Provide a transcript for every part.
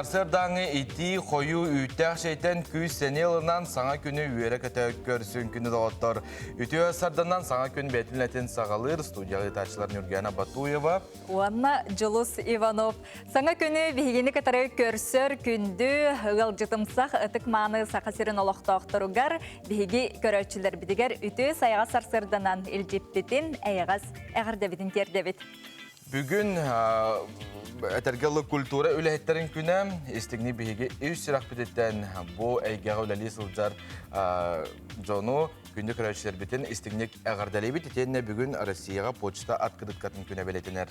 Сарсыардааҥы итии, хойуу үүттээх чэйтэн күүс-сэниэ ылынан саҥа күнү үөрэ-көтө көрсүн күнү доҕоттор. Үтүө сарданан саҥа күн бэйэтин үлэтин саҕалыыр студияҕа ыытааччылар Нюргана Батуева уонна Дьулус Иванов. Саҥа күнү биһигини кытары көрсөр күндү ыалдьытымсах ытык-мааны Саха сирин олохтоохторугар биһиги көрөөччүлэрбитигэр үтүө сайаҕас сарсыарданан илдьиппитин эйэҕэс эҕэрдэбитин тиэрдэбит. Бүгүн этэргэ дылы культура үлэһиттэрин күнэ истиҥник биһиги үс сүрэхпититтэн бу эйгэҕэ үлэлии сылдьар дьону күндү көрөөччүлэрбитин истиҥник эҕэрдэлиибит итиэннэ бүгүн Россияҕа почта открыткатын күнэ бэлиэтэнэр.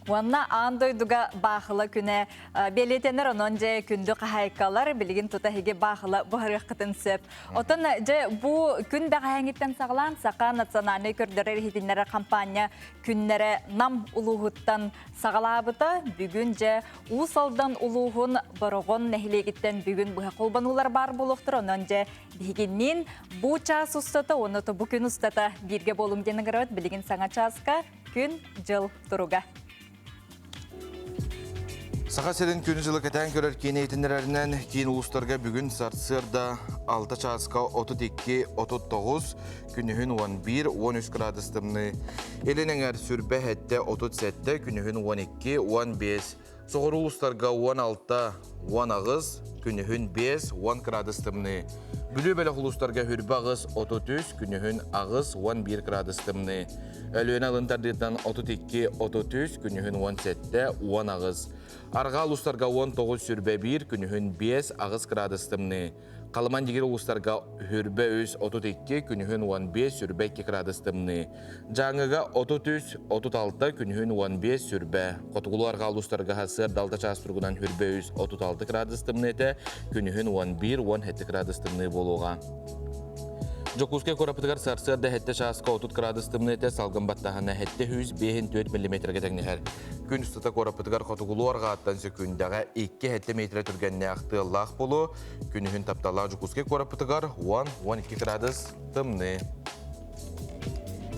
Уонна аан дойдуга баахыла күнэ бэлиэтэнэр, онон дьэ күндү хаһаайкалар билигин тута эһиги баахыла буһарыаххытын сөп. Оттон дьэ бу күн бэҕэһээҥҥиттэн саҕалаан Саха национальнай көрдөрөр иһитиннэрэр хампаанньа күннэрэ Нам улууһуттан саҕалаабыта. Бүгүн дьэ Уус Алдан улууһун Бороҕон нэһилиэгиттэн бүгүн быһа холбонуулар баар буолуохтар. Онон дьэ биһигинниин бу чаас устата уонна бу күн устата бииргэ буолуҥ диэн ыҥырабыт. Билигин саҥа чааска күн-дьыл туруга. Саха сирин күнү-дьылы кэтээн көрөр киин иһитиннэрэринэн киин улуустарга бүгүн сарсыарда 6 чааска 32-39, күнүһүн 11-13 градус тымныы. Илин эҥэр сүрбэ сэттэ 37, күнүһүн 12-15, соҕуруу улуустарга 16, 18, күнүһүн 5, 10 градус тымныы. Бүлүү бөлөх улуустарга хүрбэ 8, 33, күнүһүн 8, 11 градус тымныы. Өлүөнэ алын тардыытынан 32, 33, күнүһүн 17, 18. Арҕаа улуустарга 19, сүрбэ 1, күнүһүн 5, 8 градус тымныы. Халыман дигир улуустарга хүрбэ 3, 32, күнүһүн 15, сүрбэ 2 градус тымныы. Дьааҥыга 33, 36, күнүһүн 15, сүрбэ. Хотугулуу арҕаа улуустарга сарсыарда 6 чаас туругунан хүрбэ 3, 36 градус тымныы этэ, күнүһүн 11, 17 градус тымныы буолуоҕа. Дьокуускай куораппытыгар сарсыарда 7 чааска 30 градус тымныы этэ, салгын баттаһына 705 миллиметргэ тэҥнэһэр. Күн устата куораппытыгар хотугулуу арҕааттан сөкүүндэҕэ 2-7 метрэ түргэннээх тыаллаах буолуо. Күнүһүн тапталлаах Дьокуускай куораппытыгар 10-12 градус тымныы.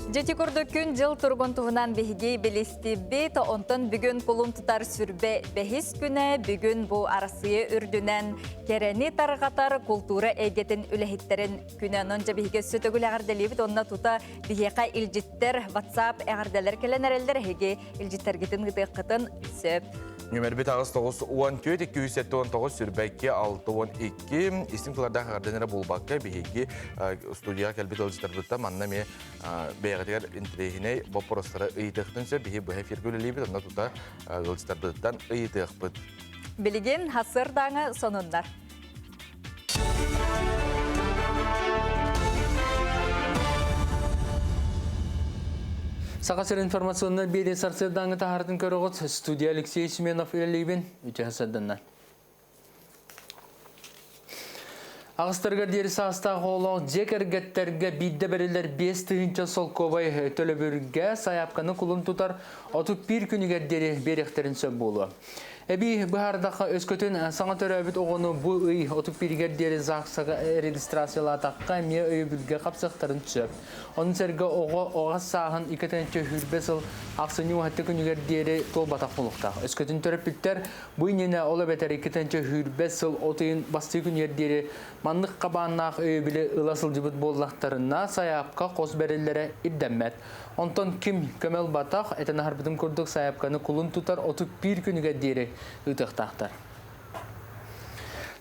Дьити курдук күн-дьыл туругун туһунан биһиги билистибит. Онтон бүгүн кулун тутар сүрбэ бэһис күнэ. Бүгүн бу Арассыыйа үрдүнэн кэрэни тарҕатар култуура эйгэтин үлэһиттэрин күнэ. Онон дьэ биһиги өссө төгүл эҕэрдэлиибит. Онно тута биһиэхэ илдьиттэр, WhatsApp эҕэрдэлэр кэлэн эрэллэр. Эһиги илдьиттэргитин ыытыаххытын сөп. Нүмербит аҕыс тоҕус уон түөрт икки үс сэттэ уон тоҕус сүрбэкки алта уон икки истиҥ тыллардаах эҕэрдэнэрэ буолбакка биһиги студияҕа кэлбит ыалдьыттарбыттан манна эмиэ бэйэҕитигэр интэриэһинэй боппуруостары ыйытыахтын сөп биһи быһа эфиргэ үлэлиибит онно тута ыалдьыттарбытыттан ыйытыахпыт. Билигин сарсыардааҥы сонуннар. Саха сир информационнай биэрии сарсыардааҥы таһаартын көрөҕүт. Студия Алексей Семенов үлэлиибин. Үтүө сарсыарданнар. Аҕыстарыгар диэри саастаах оҕолоох дьиэ кэргэттэргэ биирдэ бэриллэр 5000 солкуобай төлөбүргэ сайаапканы кулун тутар 31 күнүгэр диэри биэриэхтэрин сөп буолуо. Эбии быһаардахха, өскөтүн саҥа төрөөбүт оҕону бу ый 31-гэр диэри ЗАГС-га регистрациялаатахха эмиэ өйөбүлгэ хапсыахтарын сөп. Ону сэргэ оҕо оҕо сааһын 2 сыл ахсынньы уһатты күнүгэр диэри туолбатах буолуохтаах. Өскөтүн төрөппүттэр бу иннинэ ол эбэтэр 2 сыл от ыйын бастыы күнүгэр диэри маннык хабааннаах өйөбүлү ыла сылдьыбыт буоллахтарына, сайаапка хос бэриллэрэ ирдэммэт. Онтон ким көмө ылбатах, этэн аһарбытым курдук сайаапканы кулун тутар 31 күнүгэр диэри ыытыахтаахтар.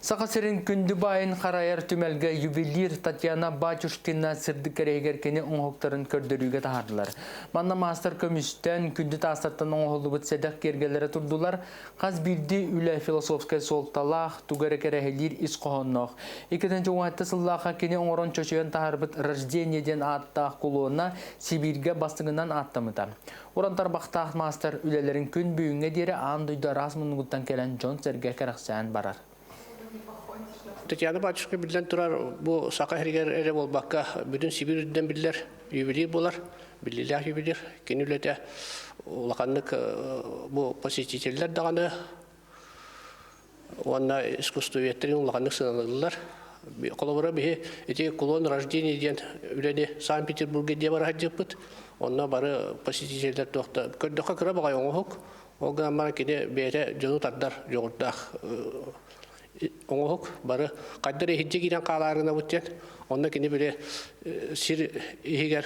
Саха сирин күндү баайын харайар түмэлгэ ювелир Татьяна Батюшкина сырдык кэрэһигэр кини оҥоһуктарын көрдөрүүгэ таһаардылар. Манна маастар көмүстэн, күндү таастартан оҥоһуллубут сэдэх киэргэллэрэ турдулар. Хас биирдии үлэ философскай суолталаах, тугу эрэ кэрэһилиир ис хоһоонноох. Иккитинчи уһатта сыллаахха кини оҥорон чочуйан таһаарбыт «Рождение» диэн ааттаах кулуона Сибииргэ бастыҥынан ааттаммыта. Уран тарбахтаах маастар үлэлэрин күн бүгүҥҥэ диэри аан дойду араас муннугуттан кэлэн дьон-сэргэ кэрэхсээн барар. Татьяна батюшка биллэн турар бу саха сиригэр эрэ буолбакка бүтүн Сибиир үрдүнэн биллэр ювелир буолар, биллиилээх ювелир. Кини үлэтэ улаханнык бу посетителлэр даҕаны уонна искусствоведтэрин улаханнык сыаналыыллар. Холобура биһи ити кулон рождения диэн үлэни Санкт-Петербурга диэ бара сылдьыппыт. Онно бары посетителлэр туохта көрдөххө кыра баҕайы оҥоһук. Ол гынан баран кини бэйэтэ дьону тардар дьоҕурдаах оҥоһук бары хайдах иһирдьэ киирэн хаалаарынабыт диэн. Онно кини били сир иһигэр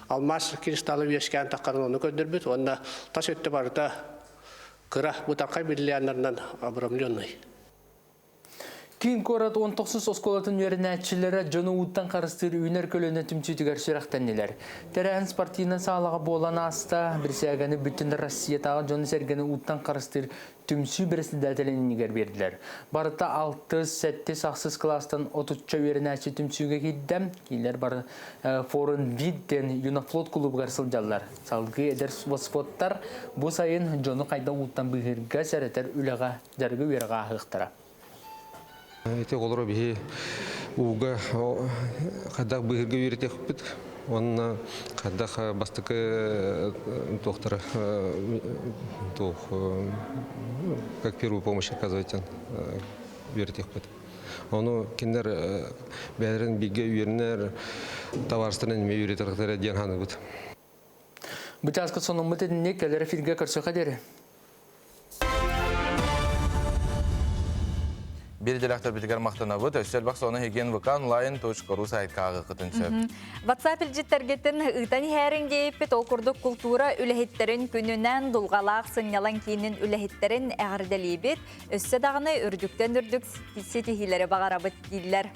алмаас кристалла үөскээн таххарын ону көрдөрбүт уонна тас өттө барыта кыра бытархай бриллианнарынан обрамленный. Киин куорат 19 оскуолатын үөрэнээччилэрэ дьону ууттан харыстыыр үүнэр көлүөнэ түмсүүтүгэр сүрэхтэннилэр. Тэрээһин спортивнай саалаҕа буолан ааста. Бирисээгэни бүтүн Россиятааҕы дьону-сэргэни ууттан харыстыыр түмсүү председателин иннигэр биэрдилэр. Барыта алтыс, сэттис, ахсыс кылаастан отучча үөрэнээччи түмсүүгэ киирдэ. Кинилэр бары Форен Вид диэн юнофлот кулуубугар сылдьаллар. Салгыы эдэр спортсметтар бу сайын дьону хайдах ууттан быыһыырга сэрэтэр үлэҕэ дьарыгы үөрэҕэ ааһыахтара. Ити оҕолору биһи ууга хайдах быыһырга үөрэтиэхпит уонна хайдах бастакы туохтара туох как первую помощь оказывать үөрэтиэхпит. Ону кинилэр бэйэлэрин бииргэ үөрэнэр табаарыстарын эмиэ үөрэтиэхтэрэ диэн саныыбыт. Бу чааска сонуммут итинник кэлэр эфиргэ көрсөхө диэри. Биир идэлээхтэрбитигэр махтанабыт. Өссө элбэх сону хигиен вк онлайн.ру сайтка ааҕыаххытын сөп. WhatsApp илдьиттэргитин ыытан иһээриҥ диэйиппит. Ол курдук култуура үлэһиттэрин күнүнэн дулҕалаах сынньалаҥ киинин үлэһиттэрин эҕэрдэлиибит. Өссө даҕаны үрдүктэн үрдүк ситиһиилэри баҕарабыт дииллэр.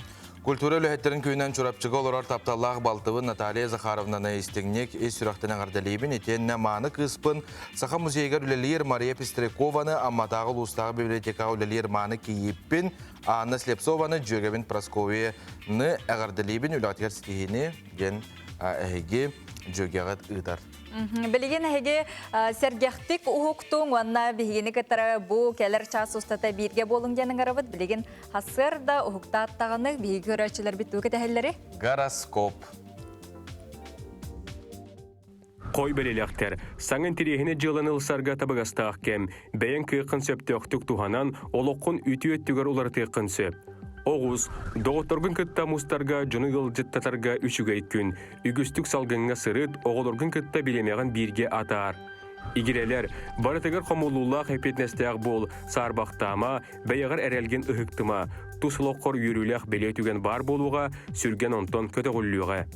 Культура үлэһиттэрин күнүнэн Чурапчыга олорор тапталлаах балтыбын Наталья Захаровнаны истиҥник ис сүрэхтэн эҕэрдэлиибин итиэннэ мааны кыыспын Саха музейыгар үлэлиир Мария Пестрякованы, Амматааҕы улуустааҕы библиотекаҕа үлэлиир мааны кийииппин Анна Слепцованы, дьүөгэбин Прасковьяны эҕэрдэлиибин үлэҕитигэр ситиһиини диэн эһиги дьүөгэҕит ыытар. Билигин эһиги сэргэхтик уһуктуҥ уонна биһигини кытары бу кэлэр чаас устата бииргэ буолуҥ диэн ыҥырабыт. Билигин Сарсыарда уһуктааттаҕына биһиги көрөөччүлэрбит тугу кэтэһэллэри? Гороскоп. Хой бэлэлэхтэр, саҥа интэриэһинэй дьыаланы ылсарга табыгастаах кэм, бэйэҥ кыаххын сөптөөхтүк туһанан, олоххун үтүө өттүгэр уларытыаххын сөп. Оҕус, доҕотторгун кытта мустарга, дьону ыалдьыттатарга үчүгэй күн. Үгүстүк салгыҥҥа сырыт, оҕолоргун кытта бириэмэҕин бииргэ атаар. Игирэлэр, барытыгар хомуллуулаах эппиэтинэстээх буол, саарбахтаама, Бэйэҕэр эрэлгин ыһыктыма, тус олоххор үөрүүлээх бэлиэ түгэн баар буолуоҕа, сүргэн онтон көтөҕүллүөҕэ.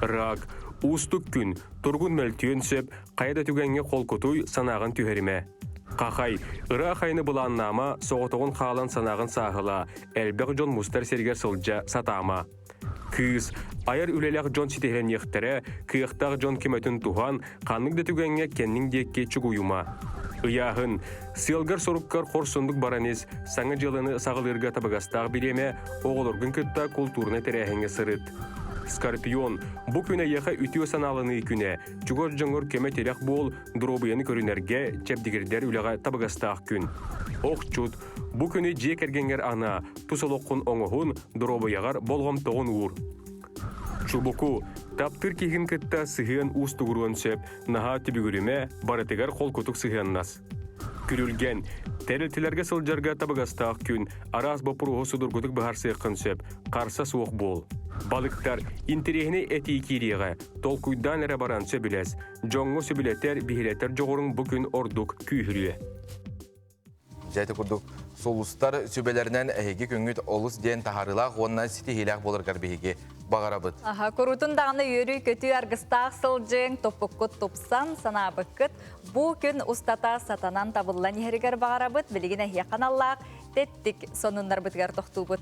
Рак. Уустук күн, тургун мөлтүөн сөп, хайа да түгэҥҥэ холкутуй, санааҕын түһэримэ. Хахай. Ыраах айаны былааннаама, соҕотоҕун хаалан санааҕын сааһылаа, элбэх дьон мустар сиригэр сылдьа сатаама. Кыыс, айар үлэлээх дьон ситиһилэниэхтэрэ, кыахтаах дьон көмөтүн туһан, ханнык да түгэҥҥэ кэнниҥ диэки чугуйума. Ыйааһын, сыалгар-соруккар хорсундук баран ис, саҥа дьыаланы саҕалыырга табыгастаах бириэмэ, оҕолоргун кытта култуурунай тэрээһиҥҥэ сырыт. Скорпион, бу күн эйиэхэ үтүө санааланыы күнэ, чугас дьоҥҥор көмө-тирэх буол, доруобуйаны көрүнэргэ, чэбдигирдэр үлэҕэ табыгастаах күн. Охчут, бу күнү дьиэ кэргэҥҥэр анаа, Тус олоххун оҥоһун, доруобуйаҕар болҕомтоҕун уур. Чубуку, таптыыр киһигин кытта сыһыан уустугуруон сөп, наһаа түбүгүрүмэ, барытыгар холкутук сыһыаннас. Күрүлгэн, тэрилтэлэргэ сылдьарга табыгастаах күн, араас боппуруоһу судургутук быһаарсыаххын сөп, харса суох буол. Балыктар, интэриэһинэй этии киириэҕэ, толкуйдаан эрэ баран сөбүлэс, дьоҥҥо сөбүлэтэр, биһирэтэр дьоҕуруҥ бу күн ордук күүһүрүө. Дьэ ити курдук сулустар сүбэлэринэн эһиги күҥҥүт олус диэн таһаарыылаах уонна ситиһиилээх буоларыгар биһиги баҕарабыт. Аха, куруутун даҕаны үөрүү-көтүү аргыстаах сылдьыҥ, топпуккут тупсан, санаабыккыт бу күн устата сатанан табыллан иһэригэр баҕарабыт. Билигин эһиэхэ аналлаах тэттик сонуннарбытыгар тохтуубут.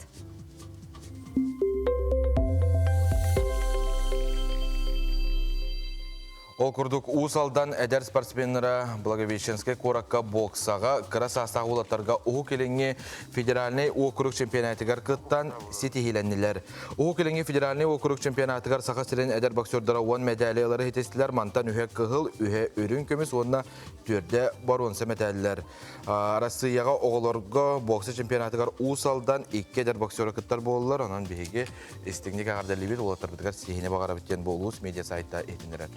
Ол курдук Уус Алдан эдэр спортсменнара Благовещенскай куоракка боксаҕа кыра саастаах уолаттарга Уһук Илиҥҥи федеральнай уокурук чемпионатыгар кыттан ситиһиилэннилэр. Уһук Илиҥҥи федеральнай уокурук чемпионатыгар Саха сирин эдэр боксердара 10 мэдээли ылары ситистилэр. Мантан үһэ кыһыл, үһэ үрүҥ көмүс уонна түөрдэ боруонса мэтээллэр. Арассыыйаҕа оҕолорго бокса чемпионатыгар Уус Алдан икки эдэр боксера кыттар буоллулар. Онон биһиги истиҥник эҕэрдэлиибит, уолаттарбытыгар ситиһиини баҕарабыт диэн бу улуус медиа сайта иһитиннэрэр.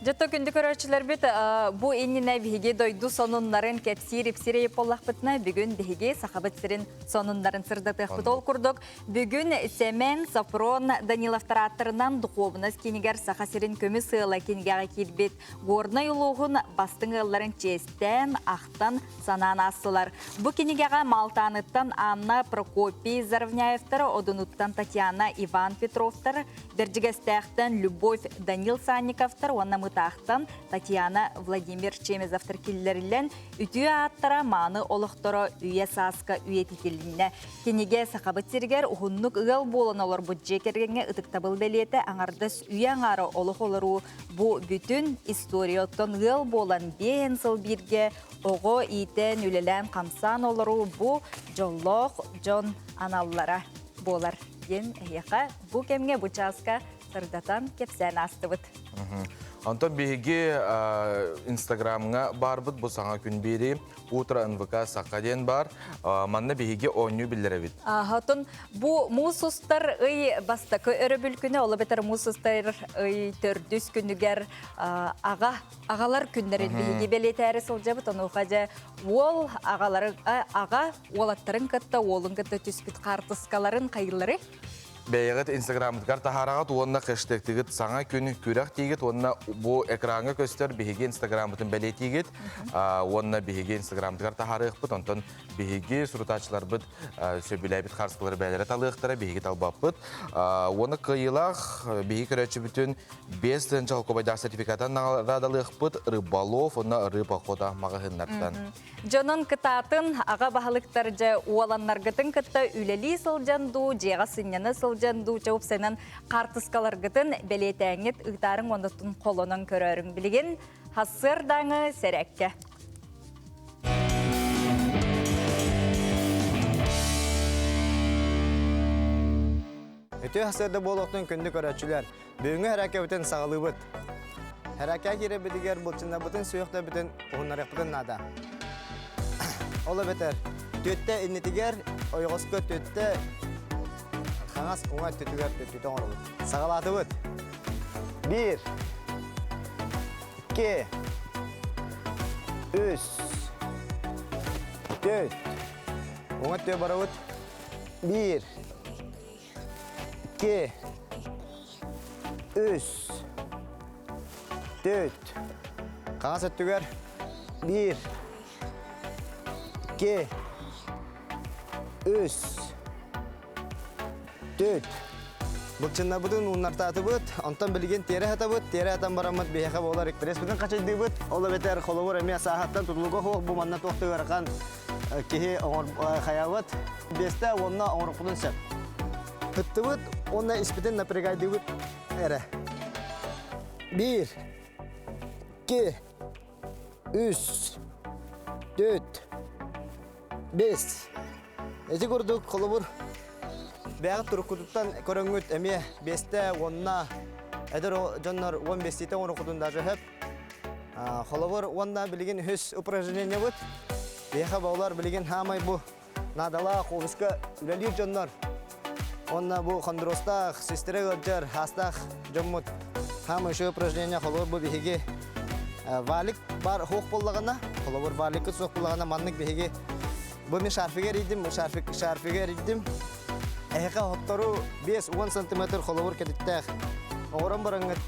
Дьэ күндү көрөөччүлэрбит бу иннинэ биһиги дойду сонуннарын кэпсиир ипсиир боллахпытына бүгүн биһиги Сахабыт сирин сонуннарын сырдатыахпыт. Ол курдук бүгүн Сэмэн Сафрон Даниловтар ааттарынан духуобунас киинигэр Саха сирин көмүс ыала кинигэҕэ киирбит Горнай улууһун бастыҥ ыалларын чиэстээн, ахтан, санаан аастылар. Бу кинигэҕэ Маалтааныттан Анна Прокопий Заровняевтар, Одунуттан Татьяна Иван Петровтар, Бэрдьигэстээхтэн Любовь Данил Санниковтар уонна Мытаахтан Татьяна Владимир Чемезовтар киллэриллэн үтүө ааттара мааны олохторо үйэ сааска үйэтитилиннэ. Кинигэ Сахабыт сиригэр уһуннук ыал буолан олорбут дьиэ кэргэҥҥэ ытыктабыл бэлиэтэ аҥардас үйэ аҥаара олох олоруу бу бүтүн история оттон ыал буолан биэһин сыл бииргэ оҕо иитэн үлэлээн-хамсаан олоруу бу дьоллоох дьон аналлара буолар диэн эһиэхэ бу кэмҥэ бу чааска сырдатан кэпсээн аастыбыт. Онтон биһиги Инстаграмҥа баарбыт бу саҥа күн биэрии Утро НВК Саха диэн баар. Манна биһиги оонньуу биллэрэбит. Оттон бу муус устар ый бастакы өрөбүл күнэ, ол эбэтэр муус устар ый төрдүс күнүгэр аҕа аҕалар күннэрин биһиги бэлиэтээри сылдьабыт. Онуоха дьэ уол аҕалары аҕа уолаттарын кытта уолун кытта түспүт хаартыскаларын хайылары бэйэҕит инстаграммытыгар таһаараҕыт уонна хэштегтигит саҥа күн күрэх тиигит уонна бу экраҥҥа көстөр биһиги инстаграммытын бэлиэтиигит уонна биһиги инстаграммытыгар таһаарыахпыт онтон биһиги сурутааччыларбыт сөбүлээбит хаартыскалары бэйэлэрэ талыахтара биһиги талбаппыт уонна кыайыылаах биһиги көрөөччүбүтүн 5 тыһыынча холкуобайдаах сертификатын наҕараадалыахпыт рыболов уонна рыбохота маҕаһыыннартан Дьонун кытаатын, аҕа баһылыктар дьэ уоланнаргытын кытта үлэлии сылдьан дуу, дьиэҕэ сынньана сылдьан дуу чэупсэнэн хаартыскаларгытын бэлиэтээҥҥит ыытаарыҥ уонна холонон көрөөрүҥ. Билигин хассыардааҥы сэрээккэ. Үтүө сарсыарда буолуохтун күндү көрөөччүлэр! Бүгүҥҥү һэрээкэбитин саҕалыыбыт. Һэрээкэ киирэбитигэр былчыннарбытын сүһүөхтэрбитин уһуннарыахпытын наада. Ол эбэтэр түөттэ иннитигэр ойоҕоско түөттэ хаҥас уҥа өттүтүгэр түөттүтэ оҥоробут. Саҕалаатыбыт. Биир, икки, үс, түөрт. Уҥа өттүгэр барабыт. Биир, 2, 3, 4. Хаҥас өттүгэр 1, 2, 3, 4. Былчыннарбытын ууннартаатыбыт, онтон билигин тиэрэ сатабыт, тиэрэ сатан бараммыт биһиэхэ буолар экпреспитин хачайдыыбыт. Ол эбэтэр холобур эмиэ сааһыттан тутулуга суох бу манна туох да ыарахан киһи хайаабыт биэстэ уонна оҥорохпутун сөп. Ыттыбыт уонна испитин напрягайдыыбыт эрэ. Биир, икки, үс, төрт, бес. Ити курдук холобур бэйэҕит туруккутуттан көрөҥҥүт эмиэ биэстэ уонна эдэр дьоннор уон биэстиитэ оҥороххутун даже сөп. Холобур уонна билигин үһүс упражнениебыт Биһиэхэ баалар билигин хаамай бу наадалаах офиска үлэлиир дьоннор. Уонна бу хондростаах, сестра ыалдьар, хаастаах дьоммут хаамай үчүгэй упражнение холобур бу биһиги валик бар суох буоллаҕына, холобур валиккыт суох буоллаҕына маннык биһиги бу мин шарфига эрийдим, бу шарфик шарфига эрийдим. Эһиэхэ хоттору 5-10 сантиметр холобур кэтиттээх оҥорон бараҥҥыт,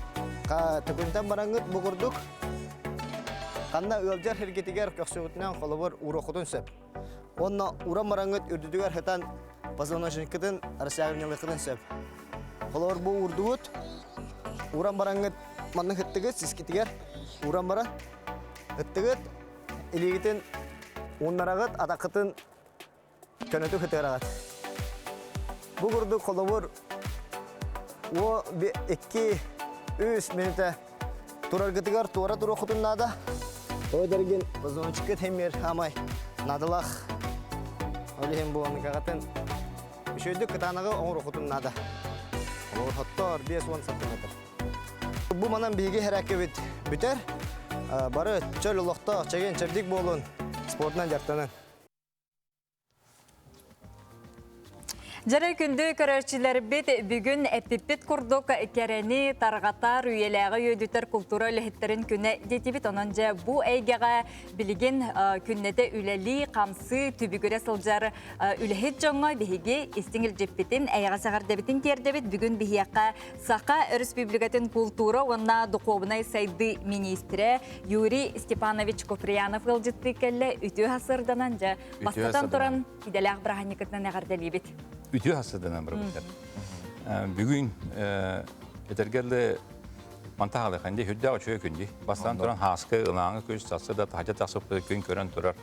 төкүнтэн бараҥҥыт бу курдук Ханна ыалдьар сиргитигэр көхсүгүтүнэн холобур ууруоххутун сөп. Уонна уран бараҥҥыт үрдүтүгэр сытан позвоночниккытын растягиваниелыаххытын сөп. Холобур бу уурдугут, уран бараҥҥыт маннык ыттыгыт сискитигэр уран баран ыттыгыт, илиигитин ууннараҕыт, атаххытын көнөтүк ытыараҕыт. Бу курдук холобур уо икки үс мүнүүтэ тураргытыгар туора туруоххутун наада. Ол эргин позвоночкыт хэммир хаамай наадалаах. Ол иһин бу оннукаҕытын үчүгэйдик кытаанаҕы оҥоруоххутун наада. Холобур хоттоор 50 сантиметр. Бу манан биһиги хэрээккэбит бүтэр. Бары чөл олохтоох, чэгиэн чэбдик буолун, спортунан дьарыктанын. Дьэрэ күндү көрөөччүлэрбит бүгүн эппиппит курдук кэрэни тарҕатар, үйэлээҕи үөдүтэр култуура үлэһиттэрин күнэ диэтибит. Онон дьэ бу эйгэҕэ билигин күннэтэ үлэлии, хамсыы, түбүгүрэ сылдьар үлэһит дьоҥҥо биһиги истиҥ илдьиппитин, эйэҕэс эҕэрдэбитин тиэрдэбит. Бүгүн биһиэхэ Саха Өрөспүүбүлүкэтин култуура уонна духуобунай сайдыы миниистирэ Юрий Степанович Куприянов ыалдьыттыы кэллэ. Үтүө сырданан дьэ бастатан туран идэлээх бырааһынньыкытынан эҕэрдэлиибит. Үтүө хасырданан барбыттар. Бүгүн этэргэлле манта халыханди хүрдээх үчүгэй күнди. Бастан туран хааскы ылааҥы күс сасы да таһдьа тахсыппыт күн көрөн турар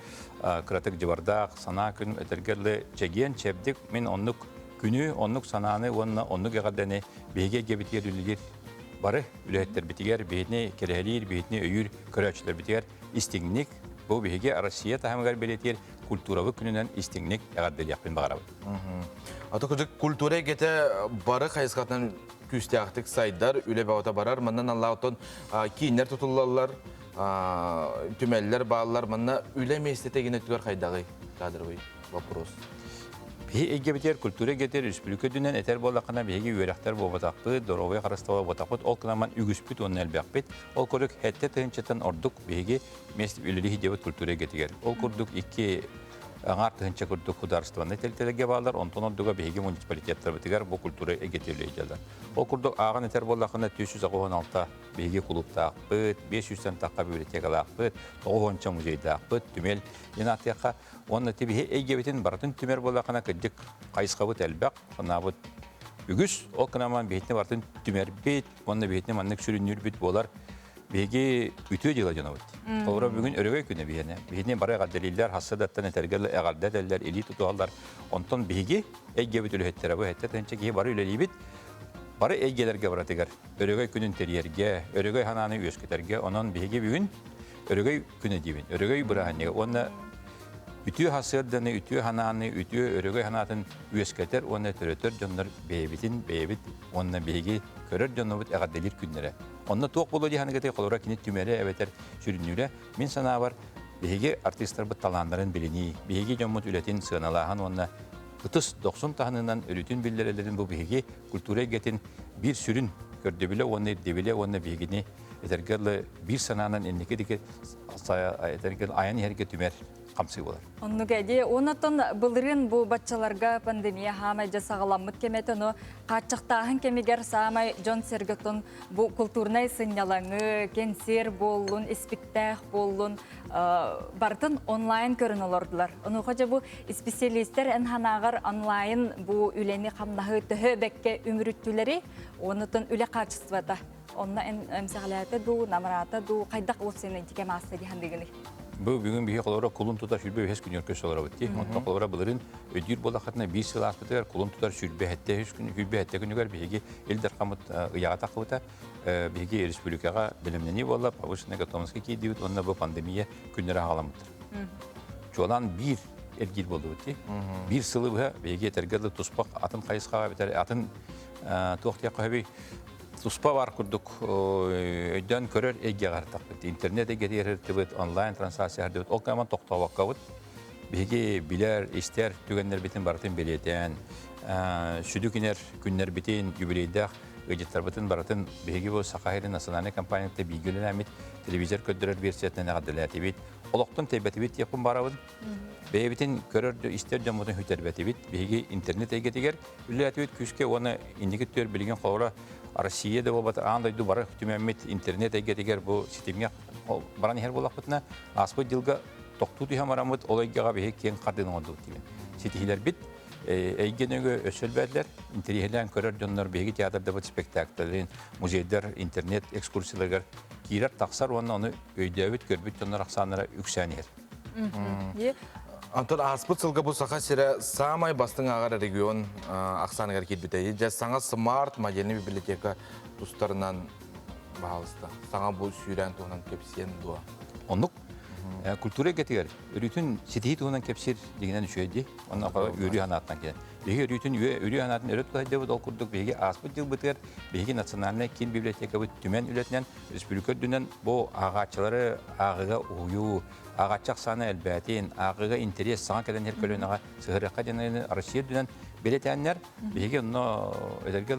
кыратык дьыбардаах санаа күн этэргэлле чэгиэн чэбдик мин оннук күнү, оннук санааны уонна оннук эҕэрдэни биһиги эйгэбитигэр үлэлиир бары үлэһиттэрбитигэр биһитини кэрэһэлиир, биһитини өйүүр көрөөччүлэрбитигэр истиҥник бу биһиги Россия таһымыгар бэлиэтиир культурабыт күнүнэн истиҥник эҕэрдэлиэхпин баҕарабын. Ата кырдьык культура эйгэтэ бары хайысхатынан күүстээхтик сайдар, үлэ бөҕөтө барар. Манна аллаах кииннэр тутуллаллар, түмэллэр бааллар. Манна үлэ миэстэтэ гинэ түгэр хайдаҕый? Кадровый вопрос. Биһи эйгэбитигэр культура эйгэтигэр республика үрдүнэн этэр буоллаххына биһиги үөрэхтэр буолбатахпыт, доруобуйа харыстабыла буолбатахпыт, ол кынаман үгүспүт уонна элбэхпит. Ол курдук хэттэ тыһыынчаттан ордук биһиги мест үлэлии сылдьабыт культура эйгэтигэр. Ол курдук икки аҥаар тыһыынча курдук художественнай тэрилтэлэргэ бааллар, онтон ордуга биһиги муниципалитеттарбытыгар бу культура эйгэтигэр үлэлииллэр. Ол курдук ааҕан этэр буоллаххына 486 биһиги кулууптаахпыт, 500-тэн тахха библиотекалаахпыт, 90 музейдаахпыт, түмэл диэн ааттыахха. Уонна ти биһи эйгэбитин барытын түмэр буоллаххына кырдьык хайысхабыт элбэх, санаабыт үгүс. Ол кынаман биһитини барытын түмэрбит, уонна биһитини маннык сүрүннүүрбүт буолар. Биһиги үтүө дьыла дьонобут. Холобура бүгүн өрөгөй күнэ биһиэнэ. Биһини бары эҕэрдэлииллэр, хассадаттан этэргэ эҕэрдэ этэллэр, илии тутуһаллар. Онтон биһиги эйгэбит үлэһиттэрэ бу эттэ тыһынча киһи бары үлэлиибит. Бары эйгэлэргэ барытыгар өрөгөй күнүн тэрийэргэ, өрөгөй ханааны үөскэтэргэ. Онон биһиги бүгүн өрөгөй күнэ диибин. Өрөгөй бырааһынньыга уонна үтүө хасыарданы, үтүө ханааны, үтүө өрөгөй ханаатын үөскэтэр уонна төрөтөр дьоннор бэйэбитин, бэйэбит уонна биһиги көрөр дьоннорбут эҕэрдэлиир күннэрэ. Онно туох буолуо дии саныгытай, холобура кини түмэрэ эбэтэр сүрүннүүрэ, мин санаабар, биһиги артыыстарбыт талааннарын билинии, биһиги дьоммут үлэтин сыаналааһын уонна ытыс дохсун таһынынан өрүтүн биллэрэлэрин бу биһиги культура эйгэтин биир сүрүн көрдөбүлэ уонна ирдэбилэ уонна биһигини этэргэ дылы биир санаанан инники диэки этэргэ айан иһэргэ түмэр хамсыы буолар. Оннук эди. Онотон былырыын бу баччаларга пандемия хаамай дьэ саҕаламмыт кэмэ ону хааччахтааһын кэмигэр саамай дьон сэргэтон бу культурнай сынньалаҥы, кэнсиэр буоллун, испиктээх буоллун барытын онлайн көрөн олордулар. Онуоха дьэ бу исписэлиистэр эн ханааҕар онлайн бу үлэни хамнаһы төһө бэккэ үмүрүттүлэри, онутун үлэ качествота Онно эмсэҕэлээтэ дуу, намыраата дуу, хайдах уопсайынан ити кэм ааста дии саныыгыный? Бу бүгүн биһи холобура кулун тутар сүүрбэ үһэс күнүгэр көс олоробут дии. Онтон холобура былырыын өйдүүр буоллаххытына биир сыл ааспытыгар кулун тутар сүүрбэ сэттэ үһүс күн сүүрбэ сэттэ күнүгэр биһиги Ил Дархаммыт ыйааҕа таххыбыта. Биһиги республикаҕа бэлэмнэнии буолла, повышенной готовностька киирдибит уонна бу пандемия күннэрэ аҕаламмыттар. Чуолаан биир эргиир буоллубут дии. Биир сылы быһа биһиги этэргэ дылы туспах атын хайысхаҕа эбэтэр атын туох диэххэ сөбүй туспа бар курдук өйдөөн көрөр эйгэҕэ артахпыт. Интернет эйгэтигэр ыртыбыт, онлайн трансляция ыртыбыт. Ол кэмэн тохтообоккобут. Биһиги билэр, истэр түгэннэрбитин барытын бэлиэтээн, сүдү кинер күннэрбитин, юбилейдаах ыдьыттарбытын барытын биһиги бу Саха сирин национальнай компанията бииргэ үлэлээммит телевизор көрдөрөр версиятынан эҕэрдэлээтибит. Олохтон тэйбэтибит диэхпин барабын. Бэйэбитин көрөр, истэр дьоммутун хүтэрбэтибит. Биһиги интернет эйгэтигэр үлэлээтибит күүскэ уонна инники түөр билигин холобура Россия да буолбатар аан дойду бары түмэммит интернет эйгэтигэр бу ситимҥэ баран иһэр буоллахпытына ааспыт дьылга тохтуу түһэн бараммыт ол эйгэҕэ биһиги киэҥ хардыыны оҥордубут диибин. Ситиһиилэрбит эйгэ нөҥүө өссө элбээтилэр. Интэриэһилээн көрөр дьоннор биһиги театрдабыт спектакльлэрин, музейдар интернет экскурсияларыгар киирэр тахсар уонна ону өйдөөбүт, көрбүт дьоннор ахсааннара үксээн иһэр. Антон ааспыт сылга бу Саха сирэ саамай бастыҥ ааҕар регион ахсааныгар киирбитэ. Дьэ саҥа смарт модельный библиотека тустарынан баһаалыста. Саҥа бу сүүрээн туһунан кэпсиэн дуо? Оннук. Культура эйгэтигэр өрүүтүн ситиһии туһунан кэпсиир дигинэн үчүгэй дии. Онно үөрүү санааттан кэлэн. Биһиги өрүүтүн үөрүү санаатын өрө тутайдыбыт. Ол курдук биһиги ааспыт дьылбытыгар биһиги национальнай киин библиотекабыт түмэн үлэтинэн республика үрдүнэн бу ааҕааччылары ааҕыга уһуйуу, ааҕааччы ахсаана элбээтин, ааҕыыга интэриэс саҥа кэлэн иһэр көлүөнэҕэ сыһыарыахха диэн Россия үрдүнэн Билетэннэр биһиги онно эдэргэ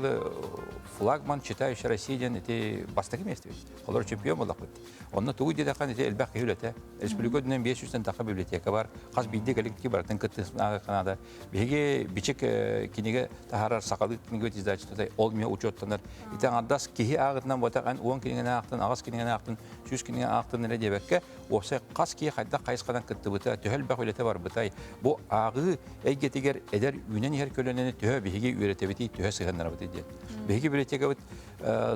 флагман читающая Россия диэн ити бастакы миэстэ. Олор чемпион буоллахпыт. Онно тугу диэтэххэ ити элбэх киһи үлэтэ. Республика үрдүнэн 500-тэн тахса библиотека бар. Хас биирдии коллектив барытын кыттыһан наада. Биһиги бичик кинигэ таһаарар сахалыы кинигэ издательствота ол эмиэ учуоттанар. Ити аҥардас киһи ааҕытынан буотах эн 10 кинигэни аахтын, аҕыс кинигэни аахтын, 100 кинигэ аахтын эрэ диэбэккэ, уопсай хас киһи хайдах хайысханан кыттыбыта, төһө элбэх үлэтэ барбытай, бу ааҕыы эйгэтигэр эдэр үүнэн иһэр көлүөнэни төһө биһиги үөрэтэбитий, төһө сыһыаннарабытый диэн. Биһиги библиотекабыт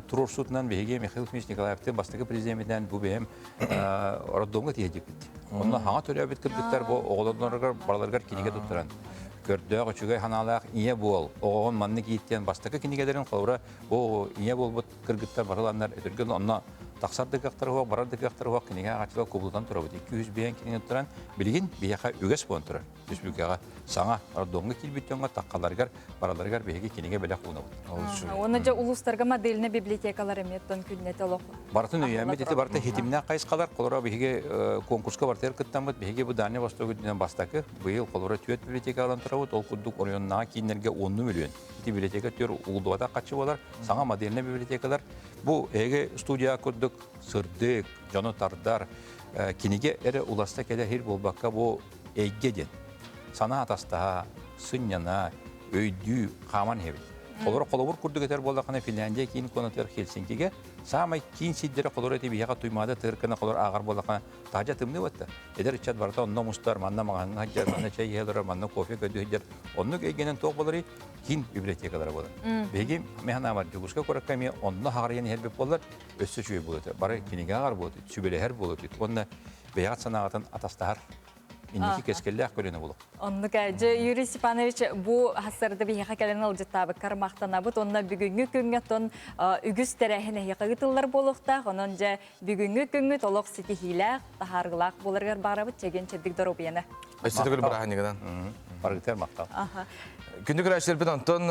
туруорсуутунан биһиги Михаил Ефимович Николаевтыын бастакы президеммитинэн бу бэйэм роддомҥа тиийдикпит. Онно хаҥа төрөөбүт кыргыттар бу оҕолордоругар барыларыгар кинигэ туттаран көрдөөх үчүгэй ханаалаах ийэ буол оҕоҕун маннык ииттиэн бастакы кинигэлэрин холобура бу ийэ буолбут кыргыттар барыланнар өтөргөн онно тахсар да кыахтара суох барар да кыахтара суох кинигэ ааҕааччылар кубулутан турабыт 205 кинигэ туран билигин биһиэхэ үгэс буолан турар республикаҕа саҥа роддомҥа киирбит дьоҥҥо таххаларыгар бараларыгар биһиги кинигэ бэлэх уунабыт. Уонна дьэ улуустарга модельнай библиотекалар эмиэ тон күннэтэ олох. Барытын өйөөммүт ити барыта хитимнээх хайысхалар. Холоро биһиги конкурска барытыгар кыттаммыт. Биһиги бу Дальний Восток үрдүнэн бастакы. Быйыл холоро түөрт библиотека ылан турабыт. Ол курдук оройуоннааҕы кииннэргэ 10 миллион. Ити библиотека түөр угуллубатах хаччы буолар. Саҥа модельнай библиотекалар. Бу эһиги студия курдук сырдык, дьону тардар, кинигэ эрэ уласта кэлэ хир буолбакка бу эйгэ диэн санаа атастаһа, сынньана, өйдүү хааман иһэбит. Холобур, холобур курдук этэр буоллаххына, Финляндия киин куонатыгар Хельсинкигэ саамай киин сирдэрэ холобур эти биһиэхэ Туймаада тыыркына холор ааҕар буоллаххына, таһдьа тымныы батта. Эдэр ыччат барыта онно мустар, манна маҕаһыҥҥа сылдьар, манна чэй иһэ олорор, манна кофе көрдүү сылдьар. Оннук эйгэнэн туох буоларый? Киин библиотекалара буолар. Биһиги механаамар Дьокуускай куоракка эмиэ онно хаҕарыйан иһэрбит буоллар, өссө үчүгэй буолуо этэ. Бары кинигэ ааҕар буолуо этит, сүбэлэһэр буолуо этит. Уонна бэйэҕит санааҕытын атастаһар инники кэскиллээх көлүөнэ буолуох. Оннук дьэ Юрий Степанович бу хассарда биһиэхэ кэлэн ыалдьыттаабыккар махтанабыт уонна бүгүҥҥү күҥҥэ тон үгүс тэрээһин эһиэхэ ыытыллар буолуохтаах. Онон дьэ бүгүҥҥү күҥҥүт олох ситиһиилээх, таһаарыылаах буоларыгар баарабыт чэгиэн чэбдик доруобуйаны. Өссө төгүл бырааһынньыгынан. Барыгытыгар махтал. Күндү көрөөччүлэрбит онтон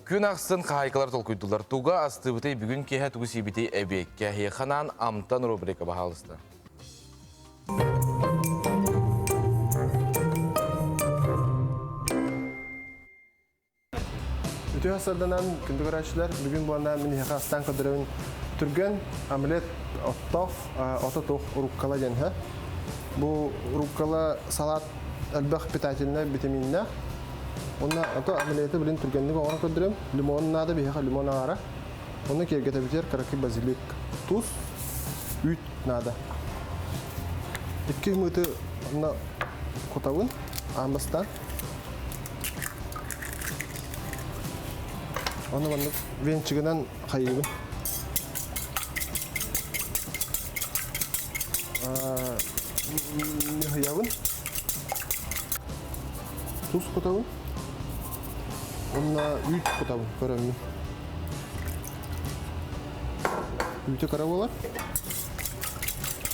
күн ахсын хаһаайкалар толкуйдулар. Туга астыыбытый бүгүн киэһэ тугу сиибитий эбиэккэ. Эһиэхэ амтан рубрика баһаалыста. Үтүө сарданан күндү көрөөччүлэр, бүгүн буолна мин эһиэхэ астаан көрдөрөбүн түргэн омлет оттоох ото туох руккола диэн һэ. Бу руккола салат элбэх питательнай витаминнээх. Уонна ото омлеты билин түргэнник оҥорон көрдөрөм. Лимон наада биһиэхэ лимон аҥаара. Ону киэргэтэбитигэр кыракый базилик, туус, үүт наада. Икки ымыты онно кутабын аан бастаан. Ону маннык венчигинэн хайыыбын. Ньыһыйабын. Туус кутабын. Уонна үүт кутабын көрөммүн. Үүтэ кыра буолар.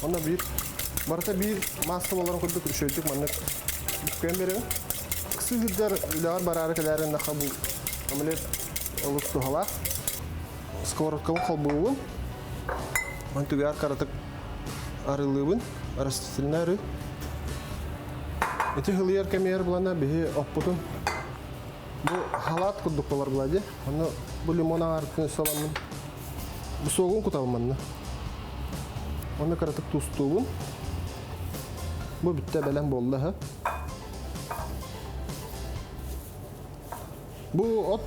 Онно биир барыта биир маасса буоларын курдук үчүгэйдик маннык бүккээн биэрэбин. Ыксыы сылдьар үлэҕэр бараары кэлээрин наха бу омлет олус туһалаах. Сковородкабын холбуубун. Ман түгээр каратык арылыыбын. Растительный арыы. Ити хылыйар кэмигэр булана биһи оппутун Бу халаат курдук болар була дии. Онно бу лимон аҥаартын саламмын. Бу суогун кутабын манна. Онно кыратык туустуубун. Бу бүттэ бэлэм буолла һа. Бу от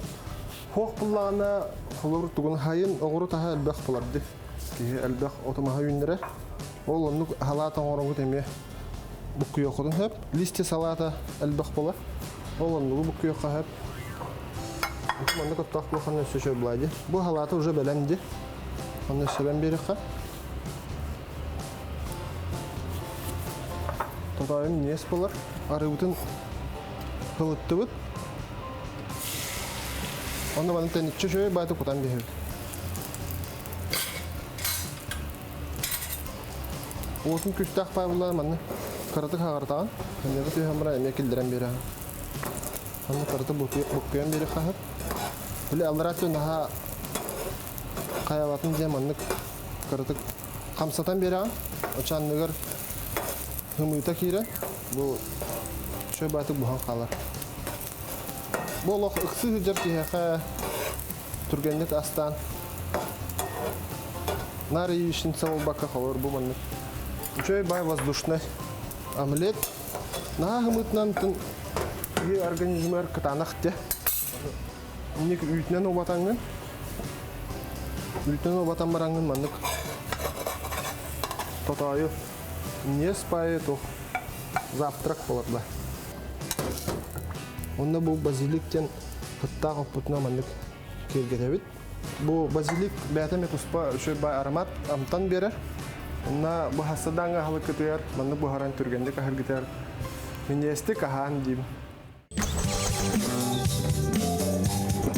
хуох буллаҕына холобур тугун хайын оҕуру таһа элбэх булар дии. Киһи элбэх оту-маһы үүннэрэр. Ол оннук халаат оҥороҥҥут эмиэ буккуйуоххутун сөп. Листья салата элбэх буолар. Ол оннугу буккуйуохха сөп. Маннык оттоох буолханна өссө үчүгэй буолаа дии. Бу халаата уже бэлэм дии. Онно өссө биэриэххэ. Тотоойум ньиэс буолар. Арыыбытын ылыттыбыт. Онно маны тэниччи үчүгэй бааты кутан биэрэбит. Уотун күүстээх паабыллар манна кыратык хаҕартаҕын, эмиэхэ түһэн баран эмиэ киллэрэн биэрэҕин. Манна кыратык буккуйан биэриэххэ сөп. Били аллараа өттүн наһаа хайалатын диэн маннык кыратык хамсатан биэрэҕин. Очо анныгар ымыыта киирэн, бу үчүгэй баатык буһан хаалар. Бу олох ыксыы сылдьар киһиэхэ түргэнник астаан наар яичница буолбакка холобур бу маннык үчүгэй бай воздушный омлет наһаа хымыытынан киһи организмыгар кытаанах дьэ инник үүтүнэн убатаҥҥын үүтүнэн убатан бараҥҥын маннык тотоойу не спайы туох завтрак болар Онно бу базилик диэн сыттаах оппутуна маннык киэргэтэбит. Бу базилик бэйэтэ эмиэ туспа үчүгэй баай аромат амтан биэрэр. Онно бу хассадаҥҥа аһылыккытыгар маннык буһаран түргэнник аһыргытыгар минньигэстик аһаан диибин.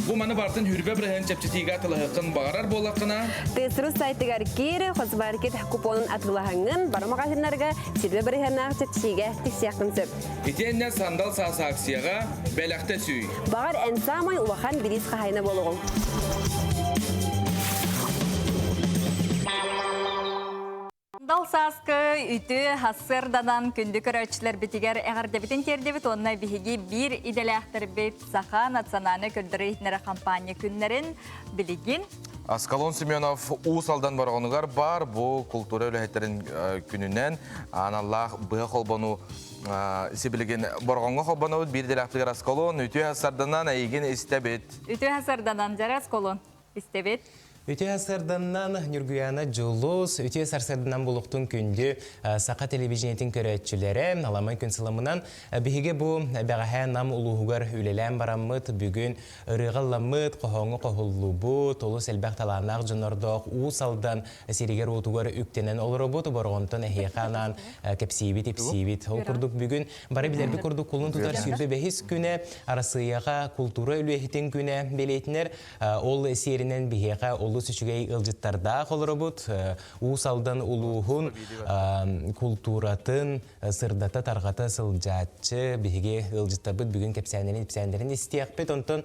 Бу маны бартын хүрбэ бырыһын чэпчэтиигэ атылаһыаххын баҕарар буоллаххына, ТСРУ сайтыгар киир, Хосмаркет купонун атыылаһаҥҥын, бары маҕаһыыннарга сирбэ бырыһыаннаах чэпчэтиигэ тиксиэххин сөп. Итиэннэ Сандал саас акцияҕа бэлэхтэ сүүй. Баҕар эн саамай улахан бириис хаһайына буолуоҕуҥ. Сандал сааскы үтүө сарсыарданан күндү көрөөччүлэрбитигэр эҕэрдэбитин тиэрдэбит уонна биһиги биир идэлээхтэрбит Саха национальнай көрдөрөр иһитиннэрэр хампаанньа күннэрин билигин Аскалон Семенов Уус Алдан Бороҕонугар баар бу култуура үлэһиттэрин күнүнэн аналлаах быһа холбонуу сибилигин Бороҕоҥҥо холбонобут биир идэлээхтигэр Аскалон үтүө сарданан эйигин истэбит. Үтүө сарданан дьара Аскалон истэбит. Үтүө сарданнан Ньургуяна Дьулус, үтүө сарсыарданан булуктун күндү саха телевидениетин көрөөччүлэрэ, аламай күн сыламынан биһиги бу бэҕэһээ Нам улууһугар үлэлээн бараммыт, бүгүн ырыаҕа ылламмыт, хоһооҥҥо хоһуллубут, олус элбэх талааннаах дьоннордоох Уус Алдан сиригэр-уотугар үктэнэн олоробут, Бороҕонтон эһиэхэ анаан кэпсиибит, ипсиибит. Ол курдук бүгүн бары билэрбит курдук кулун тутар 25 күнэ Арассыыйаҕа култуура үлэһитин күнэ бэлиэтинэр. Ол сиэринэн биһиэхэ олус үчүгэй ыалдьыттардаах олоробут. Уус Алдан улууһун култууратын сырдата тарҕата сылдьааччы биһиги ыалдьыттарбыт бүгүн кэпсээннэрин ипсээннэрин истиэхпит. Онтон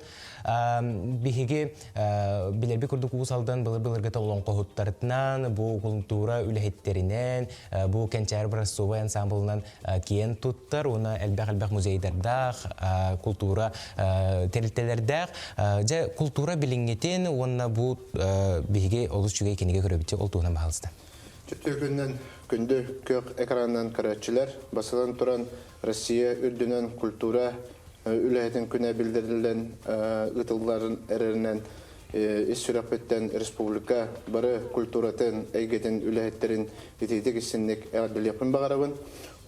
биһиги билэрбит курдук Уус Алдан былыр-былыргыта олоҥхоһуттарынан, бу култуура үлэһиттэринэн, бу Кэнчээри образцовай ансамблынан киэн туттар уонна элбэх-элбэх музейдардаах, култуура тэрилтэлэрдээх. Дьэ, култуура билиҥҥитин уонна бу биһиги олус үчүгэй кинигэ көрөбүт ол туһунан баһаалыста. Түтүгүнэн күндү күөх экранынан көрөөччүлэр, басылан туран Россия үрдүнэн культура үлэһитин күнэ биллэриллэн ыытылларын эрэринэн ис сүрэхпиттэн республика бары культуратын эйгэтин үлэһиттэрин итиитик истинник эҕэрдэлиэхпин баҕарабын.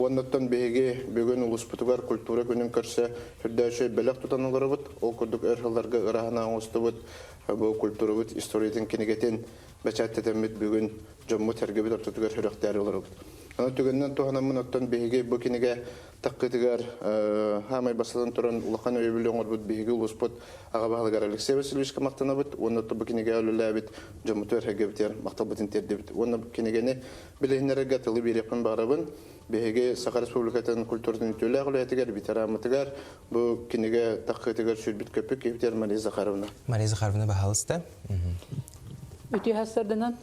Уоннаттан биһиги бүгүн улууспутугар культура күнүн көрсө үрдөөчү бэлэх тутан олоробут. Ол курдук өр сылларга ыраһына оҥостубут бу культурабыт историятын кинигэтин бэчээттэтэммит бүгүн дьоммут-сэргэбит ортотугар сүрэхтээри олоробут. Аны түгэнинэн туһанаммын оттон биһиги бу кинигэ таххытыгар хаамай басылан туран улахан өйөбүлү оҥорбут биһиги улууспут аҕа баһылыгар Алексей Васильевичка махтанабыт уонна бу кинигэҕэ үлэлээбит дьоммутугар сэргэбитигэр махталбытын тиэрдэбит. Уонна кинигэни билиһиннэрэргэ тылы биэриэхпин баҕарабын. Биһиги Саха Республикатын культуратын үтүөлээх үлэһитигэр, ветераммытыгар бу кинигэ таххытыгар сүүрбүт-көппүт киһибитигэр Мария Захаровна. Мария Захаровна, баһаалыста. Үтүө сарсыарданан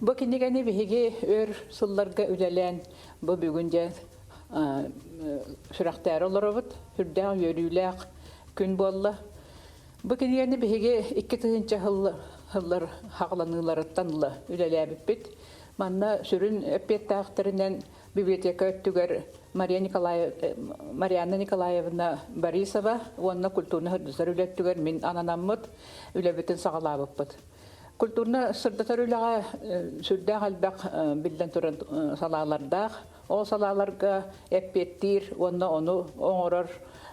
Бу кинигэни биһиги өр сылларга үлэлээн бу бүгүн дьэ сүрэхтээри олоробут. Сүрдээх үөрүүлээх күн буолла. Бу кинигэни биһиги 2000 сыллар хаҕаланыыларыттан ыла үлэлээбиппит. Манна сүрүн эппиэттээхтэринэн библиотека өттүгэр Мария Николаев, Марианна Николаевна Борисова уонна культурно-сырдатар үлэ өттүгэр мин ананаммыт үлэбитин саҕалаабыппыт. Культурно сырдатар үлэҕэ сүрдээх элбэх биллэн туран салаалардаах. Ол салааларга эппиэттиир уонна ону оҥорор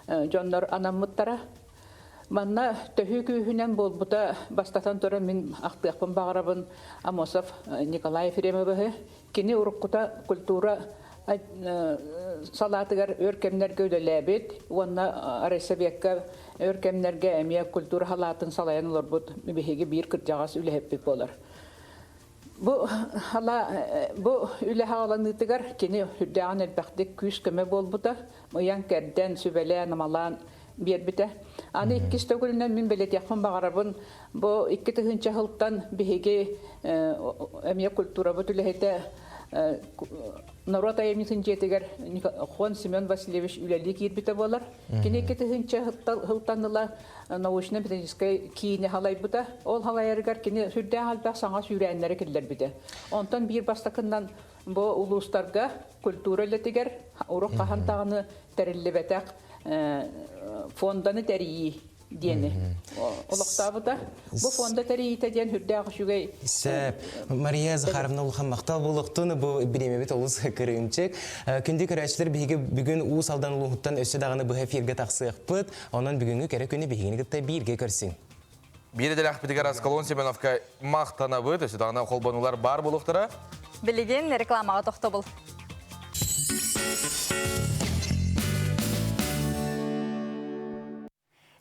дьоннор анаммыттара. Манна төһүү күүһүнэн буолбута бастатан туран мин ахтыахпын баҕарабын Амосов Николай Ефремовиһы. Кини уруккута культура салаатыгар өр кэмнэргэ үлэлээбит уонна райсовекка өр кэмнэргэ эмиэ культура салаатын салайан олорбут биһиги биир кырдьаҕас үлэһиппит буолар. Бу хала бу үлэ хааланыытыгар кини үрдээҕин элбэхтик күүс-көмө буолбута, ыйан-кэрдэн, сүбэлээн-амалаан биэрбитэ. Аны иккис төгүлүнэн мин бэлиэтиэхпин баҕарабын, бу 2000 сылтан биһиги эмиэ культурабыт үлэһитэ Норуот айымньытын дьиэтигэр Хон Семен Васильевич үлэлии киирбитэ буолар. Кини 2 тыһыынча сылтан ыла научно-методическай киини халайбыта. Ол халайарыгар кини сүрдээх элбэх саҥа сүүрээннэри киллэрбитэ. Онтон биир бастакынан бу улуустарга культура үлэтигэр урут хаһан даҕаны тэриллибэтэх фонданы тэрийии диэни олохтообута. Бу фонда тэрийиитэ диэн сүрдээх үчүгэй. Сөп. Мария Захаровна улахан махтал буолуохтун бу бириэмэбит олус кырыымчык. Күндү көрөөччүлэр биһиги бүгүн Уус Алдан улууһуттан өссө даҕаны быһа эфиргэ тахсыахпыт. Онон бүгүҥҥү кэрэ күнү биһигини кытта бииргэ көрсүҥ. Биир идэлээхпитигэр Аскалон Семеновка махтанабыт, өссө даҕаны холбонуулар баар буолуохтара. Билигин рекламаҕа тохтобул.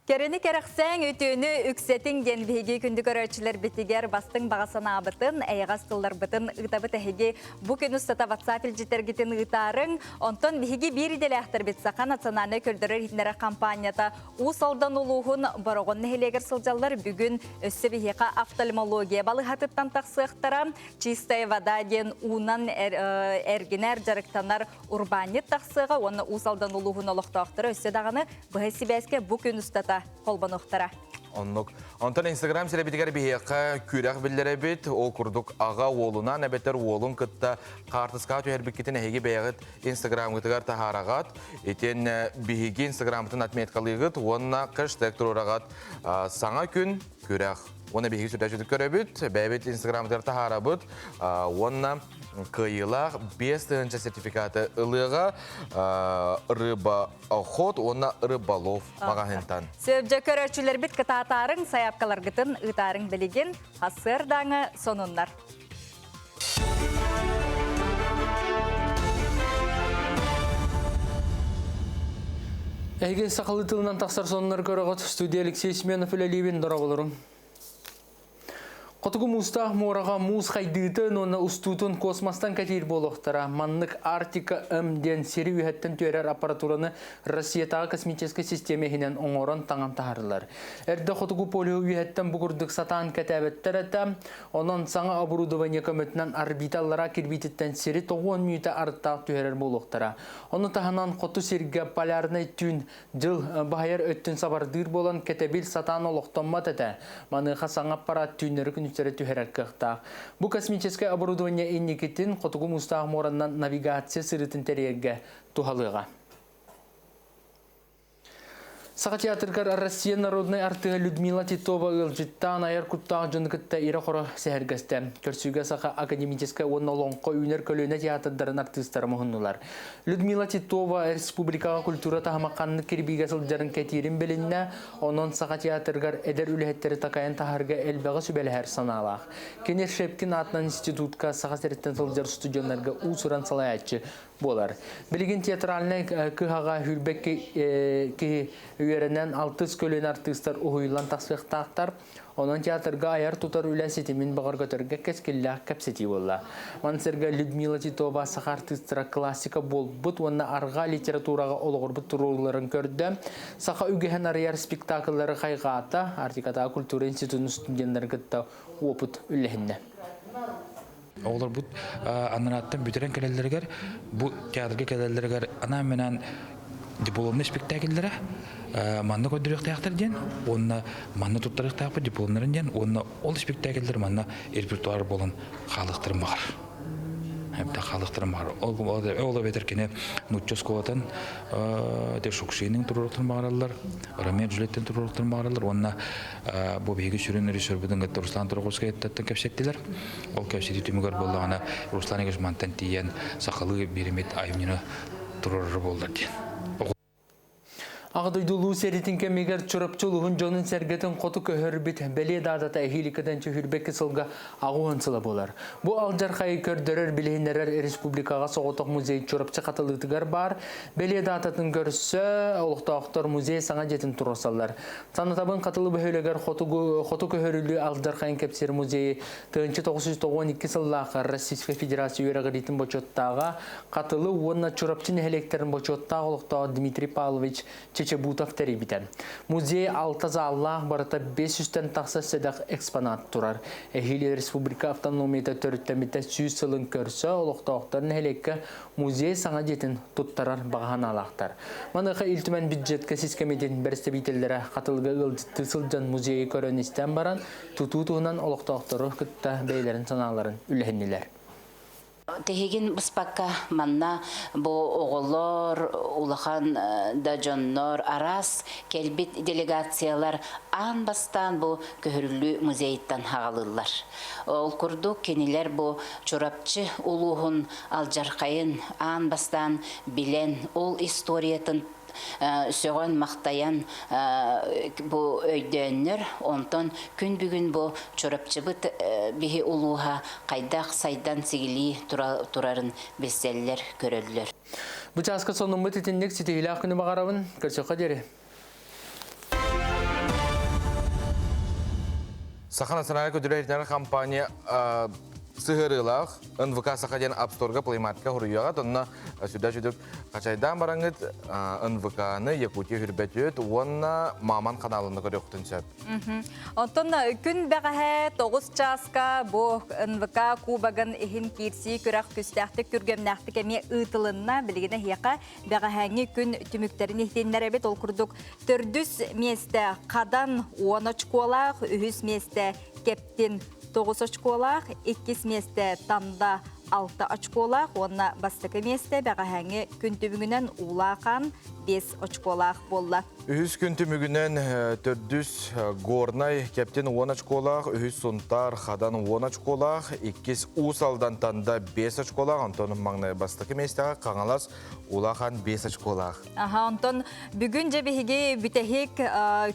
Кэрэни кэрэхсээҥ, үтүөнү үксэтиҥ диэн биһиги күндү көрөөччүлэрбитигэр бастыҥ баҕа санаабытын, эйэҕэс тылларбытын ыытабыт эһиги бу күн устата WhatsApp илдьитэргитин ыытаарыҥ. Онтон биһиги биир идэлээхтэрбит Саха национальнай көрдөрөр-иһитиннэрэр хампаанньата Уус Алдан улууһун Бороҕон нэһилиэгэр сылдьаллар. Бүгүн өссө биһиэхэ офтальмология балыыһатыттан тахсыахтара. Чистая вода диэн уунан эргинэр, дьарыктанар урбаанньыт тахсыаҕа уонна Уус Алдан улууһун олохтоохторо өссө даҕаны быһа сибээскэ бу күн устата холбонуохтара. Оннук. Онтон Инстаграм сирэбитигэр биһиэхэ күрэх биллэрэбит. Ол курдук аҕа уолунан эбэтэр уолун кытта хаартыскаҕа түһэрбиккитин эһиги бэйэҕит Инстаграмгытыгар таһаараҕат. Итиэннэ биһиги Инстаграммытын отметкалыыгыт уонна хэштег туруораҕат саҥа күн күрэх. Уонна биһиги сүрдээччитик көрөбүт, бэйэбит Инстаграммытыгар таһаарабыт уонна кыайыылаах 5000 сертификаты ылыаҕа рыба охот уонна рыболов маҕаһыынтан. Сөбдьө көрөөччүлэрбит кытаатаарыҥ, сайаапкаларгытын ыытаарыҥ билигин сарсыардааҥы сонуннар. Эһиги сахалыы тылынан тахсар сонуннар көрөҕүт. Студия Алексей Семенов үлэлиибин дорооболорум. Хотугу муустаах муораҕа муус хайдыытын уонна устуутун космостан кэтиир буолуохтара. Маннык Арктика М диэн сири үөһэттэн түөрэр аппаратураны Россиятааҕы космическай систиэмэ иһинэн оҥорон таҥан таһаарылар. Эрдэ Хотугу полюһу үөһэттэн бу курдук сатаан кэтээбэттэр этэ. Онон саҥа оборудование көмөтүнэн орбиталлара кирбиититтэн сири тоҕуон мүөтэ арыттаах түһэрэр буолуохтара. Ону таһынан хоту сиргэ полярнай түүн Дьыл баһыйар өттүн сабардыыр буолан кэтэбил сатаан олохтоммот этэ. Маныаха саҥа аппараат түүннэри-күнүстэри түһэрэр кыахтаах. Бу космическай оборудование инникитин Хотугу Муустаах муоранан навигация сырыытын тэрийэргэ туһалыаҕа. Саха театрыгар Россия народнай артыыһа Людмила Титова ыалдьыттаан айар куттаах дьону кытта ирэ-хоро сэһэргэстэ. Көрсүүгэ Саха академическай уонна Олоҥхо үүнэр көлүөнэ театрдарын артыыстара муһуннулар. Людмила Титова республикаҕа культура таһыма ханнык кирбиигэ сылдьарын кэтиирин билиннэ, онон Саха театрыгар эдэр үлэһиттэри такайан таһарга элбэҕи сүбэлэһэр санаалаах. Кини Шепкин аатынан институтка Саха сириттэн сылдьар студеннарга уус-уран салайааччы буолар. Билигин театральнай кыһаҕа сүүрбэ киһи үөрэнэн алтыс көлүөнэ артыыстар уһуйуллан тахсыахтаахтар. Онон театрга айар-тутар үлэ ситимин бөҕөргөтөргө кэскиллээх кэпсэтии буолла. Маны сэргэ Людмила Титова саха артыыстара классика буолбут уонна арҕаа литератураҕа олоҕурбут туруорууларын көрдө. Саха үгэһин арыйар спектакллары хайҕаата, Арктикатааҕы культура институтун студеннарын кытта уопут үллэһиннэ. Оҕолорбут анарааттан бүтэрэн кэлэллэригэр, бу театрга кэлэллэригэр анаан-минээн дипломнай спектакльлэрэ манна көрдөрүөхтээхтэр диэн уонна манна туттарыахтаахпыт дипломнарын диэн уонна ол спектакльлэр манна репертуар буолан хаалыахтарын баҕар. хаалыахтарын баҕар. Ол эбэтэр кини нуучча оскуолатын Шукшинин туруоруохтарын баҕараллар, Ромео Джульеттин туруоруохтарын баҕараллар уонна бу биһиги сүрүн режиссербутун кытта Руслан Тороховскайтан кэпсэттилэр. Ол кэпсэтии түмүгэр буоллаҕына Руслан Егорович мантан тиийэн сахалыы биэримит айымньыны туруорар буоллар диэн. Аҕа дойду Улуу сэриитин кэмигэр Чурапчы улууһун дьонун-сэргэтин хоту көһөрбүт бэлиэ даатата эһииликкэтэн чөһүрбэкки сылга аҕуһун сыла буолар. Бу алдьархайы көрдөрөр билиһиннэрэр республикаҕа соҕотох музей Чурапчы хатылыытыгар баар. Бэлиэ даататын көрсө олохтоохтор музей саҥа дьиэтин туруорсаллар. Санатабын Хатылы бөһүөлэгэр хотугу хоту көһөрүллүү алдьархайын кэпсиир музейы 1992 сыллаахха Российскай Федерация үөрэҕириитин бочуоттааҕа Хатылы уонна Чурапчы нэһилиэктэрин бочуоттаах олохтооҕо Дмитрий Павлович Чечебутов тэрийбитэ. Музей алта заллаах барыта 500-тэн тахса сэдэх экспонат турар. Эһиил республика автономията төрүттэммитэ 100 сылын көрсө олохтоохтор нэһилиэккэ музей саҥа дьиэтин туттарар баҕа санаалаахтар. Маныаха Ил Түмэн бюджетка сис кэмитин бэрэстэбиитэллэрэ Хатылыга ыалдьыттыы сылдьан музейы көрөн-истэн баран, тутуу туһунан олохтоохтору кытта бэйэлэрин санааларын үллэһиннилэр. Тиһигин быспакка манна бу оҕолор, улахан да дьоннор, араас кэлбит делегациялар аан бастаан бу Көһөрүллүү музейыттан хаҕалыыллар. Ол курдук кинилэр бу Чурапчы улууһун алдьархайын аан бастаан билэн, ол историятын сөҕөн-махтайан бу өйдөөннөр, онтон күн бүгүн бу Чурапчыбыт биһи улууһа хайдах сайдан сигилии турарын билсэллэр, көрөллөр. Бу чааска сонуммут итинник ситиһиилээх күнү баҕарабын. Көрсөххө диэри. Саха национальнай көтүрэр компания сыһыарыылаах НВК Саха диэн App Store-га Play Market-ка хуруйуоҕа. Онно сүдэ сүдүк хачайдаан бараҥыт НВК-ны Якутия хүрбэтүөт уонна Маман каналын көрүөхтүн сөп. Онтон күн бэҕэһээ 9 чааска бу НВК кубогын иһин киирсии күрэх күстээхтик күргэмнээхтик эмиэ ыытылынна. Билигин эһиэхэ Бэҕэһээҥҥи күн түмүктэрин иһитиннэрэбит. Ол курдук төрдүс миэстэ Хадан 10 очколаах, үһүс миэстэ Кэптин 9 очколаах, иккис миэстэ Танда 6 очколаах уонна бастакы миэстэ бэҕэһээҥҥи күн түмүгүнэн Уулаахаан 5 очколаах буолла. Үһүс күн түмүгүнэн төрдүс Горнай Кэптин 10 очколаах, үһүс Сунтаар Хадан 10 очколаах, иккис Уус Алдантан да 5 очколаах, онтон маҥнай бастакы миэстэҕэ Хаҥалас Улахан 5 очколаах. Аха, онтон бүгүн дьэ биһиги бүтэһик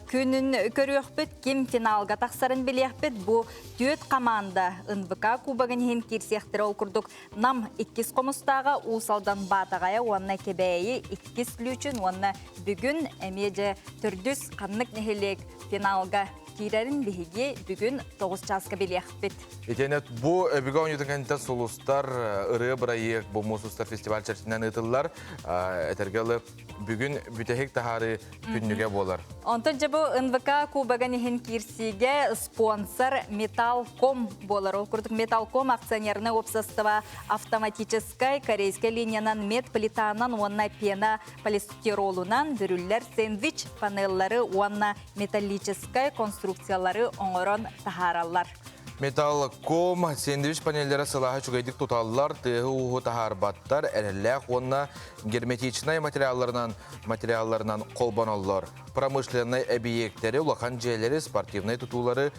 күнүн көрүөхпүт, ким финалга тахсарын билиэхпит. Бу түөрт команда НВК кубогын иһин киирсиэхтэрэ. Ол курдук Нам иккис хомустааҕа, Уус Алдан Баатаҕайа уонна Кэбээйи иккис Лүүчүн уонна бүгүн эмиэ дьэ төрдүс ханнык нэһилиэк финалга киирэрин биһиги бүгүн 9 чааска билиэхпит. Итиэнэ бу өбүгэ оонньуутун кэнниттэн сулустар ырыа бырайыак бу муус устар фестиваль чэрчитинэн ыытыллар. Этэргэ ылы бүгүн бүтэһик таһаарыы күннүгэ буолар. Онтон дьэ бу НВК кубогын иһин киирсиигэ спонсор Металком буолар. Ол курдук Металком акционернай уопсастыба автоматическай корейскай линиянан медплитанан уонна пена полистиролунан бүрүллэр сэндвич панеллары уонна металлическай конструкциялары оҥорон таһаараллар. Металлком сэндвич панеллара сылааһы үчүгэйдик туталлар, тыаһы-ууһу таһаарбаттар, эрэллээх уонна герметичнай материалларынан материалларынан холбоноллор. Промышленнай эбийиэктэри, улахан дьиэлэри, спортивнай тутуулары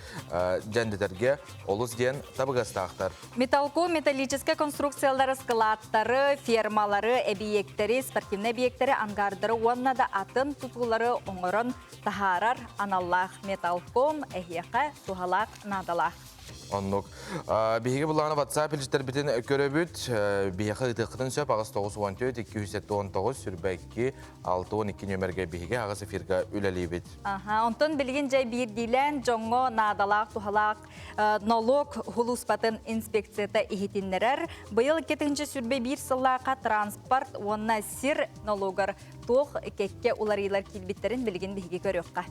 дьэндэтэргэ олус диэн табыгастаахтар. Металлком металлическай конструкциялары, складтары, фермалары, эбийиэктэри, спортивнай эбийиэктэри, ангардары уонна да атын тутуулары оҥорон таһаарар аналлаах металлком эһиэхэ туһалаах наадалаах. Оннук. Биһиги булааны WhatsApp илдьиттэрбитин көрөбүт. Биһиэхэ ыытыаххытын сөп 8 94 279 22 612 нүөмэргэ биһиги аҕыс эфирга үлэлиибит. Аха, онтон билигин дьэ биирдиилээн дьоҥҥо наадалаах, туһалаах нолуок хулууспатын инспекцията иһитиннэрэр. Быйыл 2021 сыллаахха транспорт уонна сир нолуогар туох кэккэ уларыйыылар киирбиттэрин билигин биһиги көрүөххэ.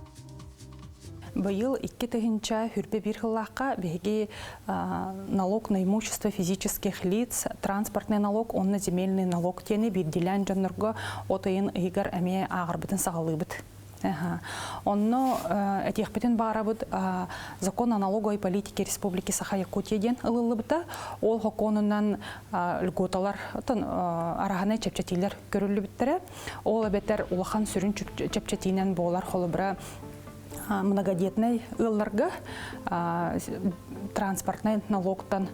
Быйыл 2021 сыллаахха биһиги налог на имущество физических лиц, транспортный налог уонна земельный налог диэни биирдиилээн дьоннорго от ыйын ыйыгар эмиэ ааҕарбытын саҕалыыбыт. Онно этиэхпитин баарабыт закон о налоговой политике Республики Саха-Якутия диэн ылыллыбыта. Ол сокуонунан льготалар араһанай чэпчэтиилэр көрүллүбүттэрэ. Ол эбэтэр улахан сүрүн чэпчэтиинэн буолар холобура многодетнай ыалларга транспортнай налогтан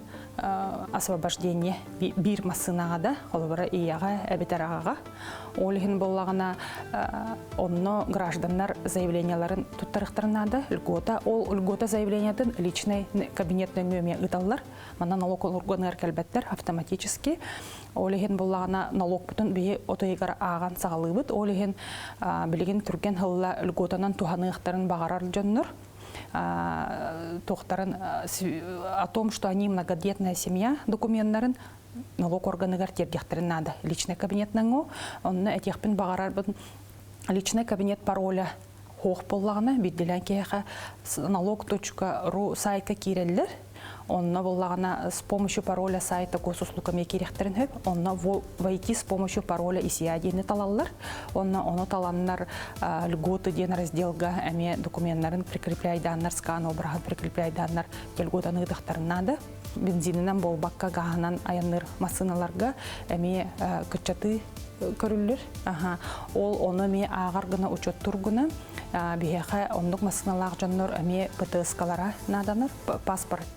освобождение биир массыынаҕа да холобура ийэҕэ эбэтэр аҕаҕа ол иһин буоллаҕына онно гражданнар заявленияларын туттарыахтарын наада льгота ол льгота заявлениятын личный кабинет нөҥүө эмиэ ыыталлар манна налог органыгар кэлбэттэр автоматически ол иһин буоллаҕына налогпутун биһи от ыйыгар ааҕан саҕалыыбыт ол иһин билигин түргэн сылла льготанан туһаныахтарын баҕарар дьоннор туохтарын о том что они многодетная семья докуменнарын налог органыгар тиэрдиэхтэрин наада личный кабинетнаҥу онно этиэхпин баҕарарбын. Личный кабинет пароля суох буоллаҕына, биирдиилээн киһиэхэ налог.ру сайтка киирэллэр. Онно буоллаҕына с помощью пароля сайта госуслуг эмиэ киириэхтэрин сөп. Онно войти с помощью пароля ИСИА диэни талаллар. Онно ону таланнар льготы диэн разделга эмиэ докуменнарын прикрепляйдааннар, скан обраһын прикрепляйдааннар льготаны ыытыахтарын наада. Бензининэн буолбакка гааһынан айанныыр массыыналарга эмиэ кыччатыы көрүллэр. Ол ону эмиэ ааҕар гына учуоттуур гына биһиэхэ оннук массыыналаах дьоннор эмиэ ПТС-калара нааданар. Паспорт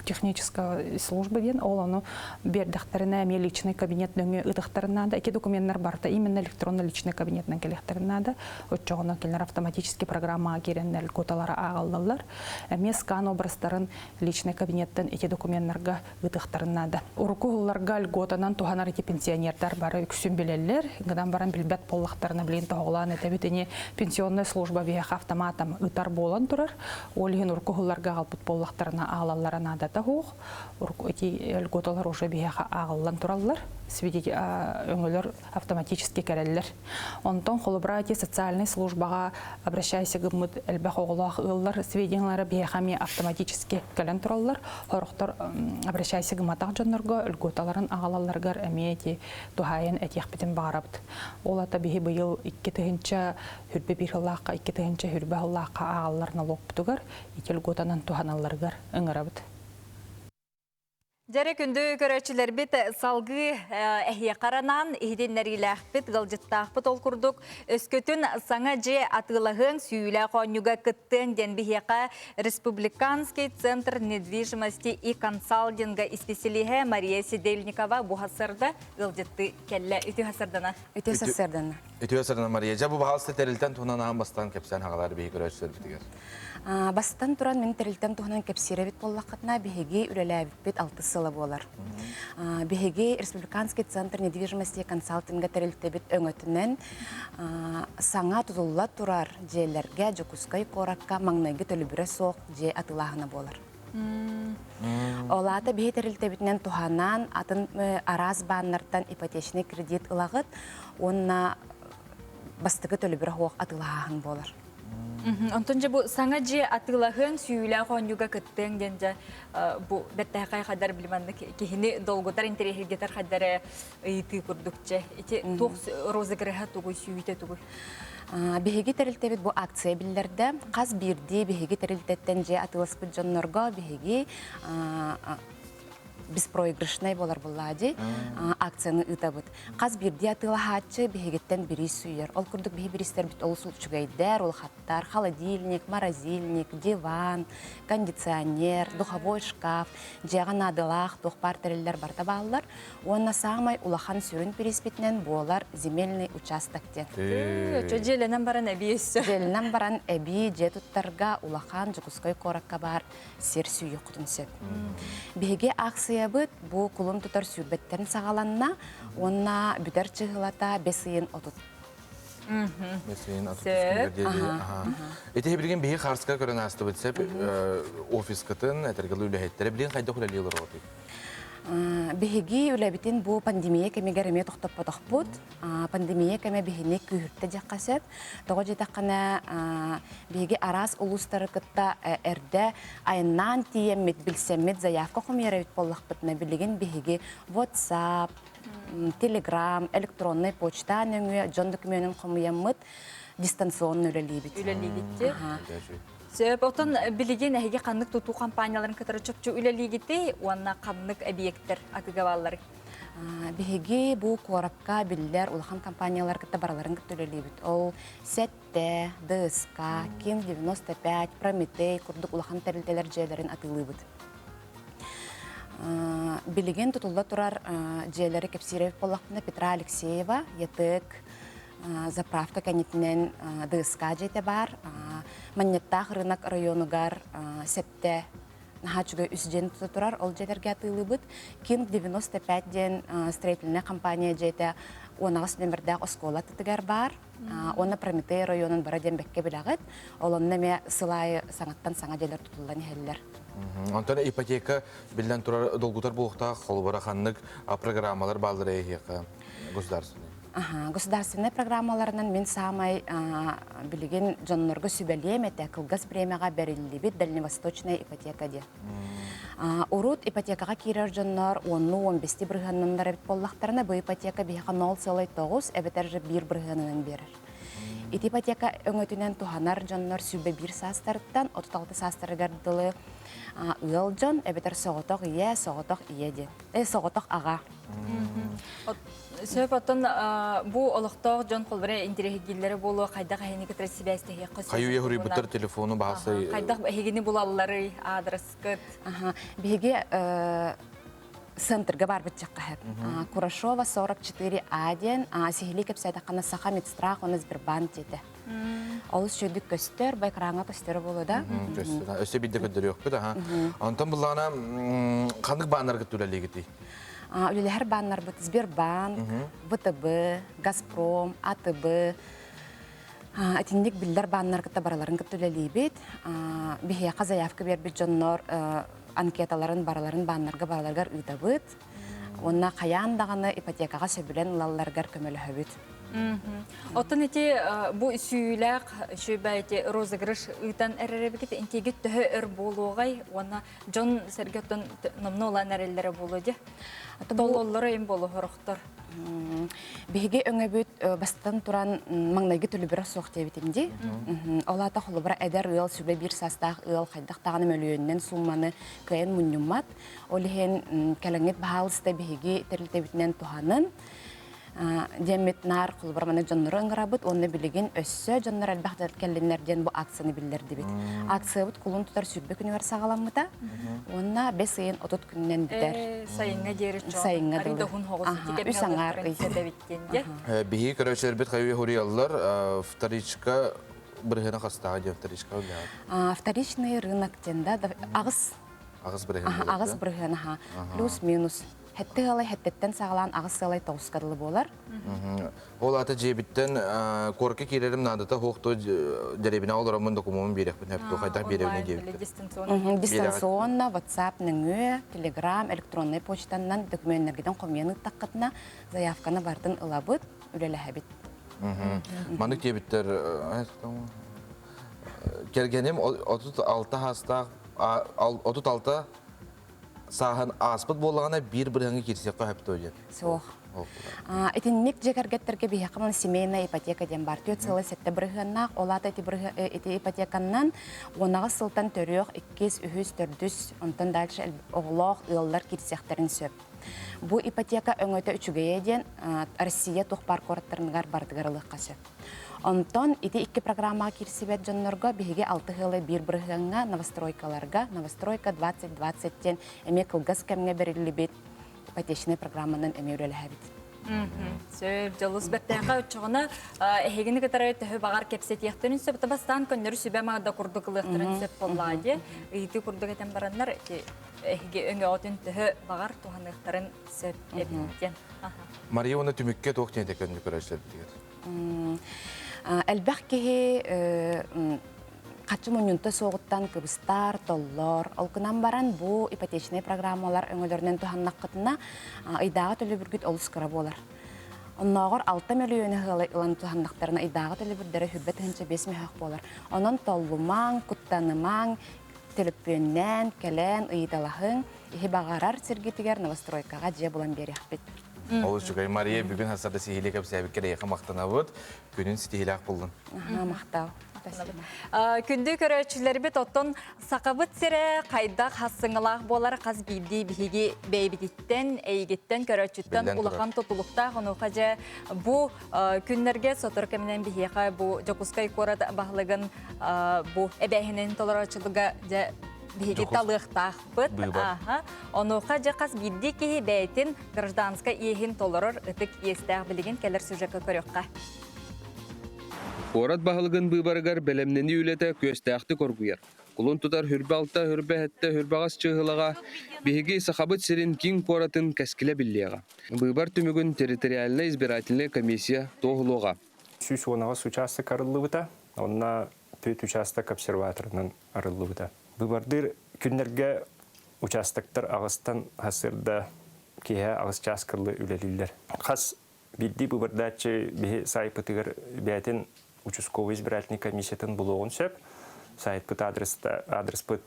техническая служба диэн ол ону биэрдэхтэринэ эмиэ личный кабинет нөҥүө ытыхтарын наада. Ити докуменнар барыта именно электронно личный кабинетынан кэлиэхтэрин наада. Оччоҕуна кинилэр автоматически программаҕа киирэннэр льготалара ааҕыллаллар. Эмиэ скан образтарын личный кабинеттан ити докуменнарга ытыахтарын наада. Урукку сылларга льготанан туһанар ити пенсионердар бары үксүн билэллэр. Гынан баран билбэт буоллахтарына билигин тоһоҕолоон этэбит ини пенсионная служба биһиэхэ автоматом ытар буолан турар. Ол иһин урукку сылларга аҕалбыт буоллахтарына аалаллара наадата суох. Ити льготалар уже биһиэхэ ааҕыллан тураллар. Свидетель өҥөлөр автоматически кэлэллэр. Онтон холобура ити социальнай службаҕа обращайся гыммыт элбэх оҕолоох ыаллар сведениялара биһиэхэ эмиэ автоматически кэлэн тураллар. Сорохтор обращайся гымматах дьоннорго льготаларын аҕалалларыгар эмиэ ити туһаайан этиэхпитин баҕарабыт. Ол ата биһи быйыл 2021 сыллаахха 2020 сыллаахха ааҕаллар налогпутугар ити льготанан туһаналларыгар ыҥырабыт. Дьэрэ күндү көрөөччүлэрбит салгыы эһиэхэ анаан иһитиннэриилээхпит, ыалдьыттаахпыт ол курдук өскөтүн саҥа дьиэ атыылаһыаҥ, сүүлээх оонньууга кыттыаҥ диэн биһиэхэ Республиканский центр недвижимости и консалтинга исписэлииһэ Мария Сидельникова бу сарсыарда ыалдьыттыы кэллэ. Үтүө сарсыардана. Үтүө сарсыардана. Үтүө сарсыардана Мария. Дьэ бу баһаалыста тэрилтэн туһунан аан бастаан кэпсээн хаҕалаар биһи көрөөччүлэрбитигэр. Бастатан туран, мин тэрилтэм туһунан кэпсиирэбит буоллаххытына, биһиги үлэлээбиппит алтыс сыла буолар. Биһиги Республиканский центр недвижимости консалтинга тэрилтэбит өҥөтүнэн саҥа тутулла турар дьиэлэргэ Дьокуускай куоракка маҥнайгы төлөбүрэ суох дьиэ атыылааһына буолар. Ол аата биһи тэрилтэбитинэн туһанан атын араас бааннартан ипотечный кредит ылаҕыт уонна бастакы төлөбүрэ суох атыылаһааһын буолар. Онтон дьэ бу саҥа дьиэ атыылаһыаҥ, сүүлээх оонньууга кыттыаҥ диэн дьэ бу бэртээхэй хайдар билиманнык киһини долгутар, интэриэһиргэтэр хайдары ыйытыы курдук дьэ. Ити туох розыгрыһа тугуй, сүүтэ тугуй? Биһиги тэрилтэбит бу акция биллэрдэ. Хас биирдии биһиги тэрилтэттэн дьиэ атыыласпыт дьоннорго биһиги беспроигрышнай буолар буллаа дии акцияны ыытабыт. Хас биирдии атыылаһааччы биһигиттэн бириис сүүйэр. Ол курдук биһи бириистэрбит олус үчүгэйдэр, улахаттар, холодильник, морозильник, диван, кондиционер, духовой шкаф, дьиэҕэ наадалаах туох баар тэриллэр барыта бааллар. Уонна саамай улахан сүрүн бирииспитинэн буолар земельный участок диэн. Дьиэлэнэн баран эбии өссө. Дьиэлэнэн баран эбии дьиэ туттарга улахан Дьокуускай куоракка баар сир сүүйүөххүтүн сөп. Биһиги аахсыйабыт бу кулун тутар сүүрбэттэн саҕаланна уонна бүтэр чыһылата бэс ыйын 30 Бэс ыйын 30 күнүгэр диэри. Ити билигин биһи харска көрөн аастыбыт сөп офискытын, этэргэлүү үлэһиттэрэ билигин хайдах үлэлии олороҕутуй? Биһиги үлэбитин бу пандемия кэмигэр эмиэ тохтоппотохпут. Пандемия кэмэ биһини күүһүртэ диэххэ сөп. Тоҕо диэтэххинэ, биһиги араас улуустары кытта эрдэ айаннаан тиийэммит, билсэммит заявка хомуйар эбит буоллахпытына, билигин биһиги WhatsApp, Telegram, электроннай почта нөҥүө дьон докумуонун хомуйаммыт дистанционно үлэлиибит. Үлэлиигит. Сөп, отон билигин эһиги ханнык тутуу компанияларын кытары чопчу үлэлиигитий уонна ханнык объекттэр атыыга баалларый? Биһиги бу куоракка биллэр улахан компаниялар кытта барыларын кытта үлэлиибит. Ол Сэтте, ДСК, Ким 95, Прометей курдук улахан тэрилтэлэр дьиэлэрин атыылыыбыт. Билигин тутулла турар дьиэлэри кэпсиир буоллахпына Петра Алексеева, ЯТЭК, заправка кэннитинэн ДСК дьиэтэ баар. Манньыттаах рынок районугар Септэ наһаа үчүгэй үс дьиэни тута турар, ол дьиэлэргэ атыылыыбыт. Кинг 95 диэн строительнай компания дьиэтэ 18 нөмердээх оскуола аттытыгар баар. Уонна Прометей районун бара диэн бэккэ билэҕит. Ол онно эмиэ сыл аайы саҥаттан саҥа дьиэлэр тутуллан иһэллэр. Онтон ипотека биллэн турар долгутар буолуохтаах холобура ханнык программалар бааллара эһиэхэ государственный? Государственнай программаларынан мин саамай билигин дьоннорго сүбэлиэм этэ кылгас бириэмэҕэ бэриллибит дальневосточная ипотека диэн. Урут ипотекаҕа киирэр дьоннор уонну уон бэсти бырыһыаннаннар эбит буоллахтарына, бу ипотека биһиэхэ 0,9 эбэтэр же биир бырыһыанынан биэрэр. Ити ипотека өҥөтүнэн туһанар дьоннор 101 саастарыттан 36 саастарыгар дылы ыал дьон эбэтэр соҕотох ийэ, соҕотох ийэ диэн. Э, соҕотох аҕа. Сөп оттон бу олохтоох дьон холборо интэриэһиргииллэрэ буолуо хайдах эһини кытары сибээстэһиэххэ сөп. Хайы хуруйбуттар телефону баасай. Хайдах эһигини булалларый аадырыскыт? Биһиги центрга барбыт чакка Курашова 44 А диэн сиһилии кэпсээтэххинэ Саха медстрах уонна Сбербанк диэтэ. Олус үчүгдүк көстөр, бу экраҥҥа көстөрө буолуо да. Көстөр. Өссө биирдэ көрдөрүөхпүт аха. Онтон буллаҕына ханнык бааннаргыт үлэлиигитий? Үлэлэһэр бааннарбыт Сбербанк, ВТБ, Газпром, АТБ итинник биллэр бааннар кытта барыларын кытта үлэлиибит. Биһиэхэ заявка биэрбит дьоннор анкеталарын барыларын бааннарга барыларыгар ыытабыт. Уонна хайаан даҕаны ипотекаҕа сөбүлэн ылалларыгар көмөлөһөбүт. Оттон ити бу сүүлээх сүбэ ити розыгрыш ыытан эрэребикит интигит төһө өр буолуоҕай уонна дьон сэргэ оттон номно ылан эрэллэрэ буолуо дии. Тололлоро им болу хорохтор. Биһиги өҥөбүт бастатан туран маҥнайгы төлөбүрэ суох диэбитим дии. Ол аата холобура эдэр ыал сүбэ биир саастаах ыал хайдах даҕаны мөлүйүөнүнэн суумманы кыайан мунньуммат. Ол иһин кэлэҥҥит баһаалыста биһиги тэрилтэбитинэн туһанын диэммит наар холобура маны дьоннору ыҥырабыт уонна билигин өссө дьоннор элбэх кэллиннэр диэн бу акцияны биллэрдибит. Акциябыт кулун тутар 20 күнүгэр саҕаламмыта уонна бэс ыйын 30 күнүнэн бүтэр. Сайыҥҥа диэри Сайыҥҥа дылы. Үс аҥаар ый. Биһиги көрөөччүлэрбит хайыы хуруйаллар вторичка бырыһыана хастааҕа диэн вторичка Вторичный рынок диэн да аҕыс Аҕыс бырыһыан Аҕыс бырыһыан аха. Плюс-минус. Хэтти ыалай хэттеттен саҕалаан аҕыс ыалай тоҕуска дылы буолар. Ол ата дьиэбиттэн куоракка киирэрим наадата суох дэриэбинэ олороммун докумуомун биэрэхпин сөп хайдах биэрэбинэ диэбиттэр. Дистанционно WhatsApp нөҥүө, Telegram, электроннай почтаннан документнаргытын хомуйан ыыттаххытына заявканы бартын ылабыт, үлэлэһэбит. Маннык диэбиттэр кэргэним 36 саастаах 36 сааһын ааспыт буоллаҕына биир бырыһыаҥҥа киирсиэххэ сөп дуо диэн. Суох. Итинник дьиэ кэргэттэргэ биһиэхэ семейная ипотека диэн бар. Түөрт сыла сэттэ бырыһыаннаах. Ол аата ити ипотеканнан уонаҕыс сылтан төрүөх иккис, үһүс, төрдүс, онтон дальше оҕолоох ыаллар киирсиэхтэрин сөп. Бу ипотека өҥөтө үчүгэйэ диэн Россия туох баар куораттарыныгар барытыгар ылыахха сөп. Онтон ити икки программаҕа киирсибэт дьоннорго биһиги алты ыалы биир бырыһыаҥҥа новостройкаларга Новостройка 2020 диэн эмиэ кылгас кэмҥэ бэриллибит ипотечнай программанан эмиэ үлэлэһэбит. Сөп, дьолус бэртээхэ оччоҕуна эһигини кытары төһө баҕар кэпсэтиэхтэрин сөп, бастаан көннөрү сүбэ маада курдук ылыахтарын сөп буоллаҕа дии. Ыйытыы курдук этэн бараннар эһиги өҥөҕүтүн төһө баҕар туһаныахтарын сөп эбит диэн. Мария уонна түмүккэ туох диэн этэ көрөөччүлэрбитигэр? Элбэх киһи хаччы мунньунта суоҕуттан кыбыстар, толлор. Ол гынан баран бу ипотечнай программалар өҥөлөрүнэн туһаннаххытына ыйдааҕы төлөбүргүт олус кыра буолар. Оннооҕор 6 мөлүйүөнү ылан туһаннахтарына ыйдааҕы төлөбүрдэрэ 105 мөһөөх буолар. Онон толлумаҥ, куттанымаҥ, төлөппүөннээн, кэлэн, ыйыталаһыҥ, иһи баҕарар сиргитигэр новостройкаҕа дьиэ булан биэриэхпит. Олус үчүгэй. Мария, бүгүн хасарда сиһилии кэпсээбиккэр эйиэхэ махтанабыт. Күнүн ситиһиилээх буллун. Аха, махтал. Күндү көрөөччүлэрбит оттон сахабыт сирэ хайдах хассыҥалаах буолар хас биирдии биһиги бэйэбититтэн, эйигиттэн, көрөөччүттэн улахан тутулуктаах. Онуоха дьэ бу күннэргэ сотору кэминэн биһиэхэ бу Дьокуускай куорат баһылыгын бу эбээһинин толорооччулуга дьэ биһиги талыахтаахпыт. Аха. Онуоха дьэ хас биирдии киһи бэйэтин гражданскай иэһин толорор ытык иэстээх билигин кэлэр сюжекка көрүөххэ. Куорат баһылыгын быыбарыгар бэлэмнэнии үлэтэ күөстээхтик оргуйар. Кулун тутар хүрбэ алта, хүрбэ сэттэ, хүрбэ аҕыс чыыһылаҕа биһиги Сахабыт сирин киин куоратын кэскилэ биллиэҕэ. Быыбар түмүгүн территориальнай избирательнай комиссия туоһулуоҕа. 118 учаастак арыллыбыта. Онно түөрт учаастак обсерваторынан арыллыбыта. Быыбардыыр күннэргэ участоктар аҕыстан сарсыарда киэһэ аҕыс чаас кылы үлэлииллэр. Хас Биирдии быыбардааччы биһи саайпытыгар бэйэтин участковый избирательный комиссиятын булуоҕун сөп. Сайтпыт адреспыт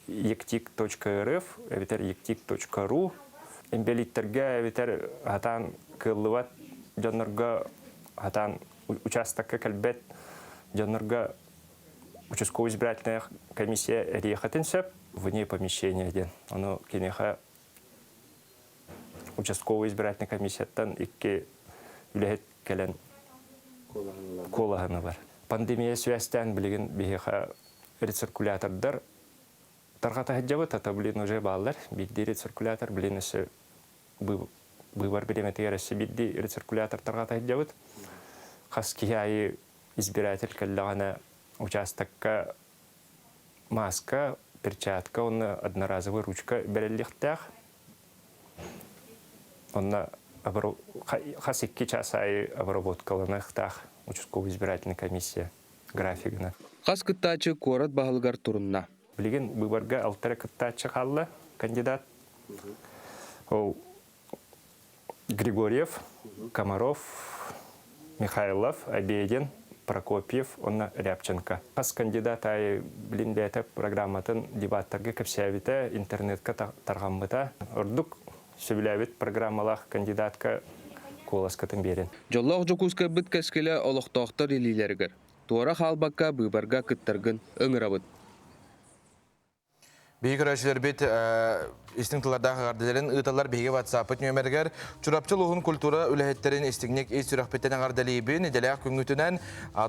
ектик.рф эбэтэр ектик.ру. Инбэлииттэргэ эбэтэр хатаан кыаллыбат дьоннорго хатаан участокка кэлбэт дьоннорго участковый избирательная комиссия эриэхэтин сөп вне помещения диэн. Ону киниэхэ участковый избирательный комиссияттан икки үлэһит кэлэн куолаһынылар. Пандемия связьтаан билигин биһиэхэ рециркулятордар тарҕата сылдьабыт, ата блин уже бааллар. Биирдии рециркулятор, блин өссө быыбар бириэмэтигэр өссө биирдии рециркулятор тарҕата сылдьабыт. Хас киһи аайы избиратель кэллэҕинэ участокка маска, перчатка уонна одноразовый ручка бэриллиэхтээх. Онно хас икки час аайы обработкаланыахтаах участковый избирательная комиссия графигына. Хас кыттааччы куорат баһылыгар турунна. Билигин быыбарга алтара кыттааччы хаалла кандидат. Ол Григорьев, Комаров, Михайлов, Обедин, Прокопьев уонна Рябченко. Хас кандидат аайы билин бэйэтэ программатын дебаттарга кэпсээбитэ, интернетка тарҕаммыта. Ордук сөбүлээбит программалаах кандидатка куоласкытын биэрин. Дьоллоох Дьокуускайбыт кэскилэ олохтоохтор илиилэригэр. Туора хаалбакка быыбарга кыттаргын ыҥырабыт. Биһиги көрөөччүлэрбит истиҥ тыллардаах эҕэрдэлэрин ыыталлар биһиги WhatsApp-ыт нүөмэригэр Чурапчы улууһун культура үлэһиттэрин истиҥник ис сүрэхпиттэн эҕэрдэлиибин. Идэлээх күҥҥүтүнэн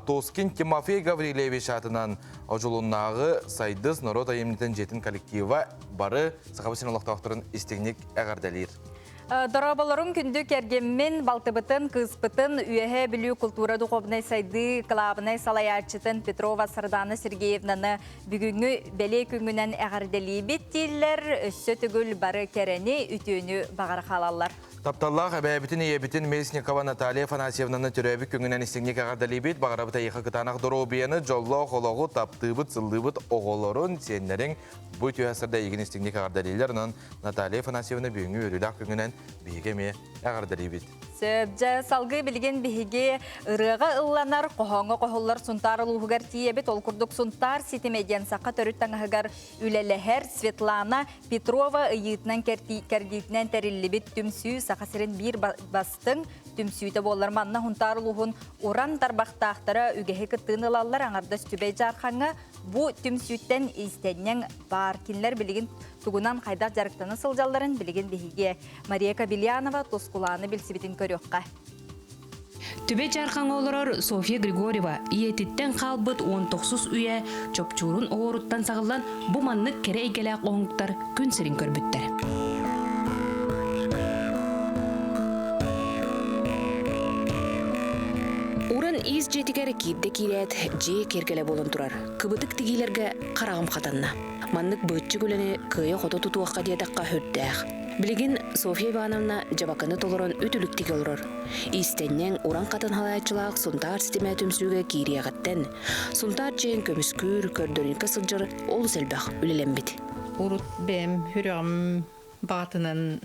Тоскин Тимофей Гаврильевич аатынан Одьулуннааҕы Сайдыс норуот айымньытын дьиэтин коллектива бары Сахабыт сирин олохтоохторун истиҥник эҕэрдэлиир. Дорооболорун күндү кэргэммин, балтыбытын, кыыспытын, Үөһээ Бүлүү култуура духовнай сайдыы кылаабынай салайааччытын Петрова Сардана Сергеевнаны бүгүҥҥү бэлиэ күҥҥүнэн эҕэрдэлиибит дииллэр, өссө төгүл бары кэрэни, үтүөнү баҕара хаалаллар. Тапталлаах эбээбитин, ийэбитин Местникова Наталья Афанасьевнаны төрөөбүт күҥүнэн истиҥник эҕэрдэлиибит. Баҕарабыт эйиэхэ кытаанах доруобуйаны, дьоллоох олоҕу, таптыыбыт, сыллыыбыт оҕолорун, сиэннэриҥ бу үтүө сырда эйигин истиҥник эҕэрдэлииллэр. Онон Наталья Афанасьевна бүгүҥҥү үөрүүлээх күҥүнэн биһиги эмиэ эҕэрдэлиибит. Сөп, дьэ, салгыы билигин биһиги ырыаҕа ылланар, хоһооҥҥо хоһуллар Сунтаар улууһугар тиийэбит. Ол курдук Сунтаар ситимэ диэн саха төрүт таҥаһыгар үлэлэһэр Светлана Петрова ыйыытынан кэрдиитинэн тэриллибит түмсүү Саха сирин биир бастыҥ түмсүүтэ буолар. Манна Сунтаар улууһун уран тарбахтаахтара үгэһи кыттыыны ылаллар. Аҥардас Түбэй Дьаархаҥҥа бу түмсүүттэн иистэнньэҥ баар. Кинилэр билигин тугунан хайдах дьарыктана сылдьалларын билигин биһиги Мария Кабельянова Тускулааны билсибитин көрүөххэ. Түбэ Дьаархаҥа олорор Софья Григорьева ийэтиттэн хаалбыт 19 үйэ чопчуурун оһуоруттан саҕыллан бу маннык кэрэ эйгэлээх оҥоһуктар күн сирин көрбүттэр. Уран иис дьиэтигэр киирдэ киирээт, дьиэ киэргэлэ буолан турар. Кыбытык тигиилэргэ хараҕым хатанна. Маннык быыччык үлэни кыайа-хото тутуохха диэтэххэ сүрдээх. Билигин Софья Ивановна дьабаканы толорон үтүлүктик олорор. Иистэнньэҥ, уран хатын халааччылаах Сунтаар ситимэ түмсүүгэ киириэҕиттэн, Сунтаар чэйин көмүскүүр, көрдөрүүккэ сылдьар олус элбэх үлэлэммит. Урут бэйэм сүрэҕим баҕатынан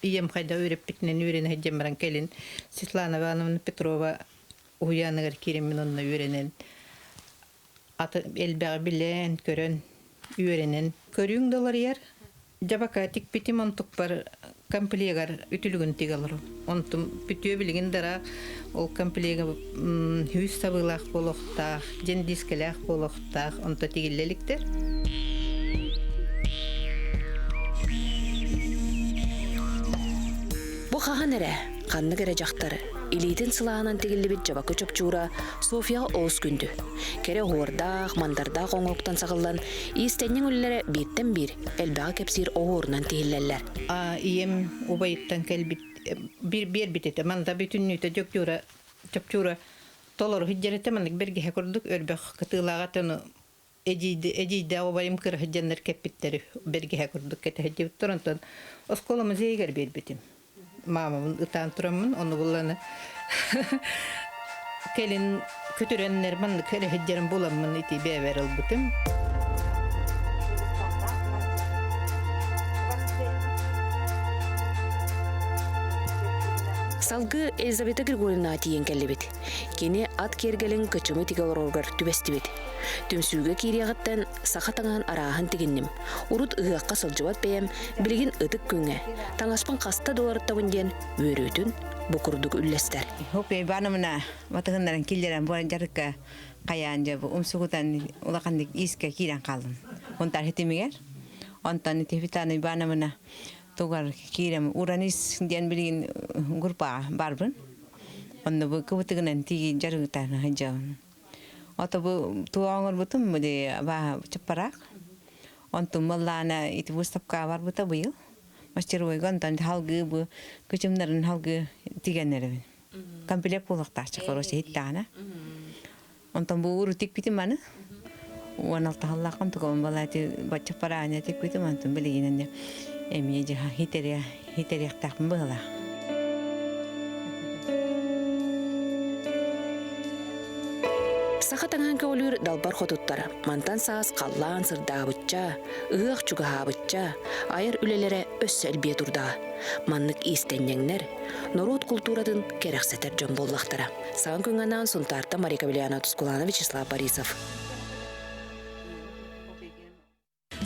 ийэм хайдах үөрэппитинэн үөрэнэ сылдьан баран кэлин Светлана Ивановна Петрова уһуйааныгар киирэммин онно үөрэнэн аты элбэҕи билэн, көрөн, үөрэнэн. Көрүүҥ да уларыйар. Дьабака тикпитим онтукпар комплегар үтүлүгүн тигэ олорум. Онтум бүтүө билигин дара ол комплега сүүс сабыылаах буолуохтаах, дьэн дискэлээх буолуохтаах, онто тигиллэ иликтэр. Бу хаһан эрэ, ханнык эрэ дьахтар илиитин сылааһынан тигиллибит дьабакы чопчуура Софьяҕа олус күндү. Кэрэ оһуордаах, мандардаах оҥоһуктан саҕыллан, иистэнньэҥ үлэлэрэ бииртэн биир элбэҕи кэпсиир оһуорунан тиһиллэллэр. Ийэм убайыттан кэлбит биир биэрбит этэ. Манда бүтүннүүтэ дьөгдьуура чопчуура толору сылдьар этэ. Маннык бэргэһэ курдук өрбөх кытыылааҕа ону эдьиийдээх убайым кыра сылдьаннар кэппиттэри бэргэһэ курдук кэтэһдибиттэр. Онтон оскуола музейыгар биэрбитим. Маамабын ытаан тураммын, ону булланы кэлин көтүрэннэр маннык эрэһиддэрин буламмын ити бэйэбэр ылбытым. Салгыы Елизавета Григорьевнаҕа тиийэн кэллибит. Кини ат киэргэлин кычымы тигэ олороргар түбэстибит. Түмсүүгэ киириэҕиттэн саха таҥаһын арааһын тигинним. Урут ыһыахха сылдьыбат бэйэм билигин ытык күҥҥэ таҥаспын хаста да уларыттабын диэн үөрүүтүн бу курдук үллэстэр. Софья Ивановна батыһыннаран киллэрэн буолан дьарыкка хайаан дьэ бу умсугутан улаханнык иискэ киирэн хааллым. Онтон хитимигэр онтон ити Светлана Ивановна тугар киирэм Уранис диэн билигин группаҕа барбын. Онно бу кыбытыгынан тиги дьарыгытан сылдьабын. Ото бу туга оҥорбутум били баа чаппараак. Онтум маллаана ити выставкаҕа барбыта быйыл. Мастеровойга онтон халгыы бу кычымнарын халгыы тигэн эрэбин. Комплект буолуохтаах короче иһиттэҕинэ. Онтон бу урут тикпитим маны. Уон алтаһаллааххын тугун балаати бачча параня тикпитим онтон билигин эмиэ дьаһа хитере хитериэхтээхпин быһылаах. Саха таҥаһын көҕүлүүр далбар хотуттар мантан саас халлаан сырдаабычча, ыһыах чугаһаабычча, айар үлэлэрэ өссө элбиэ турдаҕа. Маннык иистэнньэҥнэр норуот култууратын кэрэхсэтэр дьон буоллахтара. Саҥа күҥҥэ анаан Сунтаартан Мария Кавляна Тускулана Вячеслав Борисов.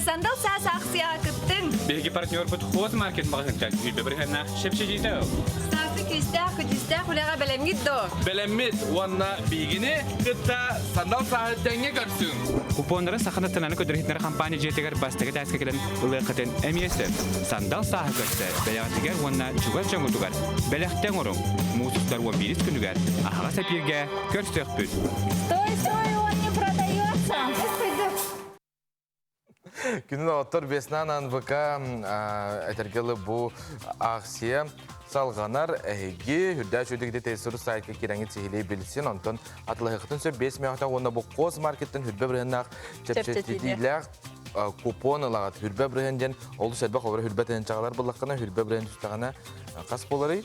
Сандал саас аахсыйаҕа кыттыҥ! Биһиги партнербут Хоз Маркет маҕаһыынтан сүүрбэ бырыһыаннаах чэпчэтиитэ ыл. Сааскы күүстээх, көдьүүстээх үлэҕэ бэлэмҥит дуо? Бэлэммит уонна биһигини кытта сандал сааһы тэҥҥэ көрсүҥ! Купоннары Саха национальнай көдөрүһүтүнэр компания дьиэтигэр бастакы этээскэ кэлэн ылыаххытын эмиэ сөп. Сандал сааһы көрсө бэйэҕитигэр уонна чугас дьоҥҥутугар бэлэхтэ оҥоруҥ. Муус устар 11 күнүгэр аһаҕас эпииргэ көрсүөхпүт. Стой, стой, он не продается! Күнүн оттор Весна НВК этэргелы бу акция салҕанар эһиги үрдээ чүдүгүтэ тейсур сайтка кирэҥит сиһилии билсин онтон атылаһыахтын сөп 5 мөөхтөх уонна бу Коз маркеттан хүрбэ бырыһыннаах чэпчэтиилээх купон ылаҕыт хүрбэ бырыһын диэн олус элбэх олору хүрбэ тыһынчаҕалар буллаххына хүрбэ бырыһын түстэҕинэ хас буоларый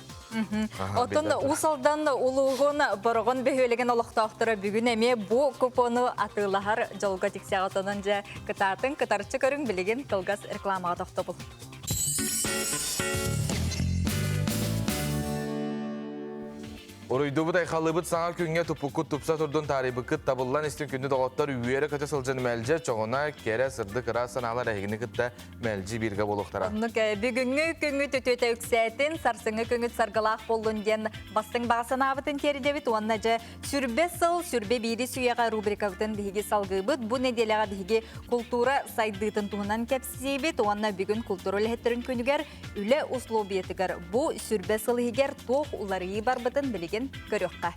Оттон Уус Алдан улууһун Бороҕон бөһүөлэгин олохтоохторо бүгүн эмиэ бу купону атыылаһар дьолго тиксэҕит. Онон дьэ кытаатын, кытарчы көрүҥ билигин кылгас рекламаҕа тохтобул. Уруйдубут айхаллыбыт саҥа күҥҥэ туппуккут тупса турдун таарыйбыккыт табыллан истин күндү доҕоттор үөрэ-көтө сылдьан мэлдьи чоҕуна кэрэ сырдык ыраас санаалар эһигини кытта мэлдьи бииргэ буолуохтара. Оннук бүгүҥҥү күҥҥүт үтүөтэ үксээтин, сарсыҥҥы күҥүт саргылаах буоллун диэн бастыҥ баҕа санаабытын тиэрдэбит уонна дьэ сүрбэ сыл, сүрбэ биири сүүйэҕэ рубрикабытын биһиги салгыыбыт. Бу нэдиэлэҕэ биһиги култуура сайдыытын туһунан кэпсиибит уонна бүгүн култуура үлэһиттэрин күнүгэр үлэ условиятыгар бу сүрбэ сыл иһигэр туох уларыйыы барбытын билигин көрүөххэ.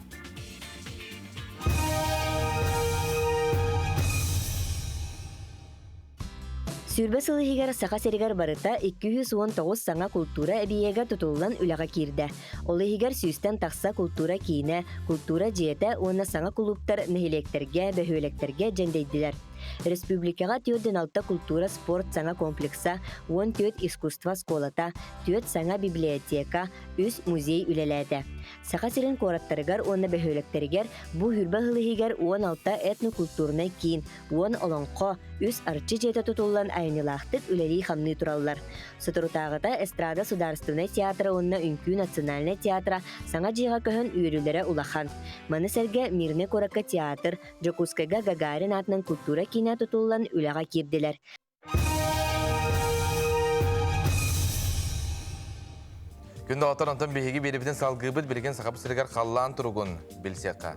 Сүүрбэ сыл иһигэр Саха сиригэр барыта 219 саҥа култуура эбийиэгэ тутуллан үлэҕэ киирдэ. Ол иһигэр сүүстэн тахса култуура киинэ, култуура дьиэтэ уонна саҥа кулууптар нэһилиэктэргэ, бөһүөлэктэргэ дьэндэйдилэр. Республикаҕа 46 култуура-спорт саҥа комплекса, 14 искусство оскуолата, 4 саҥа библиотека, үс музей үлэлээтэ. Саха сирин куораттарыгар уонна бөһүөлэктэригэр бу сүүрбэ сыл иһигэр 16 этнокультурнай киин, 10 олоҥхо, үс арчы дьиэтэ тутуллан айымньылаахтык үлэлии-хамныы тураллар. Соторутааҕыта Эстрада судаарыстыбаннай театра уонна Үҥкүү национальнай театра саҥа дьиэҕэ көһөн үөрүүлэрэ улахан. Маны сэргэ Мирнэй куоракка театр, Дьокуускайга Гагарин аатынан култуура киинэ тутуллан үлэҕэ киирдилэр. Күн доҕоттор, онтон биһиги биэрибитин салгыыбыт, билигин Сахабыт сиригэр халлаан туругун билсиэххэ.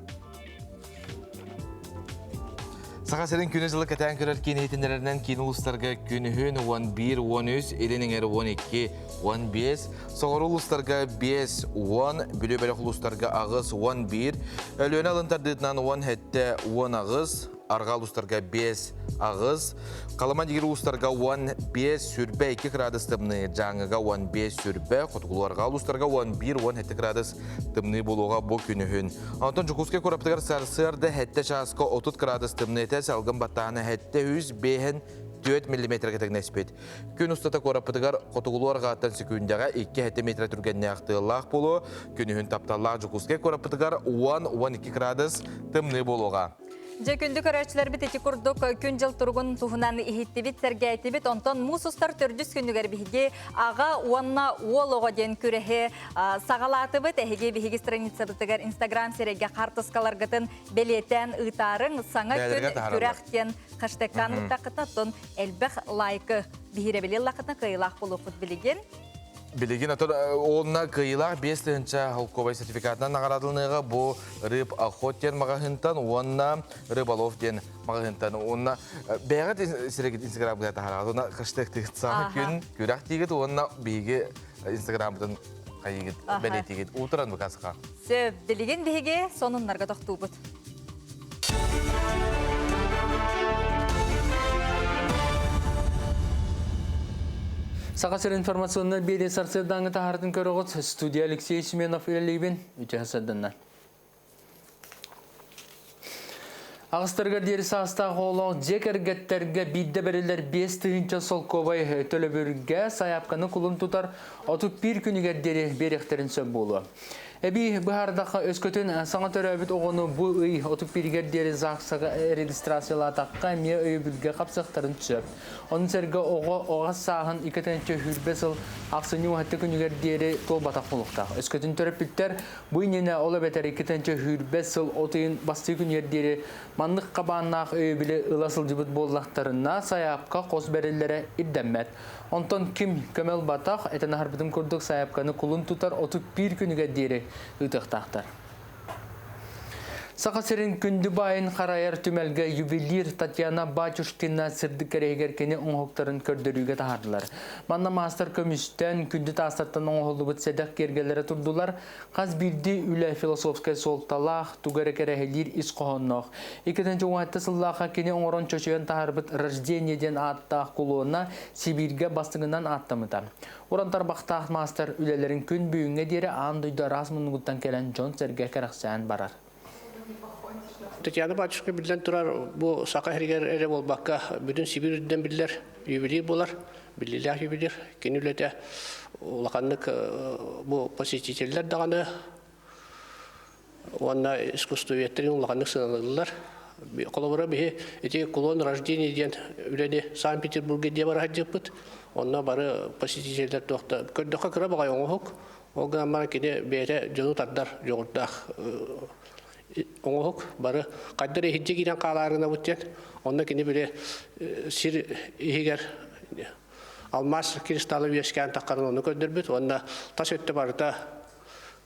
Саха сирин күнү-дьылы кэтээн көрөр киин иһитиннэрэринэн киин улуустарга күнүһүн 11-13, илин эҥэр 12, 15, соҕуруу улуустарга 5, 10, Бүлүү бөлөх улуустарга 8, 11, Өлүөнэ алын тардыытынан 17, 18, арҕаа улуустарга 5, 8, Халыма дигир улуустарга 15, сүрбэ 2 градус тымныы, Дьааҥыга 15, сүрбэ, хотугулуу арҕаа улуустарга 11, 17 градус тымныы буолуоҕа бу күнүһүн. Онтон Дьокуускай куораппытыгар сарсыарда 7 чааска 30 градус тымныы этэ, салгын баттааһына 705 4 миллиметргэ тэҥнэспит. Күн устата куораппытыгар хотугулуу арҕааттан сөкүүндэҕэ 2-7 метр түргэннээх тыаллаах буолуо. Күнүһүн тапталлаах Дьокуускай куораппытыгар 10-12 градус тымныы буолуоҕа. Дьэ күндү көрөөччүлэрбит ити курдук күн-дьыл туругун туһунан иһиттибит, сэргээтибит. Онтон муус устар төрдүс күнүгэр биһиги аҕа уонна уол оҕо диэн күрэһи саҕалаатыбыт. Эһиги биһиги страницабытыгар Инстаграм сирэйгэ хаартыскаларгытын бэлиэтээн ыытаарыҥ. Саҥа күн күрэх диэн хэштегтаан ыыттаххытына, оттон элбэх лайкы биһирэбили ыллаххытына кыайыылаах буолуоххут билигин. Билигин отон онна кыайыылаах 5 тыһыынча холкуобай сертификатынан наҕараадаланыаҕа бу Рыб Охот диэн маҕаһыынтан уонна Рыболов диэн маҕаһыынтан уонна бэйэҕит сирэгит инстаграмгыта таһараҕыт уонна хэштегтигит саҥа күн күрэх тиигит уонна биһиги инстаграммытын хайыгыт бэлиэтигит уутуран букасха. Сөп, билигин биһиги сонуннарга тохтуубут. Саха сир информационнай биэрии сарсыардааҥы таһаартын көрөҕүт. Студия Алексей Семенов үлэлиибин. Үтүө сарсыарданнар. Аҕыстарыгар диэри саастаах оҕолоох дьиэ кэргэттэргэ биирдэ бэриллэр 5000 солкуобай төлөбүргэ сайаапканы кулун тутар 31 күнүгэр диэри биэриэхтэрин сөп буолуо. Эбии быһаардахха өскөтүн саҥа төрөөбүт оҕону бу ый 31-гэр диэри ЗАГСаҕа регистрациялаатахха эмиэ өйөбүлгэ хапсыахтарын сөп. Ону сэргэ оҕо оҕо сааһын 2 сыл ахсынньы уһатты күнүгэр диэри туолбатах буолуохтаах. Өскөтүн төрөппүттэр бу иннинэ ол эбэтэр 2 сыл от ыйын бастыы күнүгэр диэри маннык хабааннаах өйөбүлү ыла сылдьыбыт буоллахтарына сайаапка хос бэриллэрэ ирдэммэт. Онтон ким көмө ылбатах, этэн аһарбытым курдук сайаапканы кулун тутар 31 күнүгэр диэри ыытыахтаахтар. Саха сирин күндү баайын харайар түмэлгэ ювелир Татьяна Батюшкина сырдык кэрэһигэр кини оҥоһуктарын көрдөрүүгэ таһаардылар. Манна маастар көмүстэн, күндү таастартан оҥоһуллубут сэдэх киэргэллэрэ турдулар. Хас биирдии үлэ философскай суолталаах, тугу эрэ кэрэһилиир ис хоһоонноох. 2017 сыллаахха кини оҥорон чочуйан таһаарбыт «Рождение» диэн ааттаах кулуона Сибииргэ бастыҥынан ааттаммыта. Уран тарбахтаах маастар үлэлэрин күн бүгүҥҥэ диэри аан дойду араас муннугуттан кэлэн дьон-сэргэ кэрэхсээн барар. Татьяна батюшка биллэн турар бу саха сиригэр эрэ буолбакка бүтүн Сибиир үрдүнэн биллэр ювелир буолар, биллиилээх ювелир. Кини үлэтэ улаханнык бу посетителлэр даҕаны уонна искусствоведтэрин улаханнык сыаналыыллар. Холобура биһи ити кулон рождения диэн үлэни Санкт-Петербурга диэ бара сылдьыппыт. Онно бары посетителлэр туохта көрдөххө кыра баҕайы оҥоһук. Ол гынан баран кини бэйэтэ дьону тардар дьоҕурдаах оҥоһук бары хайдах иһирдьэ киирэн хаалаарынабыт диэн. Онно кини били сир иһигэр алмаас кристалла үөскээн таххарын ону көрдөрбүт уонна тас өттө барыта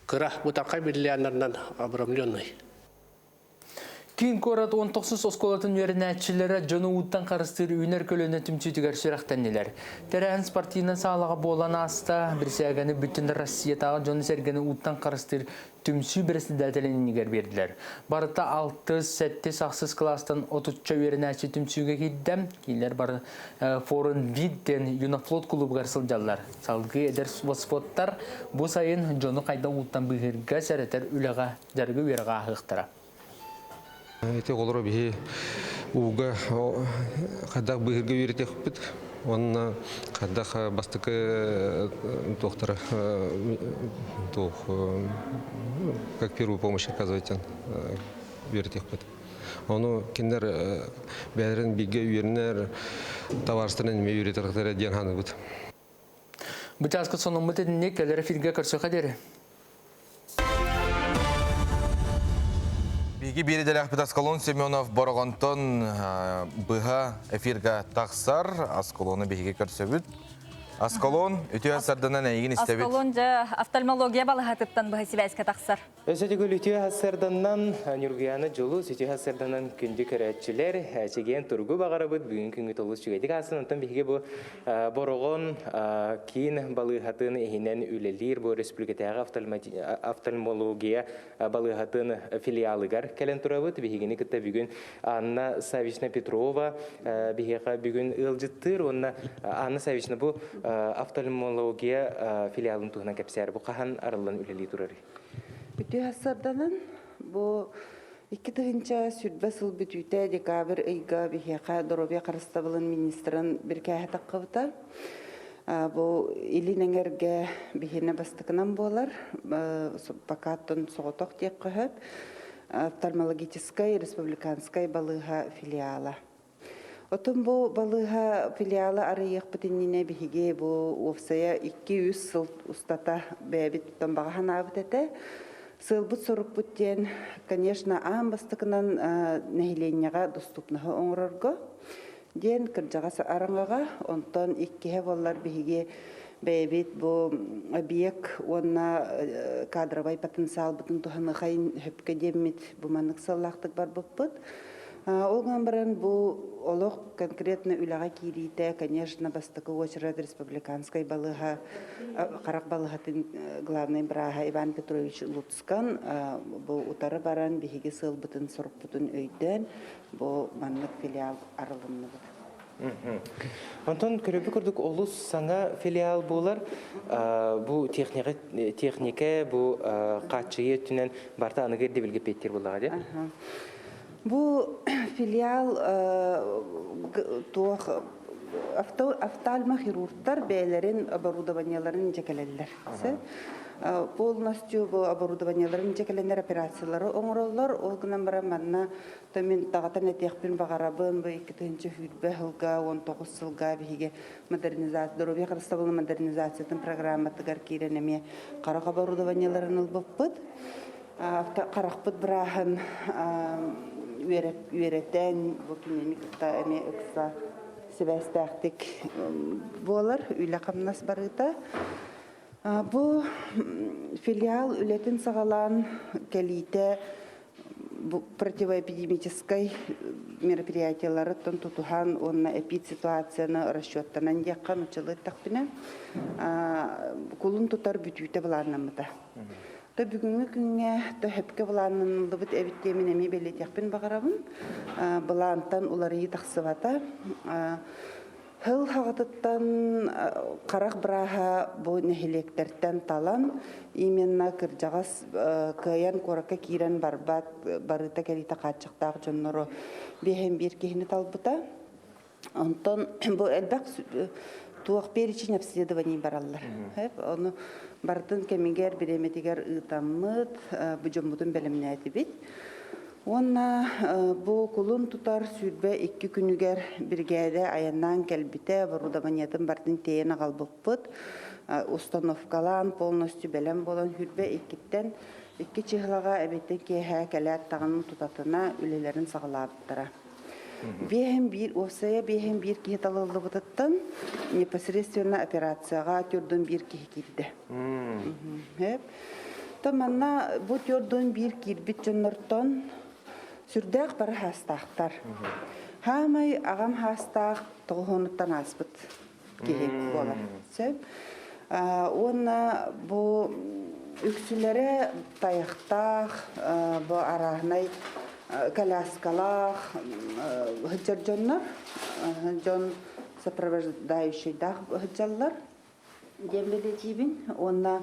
кыра бытархай бриллианнарынан обрамленный. Киин куорат 19 оскуолатын үөрэнээччилэрэ дьону ууттан харыстыыр үүнэр көлүөнэ түмсүүтүгэр сүрэхтэннилэр. Тэрээһин спортивнай саалаҕа буолан ааста. Бирисээгэни бүтүн Россиятааҕы дьону-сэргэни ууттан харыстыыр түмсүү председателин иннигэр биэрдилэр. Барыта 6, 7, 8 кылаастан отучча үөрэнээччи түмсүүгэ киирдэ. Кинилэр бары Форум Вид диэн Юнофлот клубугар сылдьаллар. Салгыы эдэр восфоттар бу сайын дьону хайда ууттан быыһыырга сэрэтэр үлэҕэ дьарыгы үөрэҕэ ааһыахтара. Ити оҕолору биһи ууга хайдах быыһыырга үөрэтиэхпит уонна хайдах бастакы туохтара туох как первую помощь оказывать үөрэтиэхпит. Ону кинилэр бэйэлэрин бииргэ үөрэнэр табаарыстарын эмиэ үөрэтиэхтэрэ диэн саныыбыт. Бу чааска сонуммут итинник кэлэр эфиргэ көрсүөххэ диэри. Биһиги биирдэлээхпит Аскалон Семенов Бороҕонтон быһа эфирга тахсар. Аскалону биһиги көрсөбүт. Аскалон, үтүө сарданан эйигин истэбит. Аскалон дьэ офтальмология балаһатыттан быһа сибээскэ тахсар. Өссө төгүл үтүө сарсыарданнан Ньургуяна Дьулус, үтүө сарсыарданан күндү көрөөччүлэр, чэгиэн туругу баҕарабыт. Бүгүн күҥҥүт олус үчүгэйдик аасын. Онтон биһиги бу Бороҕон киин балыыһатын иһинэн үлэлиир бу республикатааҕы офтальмология балыыһатын филиалыгар кэлэн турабыт. Биһигини кытта бүгүн Анна Савична Петрова биһиэхэ бүгүн ыалдьыттыыр уонна Анна Савична бу офтальмология филиалын туһунан кэпсээр. Бу хаһан арыллан үлэлии турарый? Үтүө сарданан бу 2020 сыл бүтүүтэ декабрь ыйга биһиэхэ доруобуйа харыстабылын министрын бирикээһэ таххыбыта. Бу илин эҥэргэ биһиэнэ бастакынан буолар, пока соҕотох диэххэ сөп. Офтальмологическай республиканскай балыыһа филиала. Отон бу балыыһа филиала арыйыахпыт иннинэ биһиги бу уопсайа 2-3 сыл устата бэйэбит баҕа санаабыт этэ. Сыалбыт-сорукпут диэн, конечно, аан бастакынан нэһилиэнньэҕэ доступноһы оҥорорго диэн кырдьаҕас араҥаҕа, онтон иккиһэ буоллар биһиги бэйэбит бу объект уонна кадровай потенциалбытын туһаныхайын хөпкө диэммит бу маннык сыаллаахтык барбыппыт. Ол гынан баран бу олох конкретно үлэҕэ киириитэ, конечно, бастакы очеред республиканскай балыыһа харах балыыһатын главный бырааһа Иван Петрович Луцкан бу утары баран биһиги сыалбытын сорукпутун өйдөөн бу маннык филиал арылынныбыт. Онтон көрөбү курдук олус саҥа филиал буолар. Бу техника, техника бу хааччыйы өттүнэн барта аныгы ирдэбилгэ петтир буллаҕа дии. Бу филиал туох офтальмохирургтар бэйэлэрин оборудованиеларын дьэкэлэллэр. Полностью бу оборудованиеларын дьэкэлэнэр операциялары оҥороллор. Ол гынан баран манна мин даҕатан этиэхпин баҕарабын, бу 2020 сылга, 19 сылга биһиги модернизация, здоровье харыстабылын модернизациятын программатыгар киирэн эмиэ харах оборудованиеларын ылбыппыт. Харахпыт бырааһын үөрэтэн, бу кинини кытта эмиэ ыкса сибээстээхтик буолар үлэ-хамнас барыыта. Бу филиал үлэтин саҕалаан кэлиитэ противоэпидемическай мероприятиеларыттан тутуһан уонна эпид-ситуацияны расчеттанан диэххэ нуччалыы эттэхпинэ кулун тутар бүтүүтэ былааннаммыта. То бүгүҥҥү күҥҥэ то сөпкө былааннаныллыбыт эбит диэмин эмиэ бэлиэтиэхпин баҕарабын. Былаантан уларыйыы тахсыбата. Сыл хаҕатыттан харах бырааһа бу нэһилиэктэртэн талан, именно кырдьаҕас кыайан куоракка киирэн барбат, барыта кэлиитэ хааччахтаах дьоннору биэһэн биир киһини талбыта. Онтон бу элбэх туох перечень обследований бараллар. Ону барытын кэмигэр, бириэмэтигэр ыытаммыт, бу дьоммутун бэлэмнээтибит. Уонна бу кулун тутар 22 күнүгэр биригээдэ айаннаан кэлбитэ, оборудованиетын бардын тиэйэн аҕалбыппыт. Установкалаан полностью бэлэм буолан хүрбэ иккиттэн икки чыһылаҕа эбиттэн киэһэ кэлээт даҕаны тутатына үлэлэрин саҕалаабыттара. Биэһин биир уопсайа биэһин биир киһи талыллыбытыттан непосредственно операцияҕа түрдүн биир киһи киирдэ. То манна бу түрдүн биир киирбит дьоннортон сүрдээх бары хаастаахтар. Хаамай аҕам хаастаах тоҕуһунуттан ааспыт киһи буолар. Сөп. Уонна бу үксүлэрэ тайахтаах, бу арааһынай коляскалаах сылдьар дьоннор, дьон сопровождающийдаах сылдьаллар диэн бэлиэтиибин. Уонна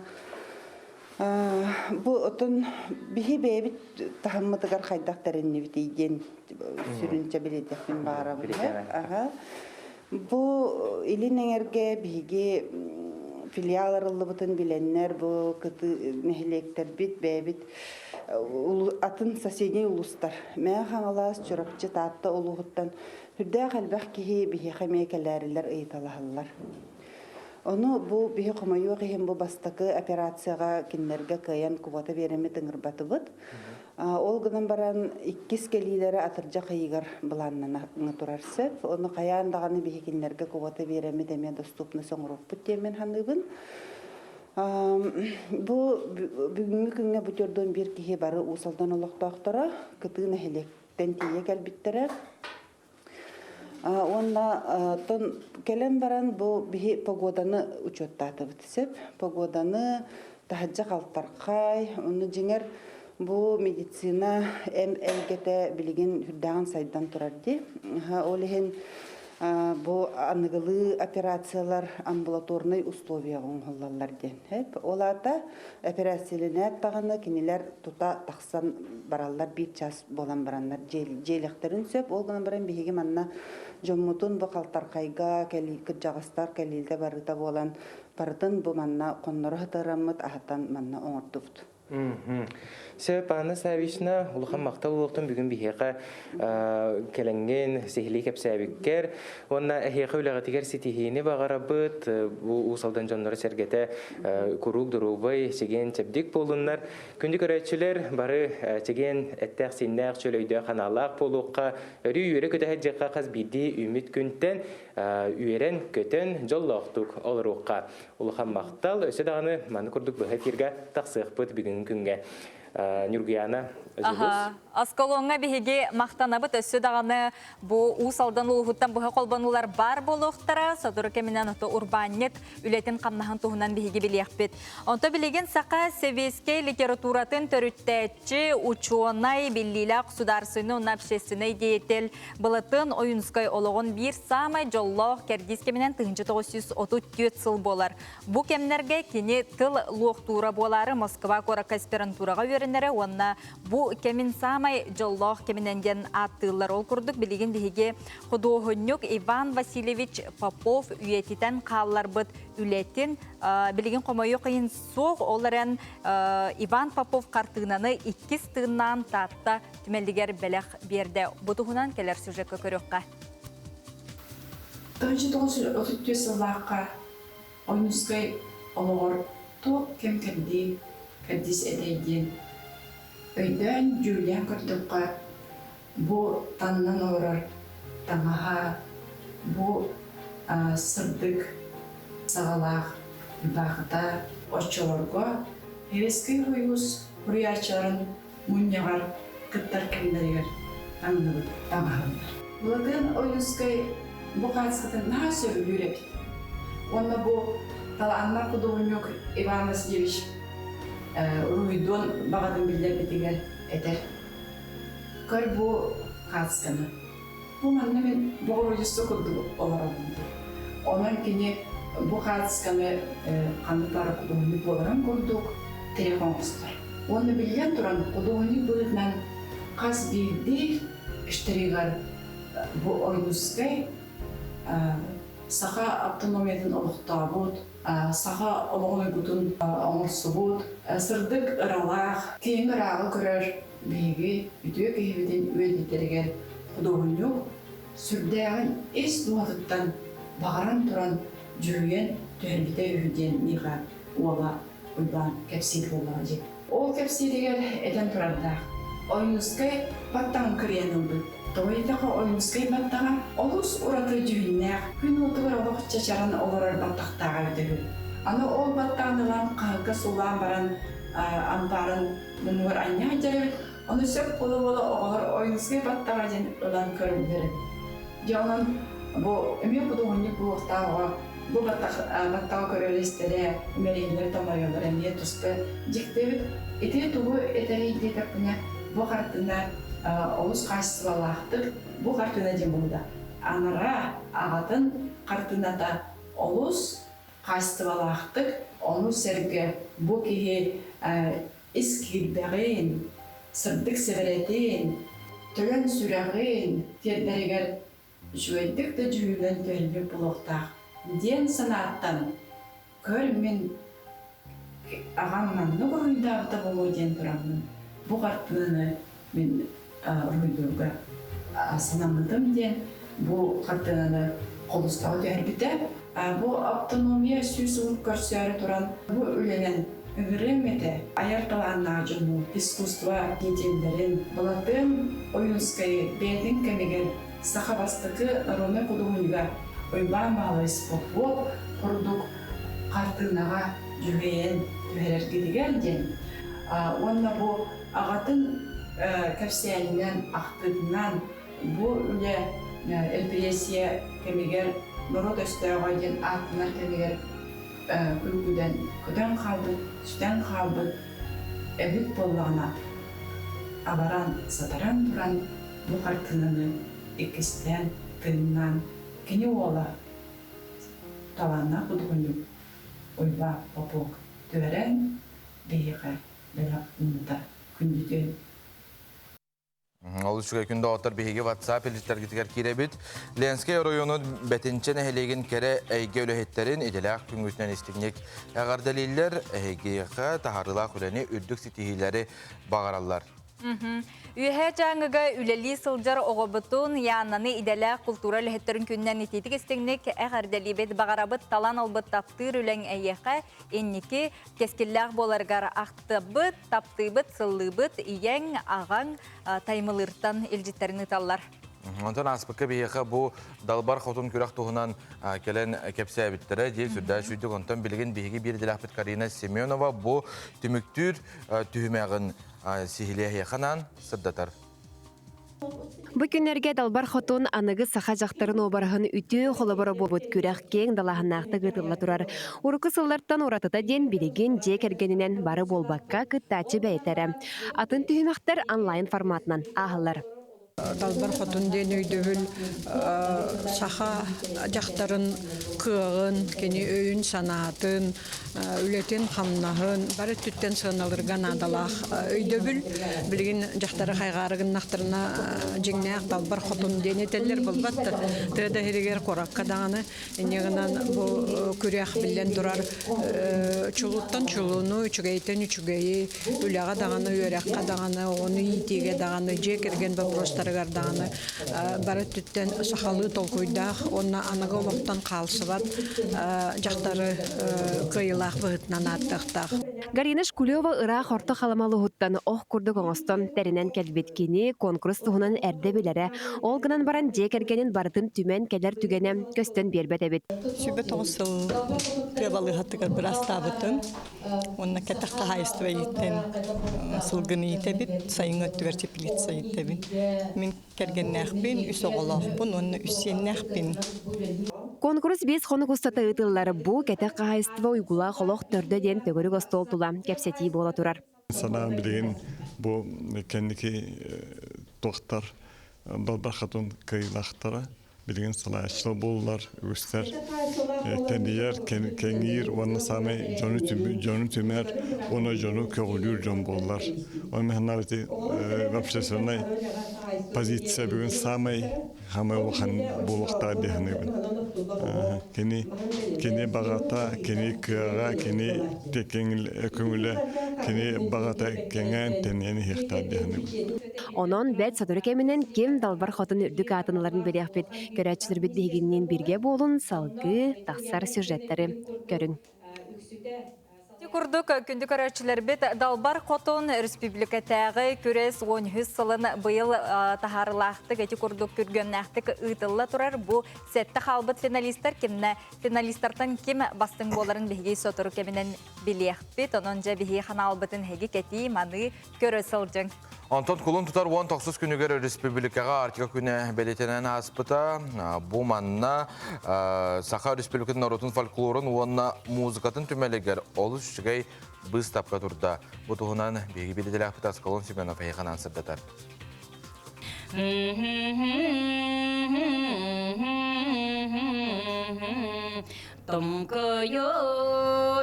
бу отон биһи бэйэбит таһыммытыгар хайдах тэриннибитий диэн сүрүнчэ бэлиэтиэхпин баҕарабын. Бу Илин Эҥэргэ биһиги филиал арыллыбытын билэннэр, бу кыты нэһилиэктэрбит, бэйэбит атын соседний улуустар Мэҥэ Хаҥалас, Чурапчы, Таатта улууһуттан сүрдээх элбэх киһи биһиэхэ эмиэ кэлээрилэр ыйыталаһаллар. Ону бу биһи хомойуох иһин бу бастакы операцияҕа кинилэргэ кыайан квота биэрэммит ыҥырбатыбыт. Ол гынан баран иккис кэлиилэрэ атырдьах ыйыгар былааннана турар сөп. Ону хайаан даҕаны биһи кинилэргэ квота биэрэммит эмиэ доступность оҥоруохпут диэммин саныыбын. Бу бүгүҥҥү күҥҥэ бу төрдүөн биир киһи бары Уус Алдан олохтоохторо кытыы нэһилиэктэн тиийэ кэлбиттэрэ. Уонна тон кэлэн баран бу биһи погоданы учуоттаатыбыт сөп. Погоданы таһырдьа халтархай, онно дьиҥэр бу медицина эм эйгэтэ билигин үрдээҕин сайдан турар дии. Ол иһин бу аныгылыы операциялар амбулаторнай условияҕа оҥоһуллаллар диэн. Ол аата эпэрээссийэлэнээт даҕаны кинилэр тута тахсан бараллар биир час буолан бараннар дьиэлэхтэрин сөп. Ол гынан баран биһиги манна дьоммутун бу халтархайга кырдьаҕастар кэлиилдэ барыта буолан барытын бу манна хонноро сытыараммыт аһатан манна оҥордубут. Сөп, Анна Савична, улахан махтал буолуохтун бүгүн биһиэхэ кэлэҥҥин сиһилии кэпсээбиккэр уонна эһиэхэ үлэҕитигэр ситиһиини баҕарабыт. Бу Уус Алдан дьонноро сэргэтэ куруук доруобай, чэгиэн чэбдик буолуннар. Күндү көрөөччүлэр, бары чэгиэн эттээх-сииннээх, чөл өйдөөх-санаалаах буолуохха, өрүү үөрэ-көтө сылдьыахха хас биирдии үүммүт күнтэн үөрэн, көтөн, дьоллоохтук олоруохха. Улахан махтал, өссө даҕаны маны курдук быһа эфиргэ тахсыахпыт бүгүҥҥү күҥҥэ. Ньургуяна Дьулус. Осколоҥҥа биһиги махтанабыт өссө даҕаны бу Уус Алдан улууһуттан быһа холбонуулар баар буолуохтара. Сотору кэминэн ото урбаанньыт үлэтин-хамнаһын туһунан биһиги билиэхпит. Онто билигин саха сэбиэскэй литературатын төрүттээччи, учуонай, биллиилээх государственный уонна общественный деятель Былатын Ойунскай олоҕун биир саамай дьоллоох кэрдиис кэминэн 1934 сыл буолар. Бу кэмнэргэ кини тыл луохтуура буолаары Москва куоракка аспирантураҕа үөрэнэрэ уонна бу кэмин саамай дьоллоох кэминэн диэн ааттыыллар. Ол курдук билигин биһиги худуоһунньук Иван Васильевич Попов үйэтитэн хаалларбыт үлэтин билигин хомойуох иһин суох, ол эрэн Иван Попов хартыынаны иккис тыыннаан Таатта түмэлигэр бэлэх биэрдэ. Бу туһунан кэлэр сюжекка көрүөххэ. 1934 сыллаахха Ойуунускай олоҕор туох кэм-кэрдии кэрдиис этэй диэн өйдөөн, дьүүллээн көрдөххө, бу таҥнан олорор таҥаһа, бу сырдык саҕалаах ырбаахыта оччолорго Советскай Союз суруйааччыларын мунньаҕар кыттар кэмнэригэр таҥныбыт таҥаһыллар. Былатыан Ойуунускай бу хаачыстыбатын наһаа сөбүлүүр эбит. Уонна бу талааннаах худуоһунньук Иван Васильевич уруһуйдуон баҕатын биллэрбитигэр этэр. Көр бу хаачыстыбаны. Бу манна мин Боҕоруодьусса курдук олоробун диир. Онон кини бу хаачыстыбаны ханнык баҕарар худуоһунньук буоларын курдук тирэх оҥостор. Уонна биллэн туран, худуоһунньук быһыытынан хас биирдии штригар бу Ойуунускай саха автономиятын олохтообут, саха олоҕун уйгутун оҥорсубут, сырдык ыралаах, киэҥ ырааҕы көрөр биһиги үтүө киһибитин үөдүтэригэр худуоһунньук сүрдээҕин ис дууһатыттан баҕаран туран дьүһүйэн түһэрбитэ үһү диэн миэхэ уола Уйбаан кэпсиир буоллаҕа дии. Ол кэпсииригэр этэн турардаах. Ойуунускай баттаҕын кырыйан ылбыт. Тоҕо диэтэххэ Ойуунускай баттаҕа олус ураты дьүһүннээх, күн уотугар олох чачаран олорор баттахтааҕа эбитэ үһү. Аны ол баттаҕын ылан хаһыкка суулаан баран ампаарын муннугар анньа сылдьар эбит. Ону сөп буола-буола оҕолор Ойуунускай баттаҕа диэн ылан көрөллөр эбит. Дьэ онон бу эмиэ худуоһунньук буолуохтаах оҕо бу баттаҕы көрөр-истэрэ, имэрийэллэрэ-томоройоллоро эмиэ туспа дьикти эбит. Ити тугу этэрий диэтэхпинэ, бу хартыына олус хаачыстыбалаахтык, бу хартыына диэн буолда. Анараа аҕатын хартыыната олус хаачыстыбалаахтык, ону сэргэ бу киһи ис киирбэҕин, сырдык сэбэрэтин, төлөн сүрэҕин тиэрдэригэр үчүгэйдик да дьүһүнэн түһэрбит буолуохтаах диэн санааттан көр мин аҕам маннык уруһуйдаабыта буолуо диэн тураммын бу хартыынаны мин уруһуйдуурга санаммытым диэн бу хартыынаны холустаҕа түһэрбитэ. Бу автономия 100 сыл көрсөөрү туран бу үлэнэн ыҥырыам этэ айар талааннаах дьону, искусство деятеллэрин Былатыан Ойуунскайы бэйэтин кэмигэр саха бастакы народнай худуоһунньуга Уйбаан Баһылай Попов курдук хартыынаҕа дьүһүйэн түһэрэргитигэр диэн уонна бу аҕатын кэпсээнинэн, ахтыытынан бу үлэ репрессия кэмигэр норуот өстөөҕө диэн ааттанар кэмигэр күлгүдэн көтөн хаалбыт, сүтэн хаалбыт эбит буоллаҕына, абаран, сатаран туран бу хартыынаны иккистээн тыыннаан кини уола талааннаах худуоһунньук Уйбаан Попов түһэрэн биһиэхэ бэлэх ууммута күндүтүн. Ол үчүгэй күн доҕоттор биһиги WhatsApp илдьиттэргитигэр киирэбит. Ленскэй оройуонун Бэтинчэ нэһилиэгин кэрэ эйгэ үлэһиттэрин идэлээх күҥҥүтүнэн истиҥник эҕэрдэлииллэр, эһигиэхэ таһаарыылаах үлэни үрдүк ситиһиилэри баҕараллар. Үөһээ Дьааҥыга үлэлии сылдьар оҕобутун Яананы идэлээх култуура үлэһиттэрин күнүнэн итиитик истиҥник эҕэрдэлиибит, баҕарабыт талан ылбыт таптыыр үлэҥ эйиэхэ инники кэскиллээх буоларыгар ахтабыт, таптыыбыт, сыллыыбыт, ийэҥ, аҕаҥ Таймылыыртан илдьиттэрин ыыталлар. Онтон ааспыкка биһиэхэ бу Далбар Хотун күрэх туһунан кэлэн кэпсээбиттэрэ дии сүрдээх сүүрдүк. Онтон билигин биһиги биир идэлээхпит Карина Семенова бу түмүктүүр түһүмэҕин сиһилиэһиэхэ анаан сырдатар. Бу күннэргэ Далбар Хотун аныгы саха дьахтарын уобараһын үтүө холобура буолбут күрэх киэҥ далааһыннаахтык ыытылла турар. Урукку сыллартан уратыта диэн билигин дьиэ кэргэнинэн бары буолбакка кыттааччы бэйэтэ эрэ. Атын түһүмэхтэр онлайн форматынан ааһаллар. Далбар Хотун диэн өйдөбүл саха дьахтарын кыаҕын, кини өйүн-санаатын, үлэтин-хамнаһын бары өттүттэн сыаналыырга наадалаах өйдөбүл. Билигин дьахтары хайҕаары гыннахтарына дьиҥнээх далбар хотун диэн этэллэр буолбат да. Тыа да иһигэр куоракка даҕаны инньэ гынан бу күрэх биллэн турар чулууттан чулууну, үчүгэйтэн үчүгэйи, үлэҕэ даҕаны, үөрэххэ даҕаны, оҕону иитиигэ даҕаны, дьиэ кэргэн боппуруостарыгар даҕаны бары өттүттэн сахалыы толкуйдаах уонна аныгы олохтон хаалсыбат дьахтары кыайыылаах быһыытынан ааттыахтаах. Галина Шкулева ыраах орто халыма улууһуттан ох курдук оҥостон тэринэн кэлбит кини куонкурус туһунан эрдэ билэрэ. Ол гынан баран дьиэ кэргэнин барытын түмэн кэлэр түгэнэ көстөн биэрбэт эбит. 29 сыл тыа балыыһатыгар быраастаабытым. Уонна кэтэх хаһаайыстыба ииттэн сылгыны иитэбит, сайыҥҥы өттүгэр теплица иитэбин. Мин кэргэннээхпин, үс оҕолоохпун уонна үс сиэннээхпин. Куонкурус биэс хонук устата ыытыллар. Бу кэтэх хаһаайыстыба уйгулаах олох төрдө диэн төгүрүк остуол тула кэпсэтии буола турар. Санаам билигин бу кэнники туохтар Далбар Хотун кыайыылаахтара билигин салайааччылар буоллар үгүстэр тэнийэр, кэҥиир уонна саамай дьону, дьону түмэр уонна дьону көҕүлүүр дьон буоллар. Ол иһин ити общественнай позиция бүгүн саамай хамай улахан буолуохтаах дии саныыбын. Кини кини баҕата, кини кыаҕа, кини көҥүлэ, кини баҕата кэҥээн тэнийэн иһиэхтээх дии саныыбын. Онон бэрт сотору кэминэн ким Далбар Хотун үрдүк аатын ыларын билиэхпит. Көрөөччүлэрбит биһигинниин бииргэ буолун, салгыы тахсар сюжеттары көрүҥ. Ити курдук күндү көрөөччүлэрбит Далбар Хотун республикатааҕы күрэс 13 сылын быйыл таһаарылаахтык ити курдук күргүөмнээхтик ыытылла турар. Бу сэттэ хаалбыт финалистар кимнэ финалистартан ким бастыҥ буоларын биһиги сотору кэминэн билиэхпит. Онон дьэ биһиги ханаалбытын эһиги кэтии, маныы көрө сылдьыҥ. Онтон кулун тутар 19 күнүгэр республикаҕа Арктика күнэ бэлиэтэнэн ааспыта. Бу манна Саха Республикатын норуотун фольклорун уонна музыкатын түмэлигэр олус үчүгэй быыстапка турда. Бу туһунан биһиги билидэлээхпит Аскалон Семенов эһиэхэ сырдатар. Томкойо,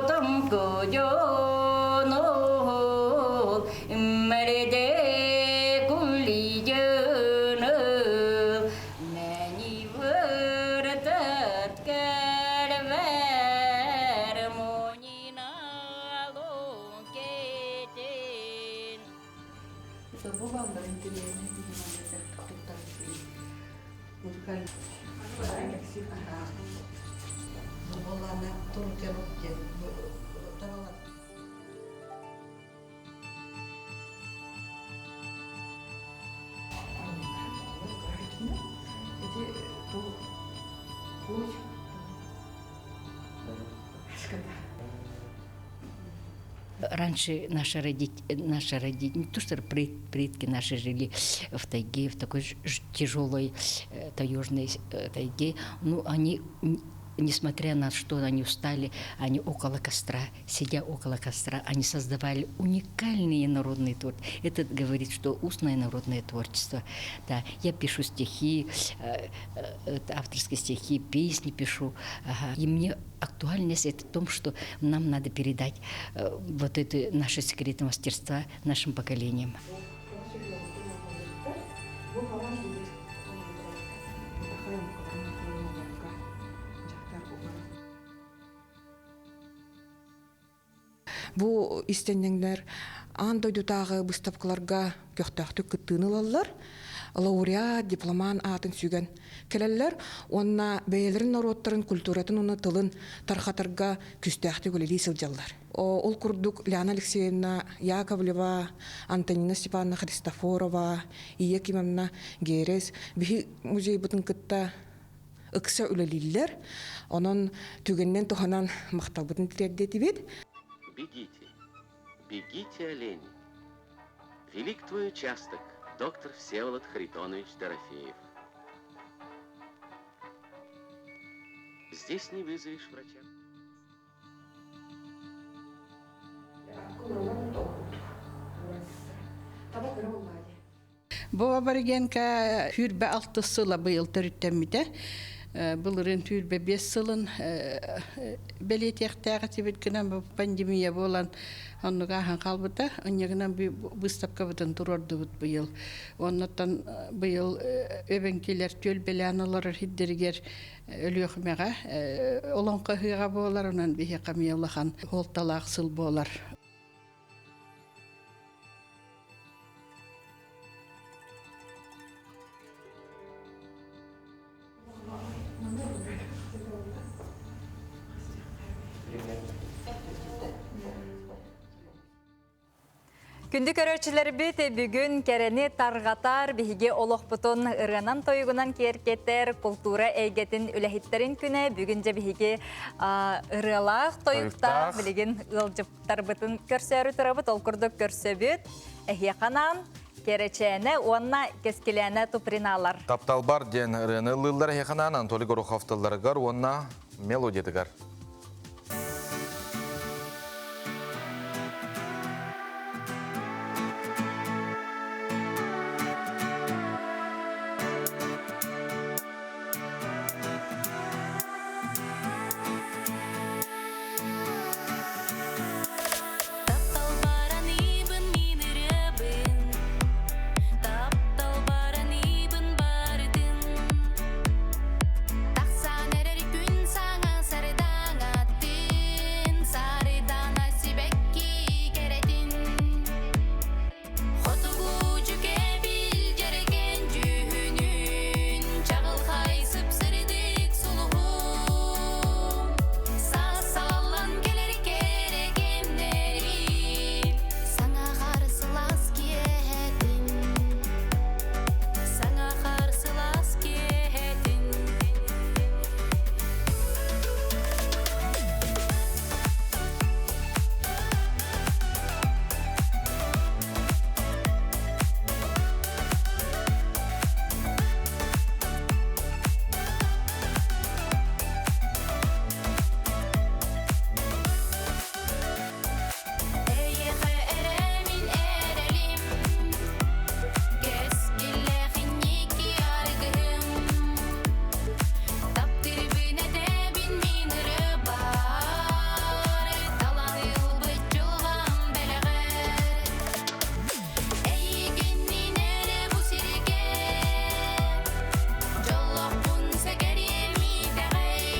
томкойо, мэрде куллиджыны, мэни выртат кэрвэр монина лукетин. Раньше наши родители, наши родители, не то что предки наши жили в тайге, в такой тяжелой э, таежной э, тайге, ну, они несмотря на что они устали, они около костра, сидя около костра, они создавали уникальные народные творчества. Это говорит, что устное народное творчество. Да, я пишу стихи, э, авторские стихи, песни пишу. Ага. И мне актуальность это в том, что нам надо передать вот это наше секреты мастерства нашим поколениям. Бу иистэнньэҥнэр аан дойдутааҕы быыстапкаларга көхтөөхтүк кыттыыны ылаллар. Лауреат, дипломан аатын сүгэн кэлэллэр уонна бэйэлэрин норуоттарын культуратын уонна тылын тархатарга күүстээхтик үлэлии сылдьаллар. Ол курдук Лиана Алексеевна Яковлева, Антонина Степановна Христофорова, Ия Кимовна Герес биһи музейбытын кытта ыкса үлэлииллэр. Онон түгэнинэн туһанан махталбытын тириэрдиэтибит. Бегите, бегите, олени. Велик твой участок, доктор Всеволод Харитонович Дорофеев. Здесь не вызовешь врача. Бу аборигенка хүрбэ алтыс сыла быйыл төрүттэммитэ. Былырыын түүрбэ биэс сылын бэлиэтиэхтээх этибит гынан пандемия буолан оннук ааһан хаалбыта. Онньагынан быыстапкабытын туруордубут быйыл. Оннуттан быйыл эбэҥкилэр түөлбэлээн олорор сирдэригэр Өлүөхүмэҕэ олоҥхо ыһыаҕа буолар, онон биһиэхэ эмиэ улахан суолталаах сыл буолар. Күндү көрөөччүлэрбит бүгүн кэрэни тарҕатар, биһиги олохпутун ырыанан тойугунан киэркэтэр култуура эйгэтин үлэһиттэрин күнэ бүгүн дьэ биһиги ырыалаах тойуктаах билигин ыалдьыттарбытын көрсөөрү турабыт ол курдук көрсөбүт эһиэхэ Кэрэчээнэ уонна Кэскилээнэ Туприналар. Тапталбар диэн ырыаны ыллыыллар эһиэхэ Анатолий Горохов тылларыгар уонна мелодиятыгар. Тахсан эрэр күн саҥа сардаҥатын, сардаҥа сибэкки кэрэтин. Хотугу дьүкэбил дьэрэгэн дьүһүнүн, чаҕылхай сып-сырдык сулуһун. Саас салаллан кэлэр кэрэ кэмнэрин, саҥа хаар сылаас киэһэтин. Саҥа хаар сылаас киэһэтин. Эйиэхэ эрэ мин эрэлим, кэскиллээх инники аргыһым. Таптыырбын этэбин мин ырыабар, талан ылбыт дьылҕам бэлэҕэр. Эйигинниин эрэ бу сиргэ, дьоллоохпун сэгэриэм итэҕэй.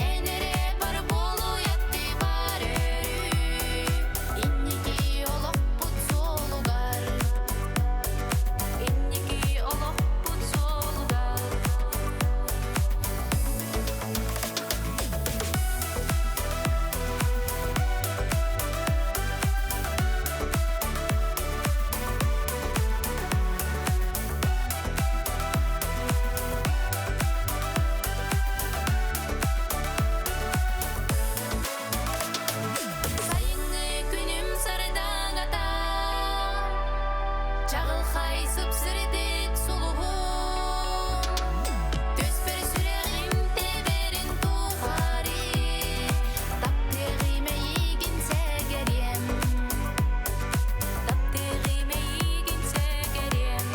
Эн эрэ бар буолуйатты бар өрүү, инники олохпут суолугар, инники олохпут суолугар. Сайыҥҥы күнүм сардаҥата, чаҕылхай сып-сырдык сулуһум. Түспэр сүрэҕим тэбэрин тухары, таптыаҕым эйигин сэгэриэм. Таптыаҕым эйигин сэгэриэм.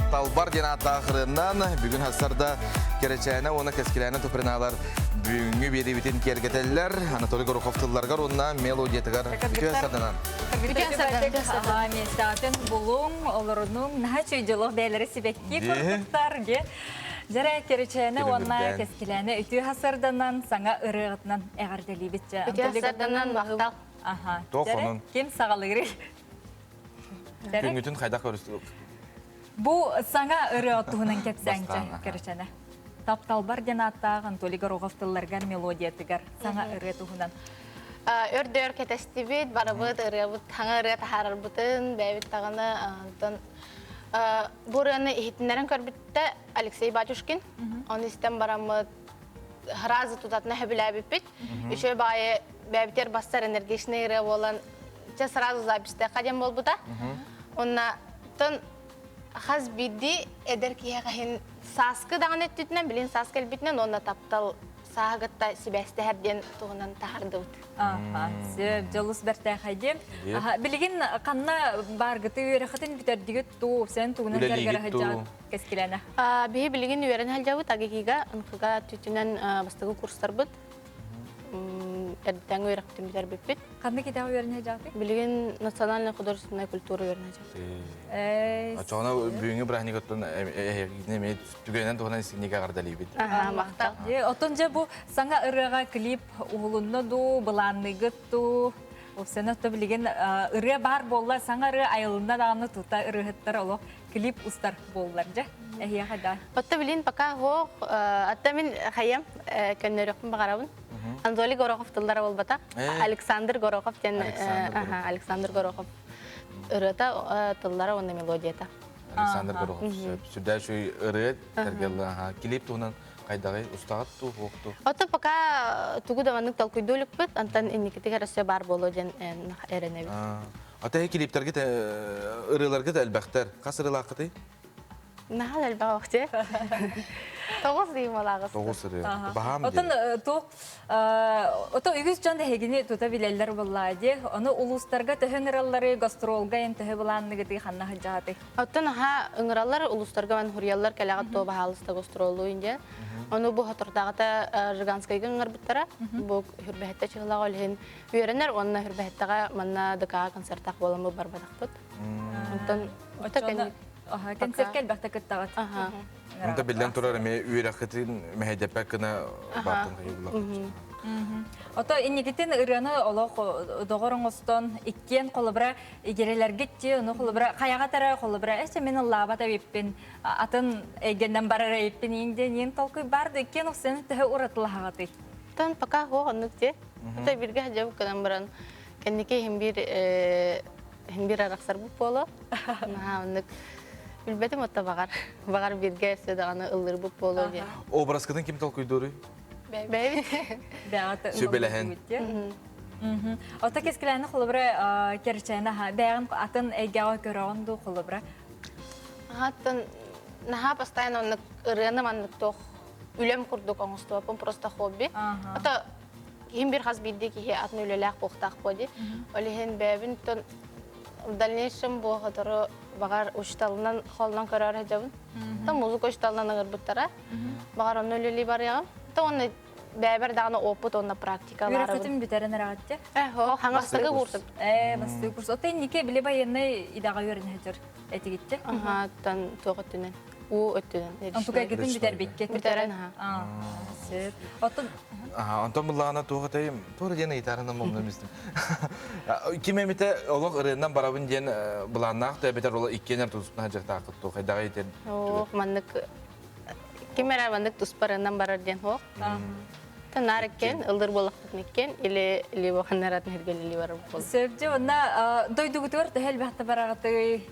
Талбар диэн ааттаах ырыаннан бүгүн хассарда Кэрэчээнэ уонна Кэскилээнэ Туприналар бүгүҥҥү биэриибитин киэргэтэллэр. Анатолий Горохов тылларыгар уонна мелодиятыгар үтүө сарданан. Бүтүн Миэстэҕитин булуҥ, олорунуҥ, наһаа үчүгэй дьоллоох бэйэлэрэ сибэкки курдуктар диэ. Дьэрэ Кэричээнэ уонна Кэскилээнэ үтүө сарданан саҥа ырыаҕытынан эҕэрдэлиибит. Үтүө сарданан махтал. Аха. Дьэрэ ким саҕалыырый? Күҥҥүтүн хайдах көрүстүгүт? Бу саҥа ырыа туһунан кэпсээҥчэ Кэричээнэ. Тапталбар диэн ааттаах Анатолий Горохов тылларыгар мелодиятыгар саҥа ырыа туһунан. Өрдөр кэтэстибит, барыбыт ырыабыт, саҥа ырыа таһаарарбытын, бэйэбит даҕаны онтон бу ырыаны иһитиннэрэн көрбүттэ Алексей Батюшкин. Оны истэн бараммыт сразу тутатына сөбүлээбиппит. Үчүгэй баайы бэйэбитигэр бастар энергичный ырыа буолан, чэ сразу записьтыахха диэн буолбута. Онна тон хас биирдии эдэр киһиэхэ иһин сааскы даҕаны өттүтүнэн, билин саас кэлбитинэн уонна таптал сааһы кытта сибээстэһэр диэн туһунан таһаардыбыт. Аха, сөп, дьолус бэртээхэй диэн. Билигин ханна бааргыты үөрэххитин бүтэрдигит туу, сен тугунан Үлэлиигит дьарыгар кэскилэнэ? Биһи билигин үөрэн сылдьабыт, АГИКИга, НХга түтүнэн бастакы курстарбыт. Эрдэҥ үөрэхпитин бүтэрбиппит. Ханнык идэҕэ үөрэнэ сылдьаҕытый? Билигин национальная художественная культура үөрэнэ сылдьабыт. Очоҕуна бүгүҥҥү бырааһынньыгыттан эһигини эмиэ түгэнэн туһунан истиҥник эҕэрдэлиибит. Махтал. Оттон дьэ бу саҥа ырыаҕа клип уһулунна дуу, былаанныгыт дуу? Сен отто билигин ырыа баар буолла, саҥа ырыа айылынна даҕаны тута ырыаһыттар олох клип устар буоллар дьэ. Эһиэхэ да. Отто билин пока хоох, атта мин хайам көннөрүөхпүн баҕарабын. Анатолий Горохов тыллара буолбата. Александр Горохов диэн Александр Горохов ырыата тыллара уонна мелодията. Александр Горохов сүрдээх үчүгэй ырыа тэргэллаха клип туһунан хайдаҕый устаҕыт туу хуох туу? Ото пока тугу да маннык толкуйдуу иликпит, антан инникитигэр өссө баар буолуо диэн эрэнэбит. Ата клиптэргит ырыаларгыт элбэхтэр. Хас ырыалааххытый? Наһаа элбэх охче. Тоҕус дыймалааҕыс. Тоҕус ырыа. Баһаам Отон туох ото үгүс дьон эһигини тута билэллэр буоллаа дии. Ону улуустарга төһө ыҥыраллары, гастролга эн төһө былаанныгытый ханна сылдьаҕытый? Оттон аха ыҥыраллар улуустарга ман хуруйаллар кэлэҕит туо баһаалыста гастроллуйун диэн. Ону бу хотордааҕыта Жиганскайга ыҥырбыттара. Бу Хүрбэһэттэ чыһылаҕа ол иһин үөрэнэр уонна Хүрбэһэттэҕэ манна ДК концертаах буоламмыт барбатахпыт. Онтон Концертка элбэхтэ кыттаҕыт. Онто биллэн турар эмиэ үөрэххитин мэһэйдэппэт гына баартын хайыыллар. Ото инникитин ырыаны олох доҕор оҥостон иккиэн холобура игирэлэргит дии ону холобура хайаҕа тара холобура эсэ мин ыллаабат эбиппин атын эйгэннэн барар эбиппин иин диэн иин толкуй бар да иккиэн охсен төһө уратылаһаҕытый? Тон пока хуох оннук дии. Ото бирге хадьабыт гынан баран кэнники иһин биир Иһин биир арахсарбыт буолуо. Наһаа оннук билбэтим отто баҕар. Баҕар бииргэ өссө даҕаны ыллырбыт буолуо диэн. Образкытын ким толкуйдууруй? Бэйэбит. Сүбэлэһэн. Ото кескилээни холобура керчээнэ аха бэйэҕин атын эйгэҕэ көрөҕүн дуу холобура? Аттан наһаа постоянно оннук ырыаны маннык туох үлэм курдук оҥостубаппын просто хобби. Ото киһим бир хас биирдии киһи атын үлэлээх буохтаах буо дии. Ол иһин бэйэбин тон в дальнейшем бу сотору баҕар учууталынан холунан көрөөр сылдьабын. Та музыка учууталынан ыҥырбыттара. Баҕар онно үлэлии барыаҕым. Та уонна бэйэбэр даҕаны опыт уонна практика Үөрэххитин бүтэрэн эрэҕитте? Э, хаҥастыгы курсум. Э, бастыы курс. Оттон инники били байыаннай идэҕэ үөрэнэ сылдьар этигитте? Аха, тан туох өттүнэн. Уу өттүнэн. Онтукайгытын бүтэрбиккэ. Бүтэрэн аха. Сөп. Оттон Онтон буллаҕына туох этэй туора диэн ыйытаарынан умнум истим. Ким эмитэ олох ырыаннан барабын диэн былааннаах да эбэтэр ол иккиэнэр туспа дьахтааххыт туох хайдаҕа итин. Ох, маннык ким эрэ маннык туспарынан барар диэн хоох. Танаар иккен, ылдыр буолахпытын иккен, или либо ханнаратын хиргелили барар буол. Сөп дьэ, онна дойдугутугар төһө элбэхтэ бараҕытый?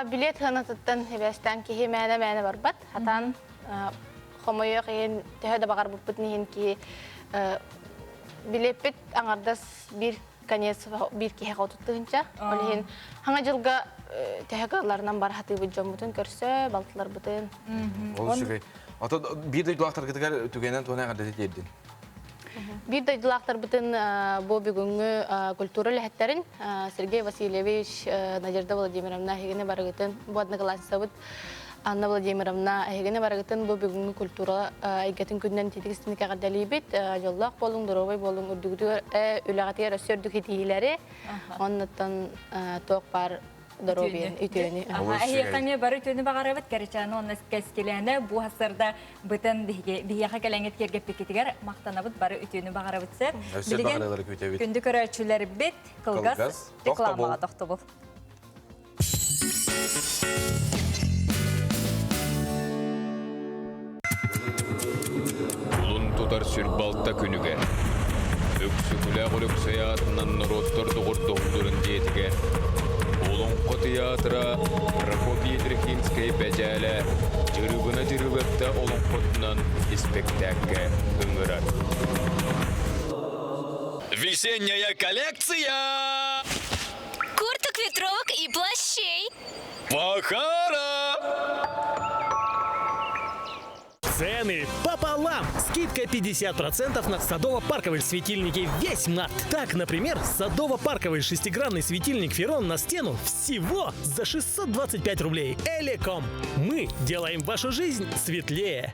Билет сыанатыттан эбээстээн киһи мээнэ-мээнэ барбат. Хатаан хомойуох иһин төһө да баҕарбыппытын иһин киһи билиэппит аҥардас биир конец биир киһиэхэ 30 тыһыынча. Ол иһин хаҥа дьылга төһө кыалларынан бар хатыыбыт дьоммутун көрсө, балтыларбытын. Ол үчүгэй. Ото биир дойдулаахтаргытыгар түгэнэн туһунан эҕэрдэтэ тиэрдин. Биир дойдулаахтарбытын бу бүгүҥҥү культура үлэһиттэрин Сергей Васильевич, Надежда Владимировна эһигини барыгытын бу одноклассницабыт. Анна Владимировна, эһигини барыгытын бу бүгүҥҥү культура эйгэтин күнүнэн титик истиник эҕэрдэлиибит. Дьоллоох буолуҥ, доруобай буолуҥ, үрдүгүтүгэр үлэҕитигэр өссө үрдүк ситиһиилэри, оннуттан туох баар доруобуйаны, үтүөнү. Эһиэхэ эмиэ бары үтүөнү баҕарабыт, кэрэчээн уонна кэскилээнэ бу хасырда бытын биһиги биһиэхэ кэлэҥҥит киэргэппиккитигэр махтанабыт, бары үтүөнү баҕарабыт сэр. Өссө баҕарылары күүтэбит. Күндү көрөөччүлэрбит, кылгас рекламаҕа тохтобул. Кулун тутар сүрбалта күнүгэр Өксөкүлээх Өлөксөй аатынан норуоттар доҕордоһууларын дьиэтигэр Олоҥхо тыйаатыра Прокопий Трехинскэй Бэдьээлэ Дьырыбына Дьырылыатта олоҥхотунан испэктээккэ ыҥырар. Весенняя коллекция! Курток, ветровок и плащей. Пахара! Цены пополам! Скидка 50% на садово-парковые светильники весь март. Так, например, садово-парковый шестигранный светильник Ферон на стену всего за 625 рублей. Элеком. Мы делаем вашу жизнь светлее.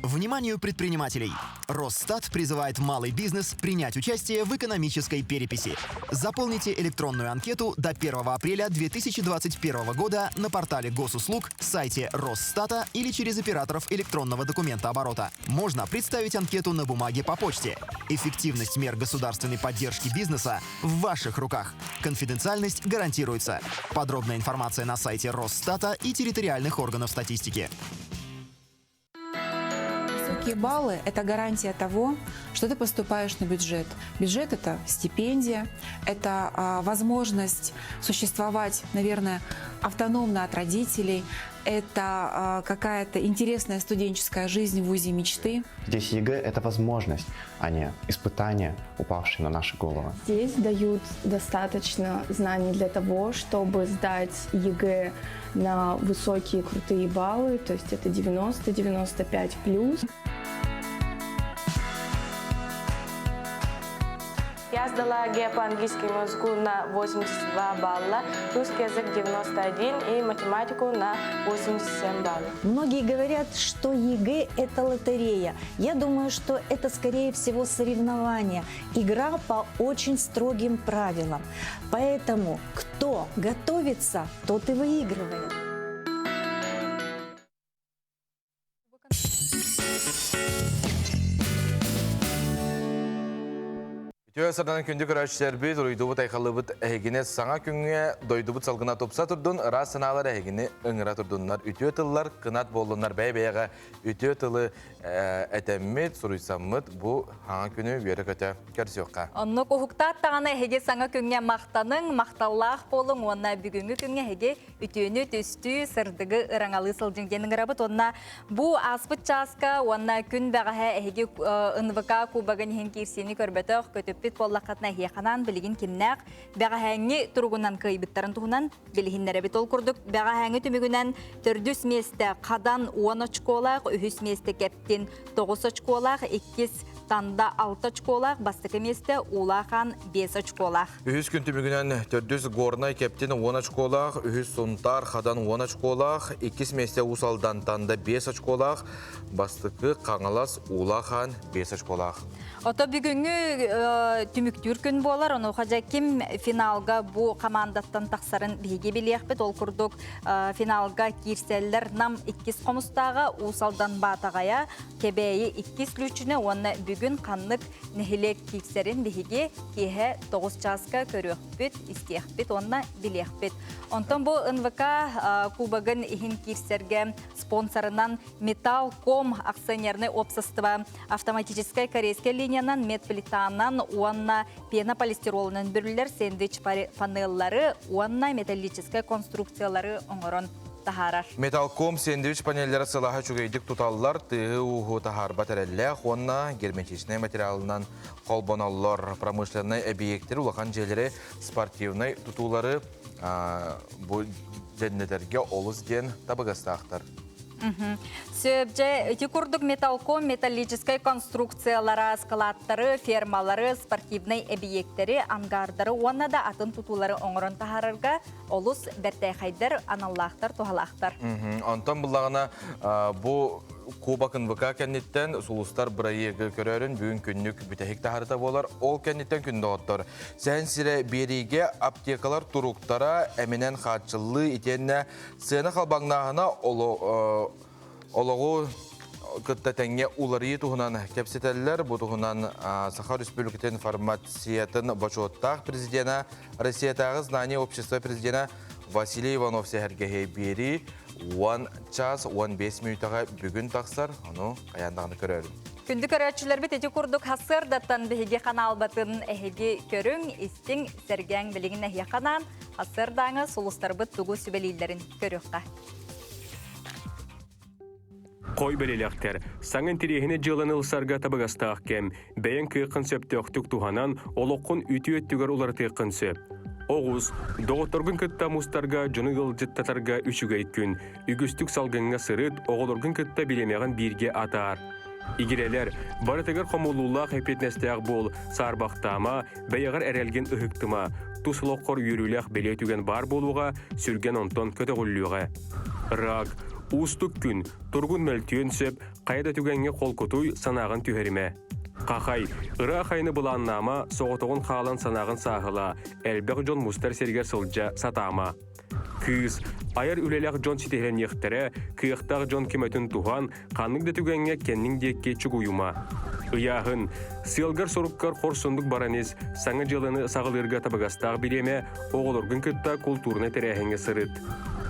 Вниманию предпринимателей! Росстат призывает малый бизнес принять участие в экономической переписи. Заполните электронную анкету до 1 апреля 2021 года на портале госуслуг, сайте Росстата или через операторов электронного документа оборота. Можно представить анкету на бумаге по почте. Эффективность мер государственной поддержки бизнеса в ваших руках. Конфиденциальность гарантируется. Подробная информация на сайте Росстата и территориальных органов статистики. Высокие баллы – это гарантия того, что ты поступаешь на бюджет. Бюджет – это стипендия, это возможность существовать, наверное, автономно от родителей, это какая-то интересная студенческая жизнь в ВУЗе мечты. Здесь ЕГЭ – это возможность, а не испытание, упавшее на наши головы. Здесь дают достаточно знаний для того, чтобы сдать ЕГЭ на высокие крутые баллы, то есть это 90-95 плюс. Я сдала ЕГЭ по английскому языку на 82 балла, русский язык 91 и математику на 87 баллов. Многие говорят, что ЕГЭ – это лотерея. Я думаю, что это, скорее всего, соревнование, игра по очень строгим правилам. Поэтому кто готовится, тот и выигрывает. Үтүө сарданан күндү көрөөччүлэрбит, уруйдубут айхаллыбыт эһигини саҥа күҥҥэ дойдубут салгына тупса турдун, ыраас санаалар эһигини ыҥыра турдуннар, үтүө тыллар кынат буоллуннар, бэйэ-бэйэҕэ үтүө тылы этэммит, суруйсаммыт бу хаҥа күнү үөрэ-көтө көрсүөххэ. Оннук уһуктаат даҕаны эһиги саҥа күҥҥэ махтаныҥ, махталлаах буолуҥ уонна бүгүҥҥү күҥҥэ эһиги үтүөнү түстүү, сырдыгы ыраҥалыы сылдьыҥ диэн ыҥырабыт уонна Бу ааспыт чааска уонна күн бэҕэһээ эһиги НВК кубогын иһин киирсиини көрбөтөх, көтүппүт буоллаххытына эһиэхэ билигин кимнээх бэҕэһээҥҥи туругунан кыайбыттарын туһунан билиһиннэрэбит. Ол курдук бэҕэһээҥҥи түмүгүнэн төрдүс миэстэ Хадан 10 очколаах, үһүс миэстэ Кэптин 9 очколаах, иккис Танда 6 очколаах, бастакы миэстэ Уулаах 5 очколаах. Үһүс күн түмүгүнэн төрдүс Горнай Кэптин 10 очколаах, үһүс Сунтаар Хадан 10 очколаах, иккис миэстэ Уус Алдантан да 5 очколаах, бастакы Хаҥалас Уулаах 5 очколаах. Ото бүгүҥҥү түмүктүүр күн буолар, онуоха дьэ ким финалга бу командаттан тахсарын биһиги билиэхпит. Ол курдук финалга киирсэллэр Нам иккис хомустааҕа, Уус Алдан Баатаҕайа, Кэбээйи иккис лүүчүнэ уонна бүгүн ханнык нэһилиэк киирсэрин биһиги киэһэ 9 чааска көрүөхпүт, истиэхпит уонна билиэхпит. Онтон бу НВК кубогын иһин киирсэргэ спонсорынан Металлком акционернай уопсастыба автоматическай корейскай линиянан медплитанан уонна пенополистиролунан бүрүллэр сэндвич панеллары уонна металлическай конструкциялары оҥорон таһаарар. Металком сэндвич панеллара сылааһы үчүгэйдик туталлар, тыаһы-ууһу таһаарбат эрэллээх уонна герметичнай материалынан холбоноллор. Промышленнай эбийиэктэри, улахан дьиэлэри, спортивнай тутуулары бу дьэннэтэргэ олус диэн табыгастаахтар. Сөп, дьэ, ити курдук металком металлическай конструкциялара, складтары, фермалары, спортивнай эбийиэктэри, ангардары уонна да атын тутуулары оҥорон таһаарарга олус бэртээхэйдэр, аналлаахтар, туһалаахтар. Онтон буллаҕына бу Кубок НВК кэнниттэн Сулустар бырайыагы көрөрүн бүгүн күннүк бүтэһик таһарыта буолар. Ол кэнниттэн күн доҕоттор. Сэһэн сирэ биэриигэ аптекалар туруктара эминэн хааччыллыы итиэннэ сыана халбаҥнааһына олоҕу кытта тэҥҥэ уларыйыы туһунан кэпсэтэллэр. Бу туһунан Саха Республикатын фармациятын бочуоттаах президенэ, Россиятааҕы знание общества президенэ Василий Иванов сэһэргэһи биэрии 10 час 15 мүнүүтэҕэ бүгүн тахсар, ону хайаан даҕаны көрөрүм. Күндү көрөөччүлэрбит ити курдук сарсыардаттан биһиги ханаалбатын эһиги көрүҥ, истиҥ, сэргээҥ билигин эһиэхэ анаан сарсыардааҥы сулустарбыт тугу сүбэлииллэрин көрүөххэ. Хой бэлэлэхтэр, саҥа интэриэһинэй дьыаланы ылсарга табыгастаах кэм, бэйэҥ кыаххын сөптөөхтүк туһанан, олоххун үтүө өттүгэр уларытыаххын сөп. Оҕус, доҕотторгун кытта мустарга, дьону ыалдьыттатарга үчүгэй күн. Үгүстүк салгыҥҥа сырыт, оҕолоргун кытта бириэмэҕин бииргэ атаар. Игирэлэр, барытыгар хомуллуулаах эппиэтинэстээх буол, саарбахтаама, бэйэҕэр эрэлгин ыһыктыма. Тус олоххор үөрүүлээх бэлиэ түгэн баар буолуоҕа, сүргэн онтон көтөҕүллүөҕэ. Рак, уустук күн, тургун мөлтүөн сөп, хайа да түгэҥҥэ холкутуй, санааҕын түһэримэ. Хахай, ыраах айаны былааннаама, соҕотоҕун хаалан санааҕын сааһылаа, элбэх дьон мустар сиригэр сылдьа сатаама. Кыыс, айар үлэлээх дьон ситиһилэниэхтэрэ, кыахтаах дьон көмөтүн туһан, ханнык да түгэҥҥэ кэнниҥ диэки чугуйума. Ыйааһын, сыалгар-соруккар хорсундук баран ис, саҥа дьыаланы саҕалыырга табыгастаах бириэмэ, оҕолоргун кытта култуурунай тэрээһиҥҥэ сырыт.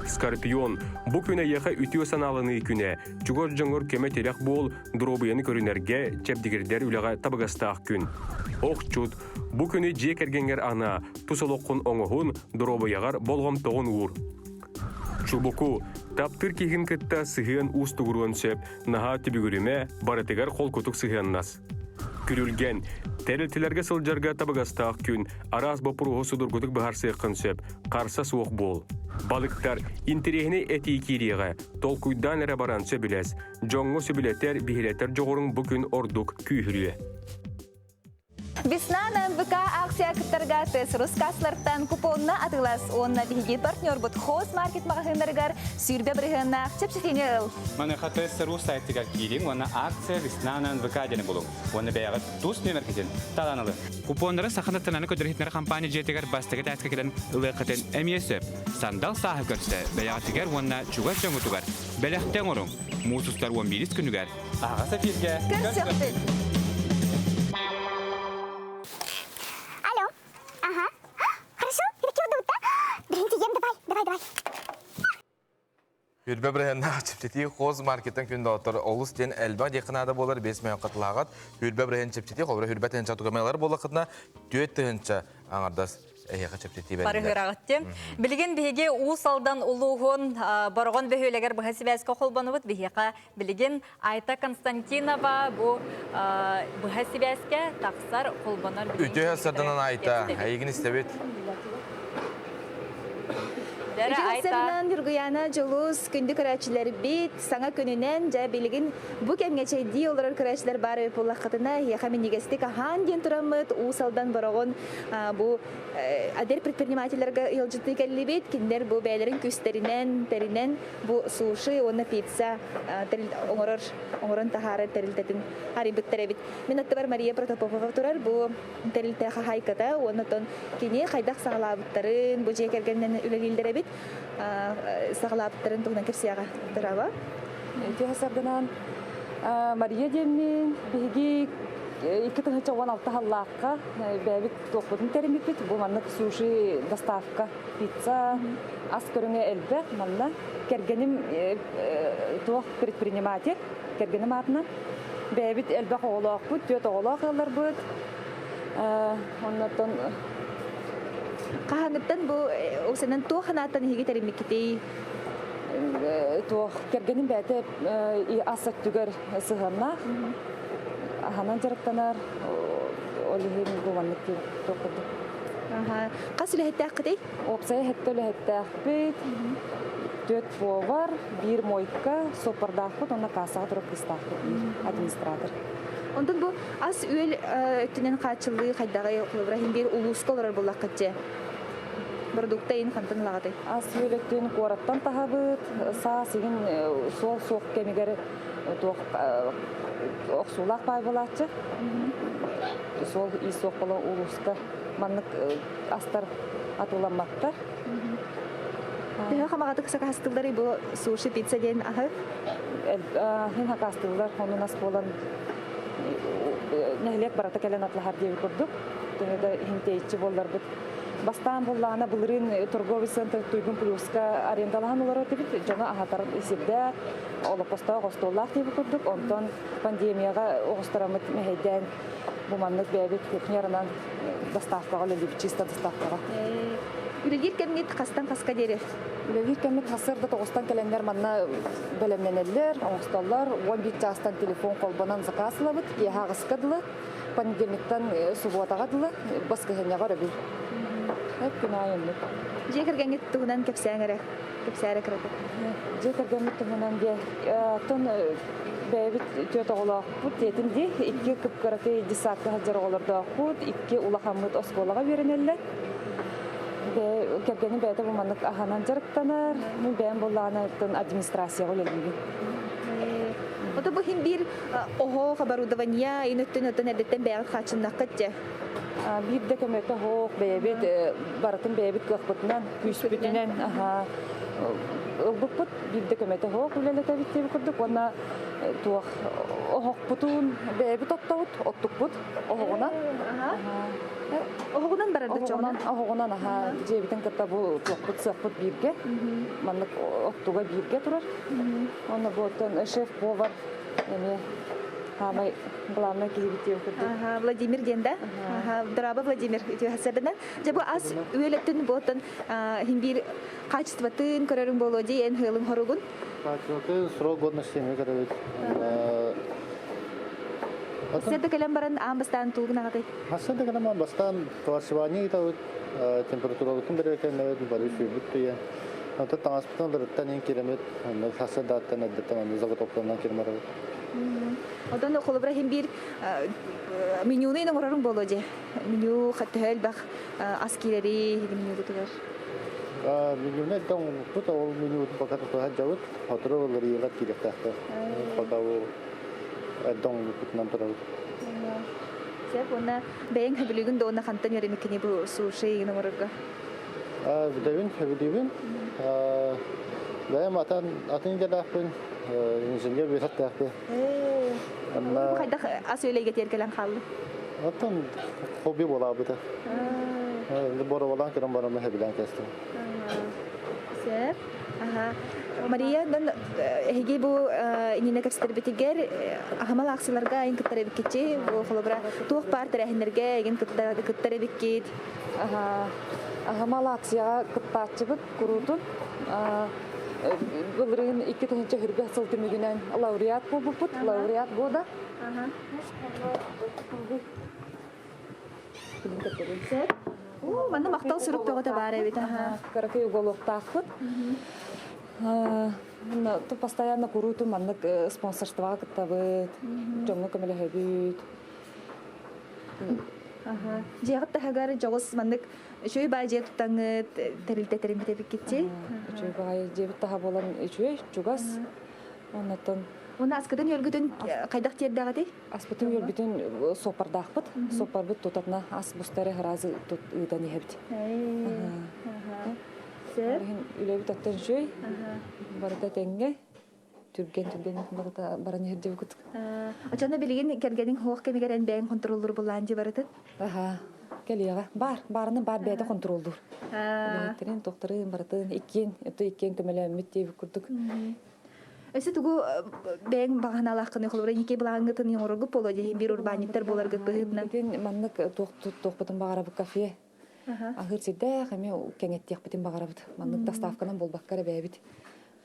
Скорпион, бу күн эйиэхэ үтүө санааланыы күнэ, чугас дьоҥҥор көмө-тирэх буол, доруобуйаны көрүнэргэ, чэбдигирдэр үлэҕэ табыгастаах күн. Охчут, бу күнү дьиэ кэргэҥҥэр анаа, тус олоххун оҥоһун, доруобуйаҕар болҕомтоҕун уур. Чубуку, таптыыр киһигин кытта сыһыан уустугуруон сөп, наһаа түбүгүрүмэ, барытыгар холкутук сыһыаннас. Күрүлгэн, тэрилтэлэргэ сылдьарга табыгастаах күн, араас боппуруоһу судургутук быһаарсыаххын сөп, харса суох буол. Балыктар, интэриэһинэй этии киириэҕэ, толкуйдаан эрэ баран сөбүлэс, дьоҥҥо сөбүлэтэр, биһирэтэр дьоҕуруҥ бу күн ордук күүһүрүө. Весна на МВК акция кыттарга ТСРУ кассалартан купонна атыылас уонна биһиги партнербут Хоз Маркет маҕаһыыннарыгар сүүрбэ бырыһыаннаах чэпчэтиини ыл. Маныаха ТСРУ сайтыгар киириҥ уонна акция Весна на НВК диэни булуҥ. Уонна бэйэҕит тус нүөмэргитин талан ылыҥ. Купоннары Саха национальнай көрдөрүүтүнэр компания дьиэтигэр бастакы этээскэ кэлэн ылыаххытын эмиэ сөп. Сандал сааһы көрсө бэйэҕитигэр уонна чугас дьоҥҥутугар бэлэхтэ оҥоруҥ. Муус устар 11 күнүгэр Аһаҕас эфиргэ Көрсөхпүт. Алло. Ага. Хорошо, рекорду, да? Дринти ем, давай, давай, давай. Үрбэ бырыһыаннаах чэпчэтии хоз маркеттан күн доҕоттор олус диэн элбэх диэххэ наада буолар 5 мөһөн хатылааҕат үрбэ бырыһыан чэпчэтии холобура үрбэ тыһыынча тугамайлар буоллаххытына 4 тыһыынча аҥардас эһиэхэ чэпчэтии бэриллэр. Барыһыраҕыт Билигин биһиги Уус Алдан улууһун Бороҕон бөһүөлэгэр быһа сибээскэ холбонубут. Биһиэхэ билигин Айта Константинова бу быһа сибээскэ тахсар холбонор. Үтүө сарданан Айта, эйигин истэбит. Үтүө Ньургуяна Дьулус, күндү көрөөччүлэрбит, саҥа күнүнэн, дьэ билигин бу кэмҥэ чэйдии олорор көрөөччүлэр баар эбит буоллаххытына, эһиэхэ минньигэстик аһаан диэн тураммыт, Уус Алдан Бороҕон бу эдэр предпринимателлэргэ ыалдьыттыы кэллибит. Кинилэр бу бэйэлэрин күүстэринэн, тэринэн бу суши уонна пицца оҥорор, оҥорон таһаарар тэрилтэтин арыйбыттар эбит. Мин аттыбар Мария Протопопова турар. Бу тэрилтэ хаһаайката уонна оттон кини хайдах саҕалаабыттарын, бу дьиэ кэргэнинэн үлэлииллэр эбит. Саҕалаабыттарын туһунан кэпсиэҕэ. Браво. Үтүө саргынан Мария диэммин биһиги 2016 сыллаахха бэйэбит туохпутун тэриммиппит. Бу маннык суши доставка, пицца, ас көрүҥэ элбэх. Манна кэргэним туох предприниматель, кэргэним аатынан. Бэйэбит элбэх оҕолоохпут, түөрт оҕолоох ыалларбыт. Оннотон Хаһааҥҥыттан бу усанан туох санааттан эһиги тэриммиккитий? Туох кэргэним бэйэтэ ас өттүгэр сыһыаннаах, аһанан дьарыктанар, ол иһин бу маннык туох курдук. Хас үлэһиттээххитий? Уопсайа сэттэ үлэһиттээхпит. Түөрт повар, биир мойка, суоппардаахпыт уонна кассаҕа турар кыыстаахпыт биир администратор. Онтон бу ас-үөл өттүнэн хааччыллыы хайдаҕый? Холобура, иһин биир улууска олорор буоллаххыт дьэ. Продукта иһин хантан ылаҕытый? Ас-үөл өттүн куораттан таһабыт. Саас иһин суол суох кэмигэр туох охсуулаах баай буолааччы. Суол ис суох буолан улууска маннык астар атыыламматтар. Төһө хамаҕатык сакаастыылларый бу суши пицца диэн аһы? Хин хакаастыыллар, онун ас буолан нэһилиэк барыта кэлэн атлаһар диэби курдук. Төһө да иһин тэйиччи буолларбыт. Бастаан буллаҕына былырыын торговый центр Туйгун Плюска арендалаһан олорор этибит. Дьону аһатар сирдээх, олоппостоох остуоллаах диэби курдук. Онтон пандемияҕа оҕустараммыт мэһэйдээн бу маннык бэйэбит кухнярынан доставкаҕа үлэлиибит, чисто доставкаҕа. Үлэлиир кэмҥит хастан хаска диэри? Үлэлиир кэммит сарсыарда тоҕустан кэлэннэр манна бэлэмнэнэллэр, оҥостоллор. 11 чаастан телефон холбонон заказ ылабыт. Киэһэ аҕыска дылы, понедельниктан субуотаҕа дылы, баскыһыанньаҕа өрөбүл. Эп күн аайы оннук. Дьиэ кэргэҥҥит туһунан кэпсээҥ эрэ. Кэпсээрэ кыратык. Дьиэ кэргэммит туһунан диэ. Оттон бэйэбит түөрт оҕолоохпут диэтим дии. Икки кып-кыракый детсадка сылдьар оҕолордоохпут, икки улахаммыт оскуолаҕа үөрэнэллэр. Кэргэним бэйэтэ бу маннык аһанан дьарыктанар. Мин бэйэм буоллаҕына администрацияҕа үлэлиибин. Ото бу иһин биир оһох оборудование ин өттүн оттон эрдэттэн бэйэҕит хааччыннаххыт дьэ. Биир да көмөтө оһох бэйэбит барытын бэйэбит кыахпытынан, күүспүтүнэн ылбыппыт. Биир да көмөтө оһох үлэлэтэбит диэбит курдук уонна туох оһохпутун бэйэбит оттобут, оттукпут оһоҕунан. Оһоҕунан барар да чоҕунан? Оһоҕунан аха дьиэбитин кытта бу туохпут сыахпыт бииргэ. Маннык оттуга бииргэ турар. Онно бу оттон шеф-повар эмиэ хаамай главный киһибит диэн курдук. Владимир диэн да? Дорообо Владимир үтүө сарсыарданан. Дьэ бу ас үөлэттин буотан хин биир хаачыстыбатын көрөрүҥ буолуо дии эн ыалыҥ хоругун. Хаачыстыбатын срок годности эмиэ көрөбүт. Сарсыарда кэлэн баран аан бастаан тугун аҕатай? Сарсыарда кэлэн баран бастаан товарсыбание ыытабыт, температурабытын бэрэбиэркэлэнэбит, бары сүүрбүт туйан. Онтон таҥаспытын ыларыттан иин киирэммит, онно сарсыардааттан эрдэттэн онно заготовкаланан киирэн барабыт. Онтон холобура иһин биир менюну ин оҥороруҥ буолуо дии. Меню төһө элбэх ас киирэри менюгутугар? Менюну эрдэ оҥорбуппут, ол менюбутун пока тутуһа сылдьабыт. Сотору уларыйыылар киириэхтээхтэр. Пока ол эрдэ оҥорбуппутунан турабыт. Сөп, уонна бэйэҥ сөбүлүүгүн да уонна хантан үөрэммиккиний бу суши игин оҥорорго? Бүтэбин, сөбүлүүбүн. Бэйэм атын атын идэлээхпин, инженер үөрэхтээхпин. Бу хайдах ас үөлэйгэ тиэр кэлэн хааллы? Оттон хобби буолаабыта. Боровалаан көрөн бараммын сөбүлээн кэстим. Сөп. Мария, эһиги бу иннинэ кэпсэтэрбитигэр аһымал аахсыйларга айын кыттар эбиккитчи, бу холобура туох баар тэрээһиннэргэ эйигин кыттар эбиккит? Аһымал акцияҕа кыттааччыбыт куруутун. Былырыын 2000 сыл түмүгүнэн лауреат буолбуппут, лауреат года. Манна махтал сурук бөҕөтө баар эбит. Кыракый уголоктаахпыт. Постоянно куруутун маннык спонсорствоҕа кыттабыт, дьоҥҥо көмөлөһөбүт. Дьиэҕит таһыгар дьоҕус маннык үчүгэй баай дьиэ туттаҥҥыт тэрилтэ тэриммит эбиккитчи. Үчүгэй баай дьиэбит таһа буолан үчүгэй, чугас. Оннотон Уонна аскытын үөлгүтүн хайдах тиэрдэҕитий? Аспытын үөлбүтүн суоппардаахпыт. Суоппарбыт тутатына ас бустары сразу тут ыытан иһэбит. Сөп. Үлэбит оттон үчүгэй. Барыта тэҥҥэ. Түргэн-түргэн барыта баран иһэр диэбиккит. Оччоно билигин кэргэниҥ суох кэмигэр эн бэйэҥ хонтуруоллуур булаан дии барытын? Аха. Кэлиэҕэ. Бар, барыны бар бэйэтэ хонтуруоллуур. Үлэһиттэрин, тохторун барытын иккиэн, это иккиэн көмөлөөммүт диэбит курдук. Өссө тугу бэйэҥ баҕанаалааххыный холобура инники былааҥҥытын оҥороргут буолуо диэһин биир урбаанньыттар буоларгыт быһыытынан. Маннык туохпутун баҕарабыт кафе. Аһыыр сирдээх эмиэ кэҥэттиэхпитин баҕарабыт. Маннык доставканан буолбакка эрэ бэйэбит.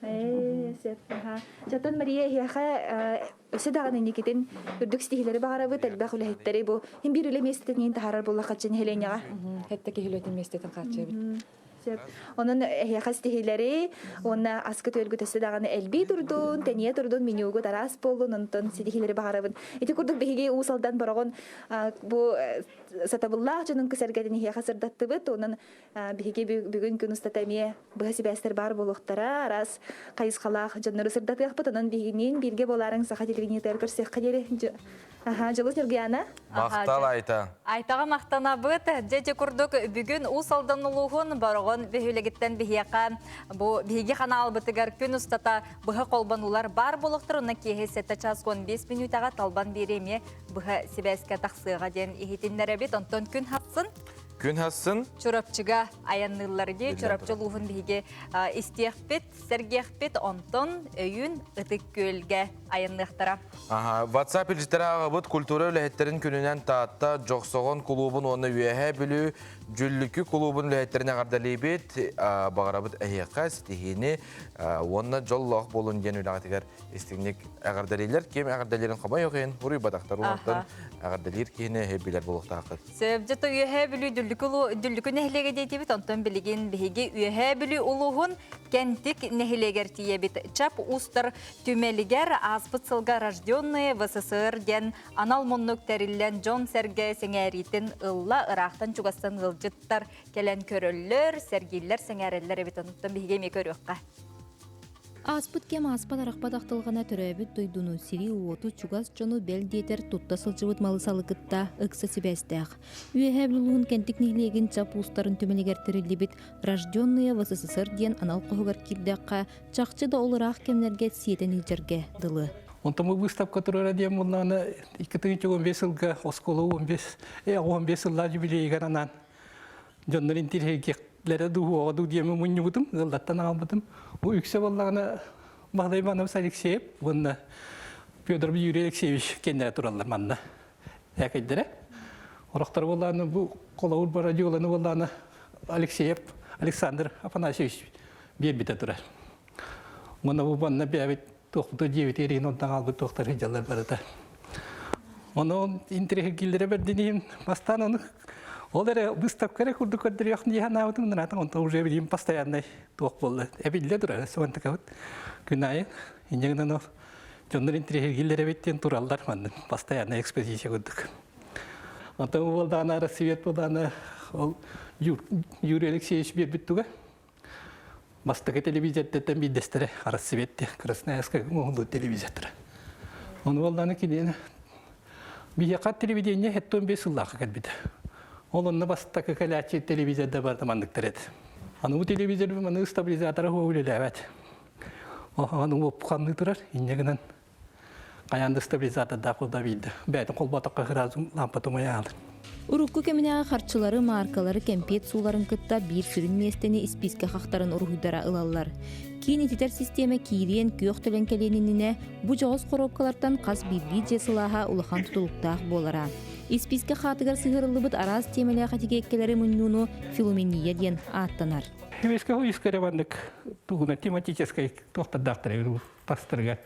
Сөп. Чаттан Мария эһиэхэ өссө даҕаны инникитин үрдүк ситиһиилэри баҕарабыт, элбэх үлэһиттэри бу хин биир үлэ миэстэтин таһаарар буоллахха нэһилиэнньэҕэ. Хэтте киһи үлэтин миэстэтин хааччыйабыт. Сөп. Онон эһиэхэ ситиһиилэри уонна аскыт үөлгүт өссө даҕаны элбии турдун, тэнийэ турдун, менюгут араас буоллун, онтон ситиһиилэри баҕарабын. Ити курдук биһиги Уус Алдан Бороҕон бу сатабыллаах дьонун кысэргэтин эһиэхэ сырдаттыбыт. Онон биһиги бүгүн күн устата эмиэ быһа сибээстэр баар буолуохтара, араас хайысхалаах дьоннору сырдатыахпыт. Онон биһигиниин бииргэ буолаарыҥ саха телевидениетыгар көрсүөххэ диэри. Аха, Дьулус Ньургуяна. Махтал Айта. Айтаҕа махтанабыт. Дьэ курдук бүгүн Уус Алдан улууһун Бороҕон бөһүөлэгиттэн биһиэхэ бу биһиги ханаалбытыгар күн устата быһа холбонуулар баар буолуохтар. Онно киэһэ 7 час 15 мүнүүтэҕэ талбан биэри эмиэ быһа сибээскэ тахсыаҕа диэн иһитиннэрэбит. Онтон күн хапсын Күн хассын Чурапчыга айанныыллар дии. Чурапчы улууһун биһиги истиэхпит, сэргиэхпит, онтон өйүүн Ытык Күөлгэ айанныахтара. Аха, WhatsApp илдьиттэрэ ааҕабыт культура үлэһиттэрин күнүнэн Таатта Дьохсоҕон кулуубун уонна Үөһээ Бүлүү Дьүллүкү кулуубун үлэһиттэрин эҕэрдэлиибит. Баҕарабыт эһиэхэ ситиһиини уонна дьоллоох буолун диэн үлэҕитигэр истиҥник эҕэрдэлииллэр. Ким эҕэрдэлиирин хомойуох иһин уруйбатахтар уонтан эҕэрдэлиир киһини эһи билэр буолуохтааххыт. Сөп, дьэ Үөһээ Бүлүү Дүллүкү, Дүллүкү нэһилиэгэ диэтибит, онтон билигин биһиги Үөһээ Бүлүү улууһун Кэнтик нэһилиэгэр тиийэбит. Чап Устар түмэлигэр ааспыт сылга «Рожденные в СССР» диэн анал муннук тэриллэн дьон-сэргэ сэҥээриитин ылла, ыраахтан-чугастан ыалдьыттар кэлэн көрөллөр, сэргииллэр, сэҥээрэллэр эбит. Онтон биһиги эмиэ көрүөххэ. Ааспыт кэм ааспат-арахпат ахтылҕана төрөөбүт дойдуну, сири-уоту, чугас дьону бэл диэтэр тутта сылдьыбыт малы-салы кытта ыкса сибээстээх. Үөһээ Бүлүү Кэнтик нэһилиэгин Чап уустарын түмэлигэр тэриллибит «Рожденные в СССР» диэн анал хоһугар киирдэххэ, чахчы да ол ыраах кэмнэргэ сиэтэн илдьэргэ дылы. Онтон бу выставка турара диэн буоллаҕына 2015 сылга оскуола 15 15 сыллаах юбилейыгар анаан дьоннор интириэһиргиэхлэрэ дуу уоҕа дуу диэмин мунньубутум, ыаллартан аҕалбытым. Бу үксэ буоллаҕына Баһылай Иванович Алексеев уонна Федоров Юрий Алексеевич кэннэрэ тураллар манна. Ээкэйдэрэ. Орохтор буоллаҕына бу холобур радиоланы буоллаҕына Алексеев Александр Афанасьевич биэрбитэ турар. Уонна бу манна бэйэбит туохпуту дьиэбит ириин онтон хаалбыт туохтар сылдьаллар барыта. Ону интириэһиргииллэрэ бэрдин бастаан ону ол эрэ выставка эрэ курдук көрдөрүөх дии санаабытым наата онтон уже билим постоянный туох буолла эбиллэ турар суонтакабыт күн аайы инньэ гынан ол дьоннор интириэһиргииллэр эбит диэн тураллар маннык постоянная экспозиция курдук. Онтон буолдаҕына Рассвет буолдаҕына ол Юрий Алексеевич биэрбит туга Бастакы телевизордартан биирдэстэрэ Рассвет Красноярскай оҥоһуллубут телевизордара. Ону буоллаҕына кинини биһиэхэ телевидение 75 сыллаахха кэлбитэ. Ол онно бастакы кэлээччи телевизорда барыта манныктар этэ. Аны бу телевизор маны стабилизатора үлэлээбэт. Аны уоппуханныы турар, инньэ гынан Хайаан да стабилизатордаах буолда биирдэ. Бэйэтин холботоххо сразу лампа тумайа аалар. Урукку кэминээҕи харчылары, мааркалары, кэмпиэт сууларын кытта биир сүрүн миэстэни испиискэ хахтарын уруһуйдара ылаллар. Киин ититэр систиэмэ киириэн, күөх төлөн кэлиэн иннинэ бу дьоҕус хоруопкалартан хас биирдии дьиэ сылааһа улахан тутулуктаах буолара. Испиискэ хаатыгар сыһыарыллыбыт араас тиэмэлээх этикиэккэлэри мунньууну филумения диэн ааттанар. Испиискэ испиискэ маннык тугуна тематическай туохтардаахтар тастарыгар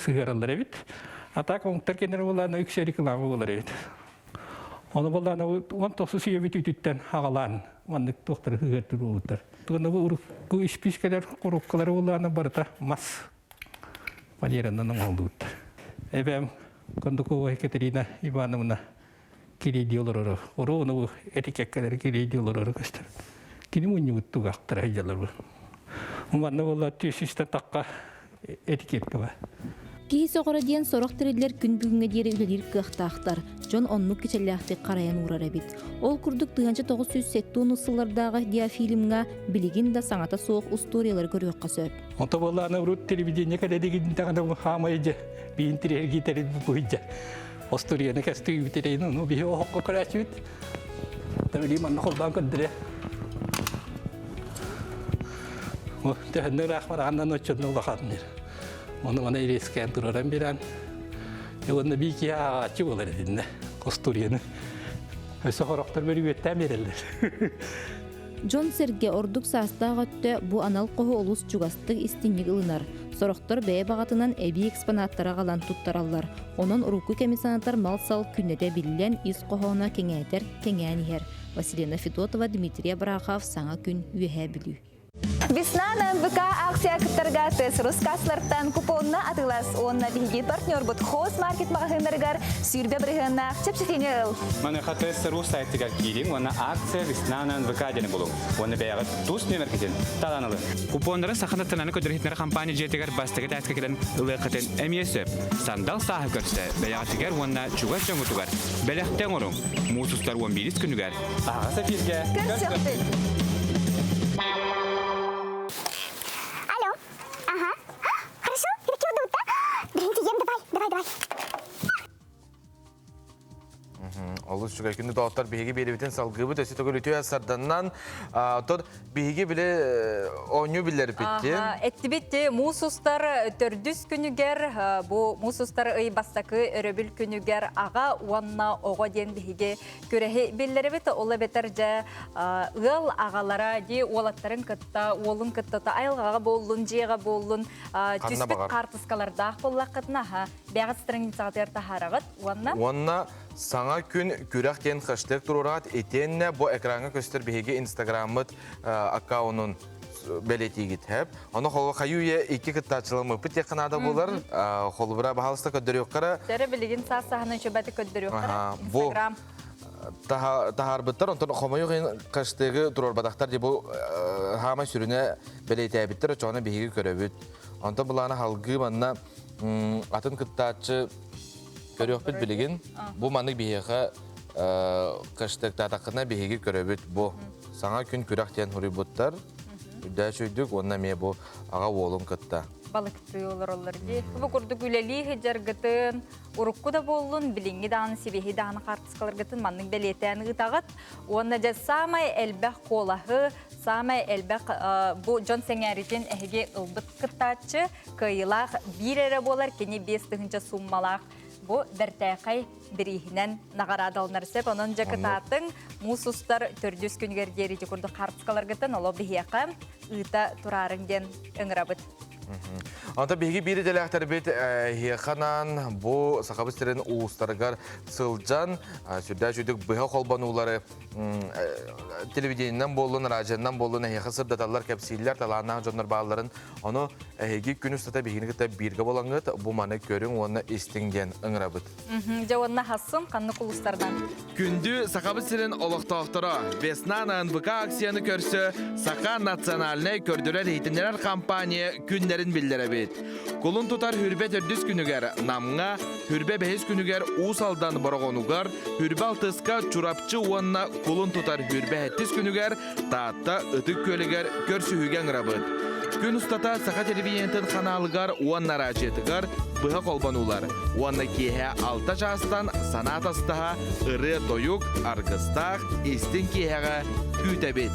сыһыараллар эбит. А так оҥтор кэннэр буолаана үксэ реклама буолар эбит. Ону буоллаана он тохсус үйэ бүтүүтүттэн аҕалаан маннык туохтары сыһыартыр буолбуттар. Тугунна бу урукку испиискэлэр коробкалары буоллаана барыта мас фанеранан оҥоһуллубуттар. Эбээм Кондукова Екатерина Ивановна кириэйдии олороро. Оруобуна бу этикеккэлэри кириэйдии олороро көстөр. Кини мунньубут тугахтара сылдьаллар бу. Манна буолла түөсүстэн тахха этикетка бар. Киһи сөҕөрө диэн сорох тэриллэр күн бүгүҥҥэ диэри үлэлиир кыахтаахтар. Дьон оннук кичэллээхтик харайан уурар эбит. Ол курдук 1970 сыллардааҕы диафильмҥа билигин да саҥата суох устуоруйалары көрүөххэ сөп. Онто буоллаана урут телевидение кэлэдигин даҕаны хаамай дьэ биин тириэргиитэрин бу Остуоруйаны кэстүү үтэрейин ону биһи оһоххо көрөөччүбүт. Тэбили манна холбоон көрдүрэ. О, төһөннө ыраах барааннан оччонно улахан дир. Ону мана ирескээн тураран биран. Уонна бии киһи ааҕааччы буолар этиннэ. Остуоруйаны. Өссө хорохтор бөрүгүөттээн биэрэллэр. Дьон-сэргэ ордук саастаах өттө бу анал хоһу олус чугастык истиҥник ылынар. Сорохтор бэйэ баҕатынан эбии экспонаттары аҕалан туттараллар. Онон урукку кэми санатар мал-сал күннэтэ биллэн, ис хоһооно кэҥээтэр, кэҥээн иһэр. Василина Федотова, Дмитрий Абрахов, Саҥа күн, Үөһээ Бүлүү. Весна на НВК акция кыттарга ТСРУ кассалартан купонна атыылас уонна биһиги партнербут Хоз Маркет маҕаһыыннарыгар сүүрбэ бырыһыаннаах чэпчэтиини ыл. Маныаха ТСРУ сайтыгар киириҥ уонна акция Весна на НВК диэни булуҥ. Уонна бэйэҕит тус нүөмэргитин талан ылыҥ. Купоннары Саха национальнай көрдөрүүтүнэр компания дьиэтигэр бастакы этээскэ кэлэн ылыаххытын эмиэ сөп. Сандал сааһы көрсө бэйэҕитигэр уонна чугас дьоҥҥутугар бэлэхтэ оҥоруҥ. Муус устар 11 күнүгэр Аһаҕас эфиргэ Көрсөхпүт. Алло. Ага. Хорошо, это да? Ем, давай, давай, давай. Олус үчүгэй күндү доҕоттор биһиги биэрибитин салгыыбыт өссө төгүл үтүө сарданнан оттон биһиги биле оонньуу биллэрбит Эттибит муус устар төрдүс күнүгэр бу муус устар ый бастакы өрөбүл күнүгэр аҕа уонна оҕо диэн биһиги күрэһи биллэрибит ол эбэтэр дьэ ыал аҕалара дии уолаттарын кытта уолун кытта айылҕаҕа буоллун дьиэҕэ буоллун түспүт хаартыскалардаах буоллаххытына аха бэҕэт страницаҕытыгар таһаараҕыт уонна уонна саҥа күн күрэх диэн хэштег туруораат итиэннэ бу экраҥҥа көстөр биһиги инстаграммыт аккаунун бэлиэтиигит хэп ону холу хайы икки кыттааччыламмыппыт диэххэ наада буолар холубура баһалыста көрдөрүөххэ Дөрө билигин саас саһаны үчүбэти көрдөрүөххэ Инстаграм таһаарбыттар онтон хомойуох иһин хэштеги туруорбатахтар дии бу хаамай сүрүнэ бэлиэтээбиттэр очоҕуна биһиги көрөбүт онтон былаана халгыы манна атын кыттааччы көрүөхпүт билигин бу маннык биһиэхэ хэштегтаатаххына биһиги көрөбүт бу саҥа күн күрэх диэн суруйбуттар үрдээч өйдүк уонна эмиэ бу аҕа уолун кытта балыктыы олороллор дии. Бу курдук үлэлии сылдьаргытын, урукку да буоллун, билиҥҥи даҕаны сибиһи даҕаны хаартыскаларгытын маннык бэлиэтээн ыытаҕыт. Уонна дьэ саамай элбэх куолаһы, саамай элбэх бу дьон сэҥээритин эһиги ылбыт кыттааччы кыайыылаах биир эрэ буолар, кини 5000 суммалаах бу бэртээхэй бирииһинэн наҕараадаланар сөп. Онон дьэ кытаатыҥ, муус устар төрдүс күнүгэр диэри ити курдук хаартыскаларгытын олох биһиэхэ ыыта тураарыҥ диэн ыҥырабыт. Онто биһиги биир идэлээхтэрбит эһиэхэ бу Сахабыт сирин улуустарыгар сылдьан сүрдээх үчүгдүк быһа холбонуулары телевидениенэн буоллун, радионан буоллун эһиэхэ сырдаталлар, кэпсииллэр, талааннаах дьоннор баалларын. Ону эһиги күн устата биһигини кытта бииргэ буолаҥҥыт бу маны көрүҥ уонна истиҥ диэн ыҥырабыт. Дьэ уонна хассын ханнык улуустардан? Күндү Сахабыт сирин олохтоохторо, Весна на НВК акцияны көрсө Саха национальнай көрдөрөр-иһитиннэрэр компания күннэрин биллэрэбит. Кулун тутар Хүрбэ төрдүс күнүгэр Намҥа, Хүрбэ бэһис күнүгэр Уус Алдан Бороҕонугар, Хүрбэ алтыска Чурапчы уонна Кулун тутар Хүрбэ сэттис күнүгэр Таатта Ытык Күөлүгэр көрсүһүүгэ ыҥырабыт. Күн устата Саха телевидениетын ханаалыгар уонна араадьыйатыгар быһа холбонуулар уонна киэһэ алта чаастан санаа тастаһа ырыа-тойук, аргыстаах, истиҥ киэһэҕэ күүтэбит.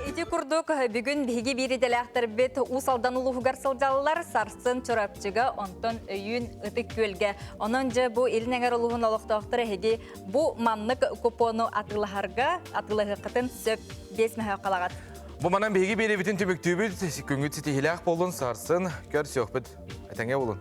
Ити курдук бүгүн биһиги биир идэлээхтэрбит Уус Алдан улууһугар сылдьаллар, сарсын Чурапчыга, онтон өйүүн Ытык Күөлгэ. Онон дьэ бу Илин Эҥэр улууһун олохтоохторо эһиги Бу маннык купону атыылаһарга атыылаһыаххытын сөп 5 мөһөөх халаҕат. Бу манан биһиги биэрэбитин түмүктүүбүт. Күҥҥүт ситиһиилээх буоллун, сарсын көрсүөхпүт. Этэҥҥэ буолун.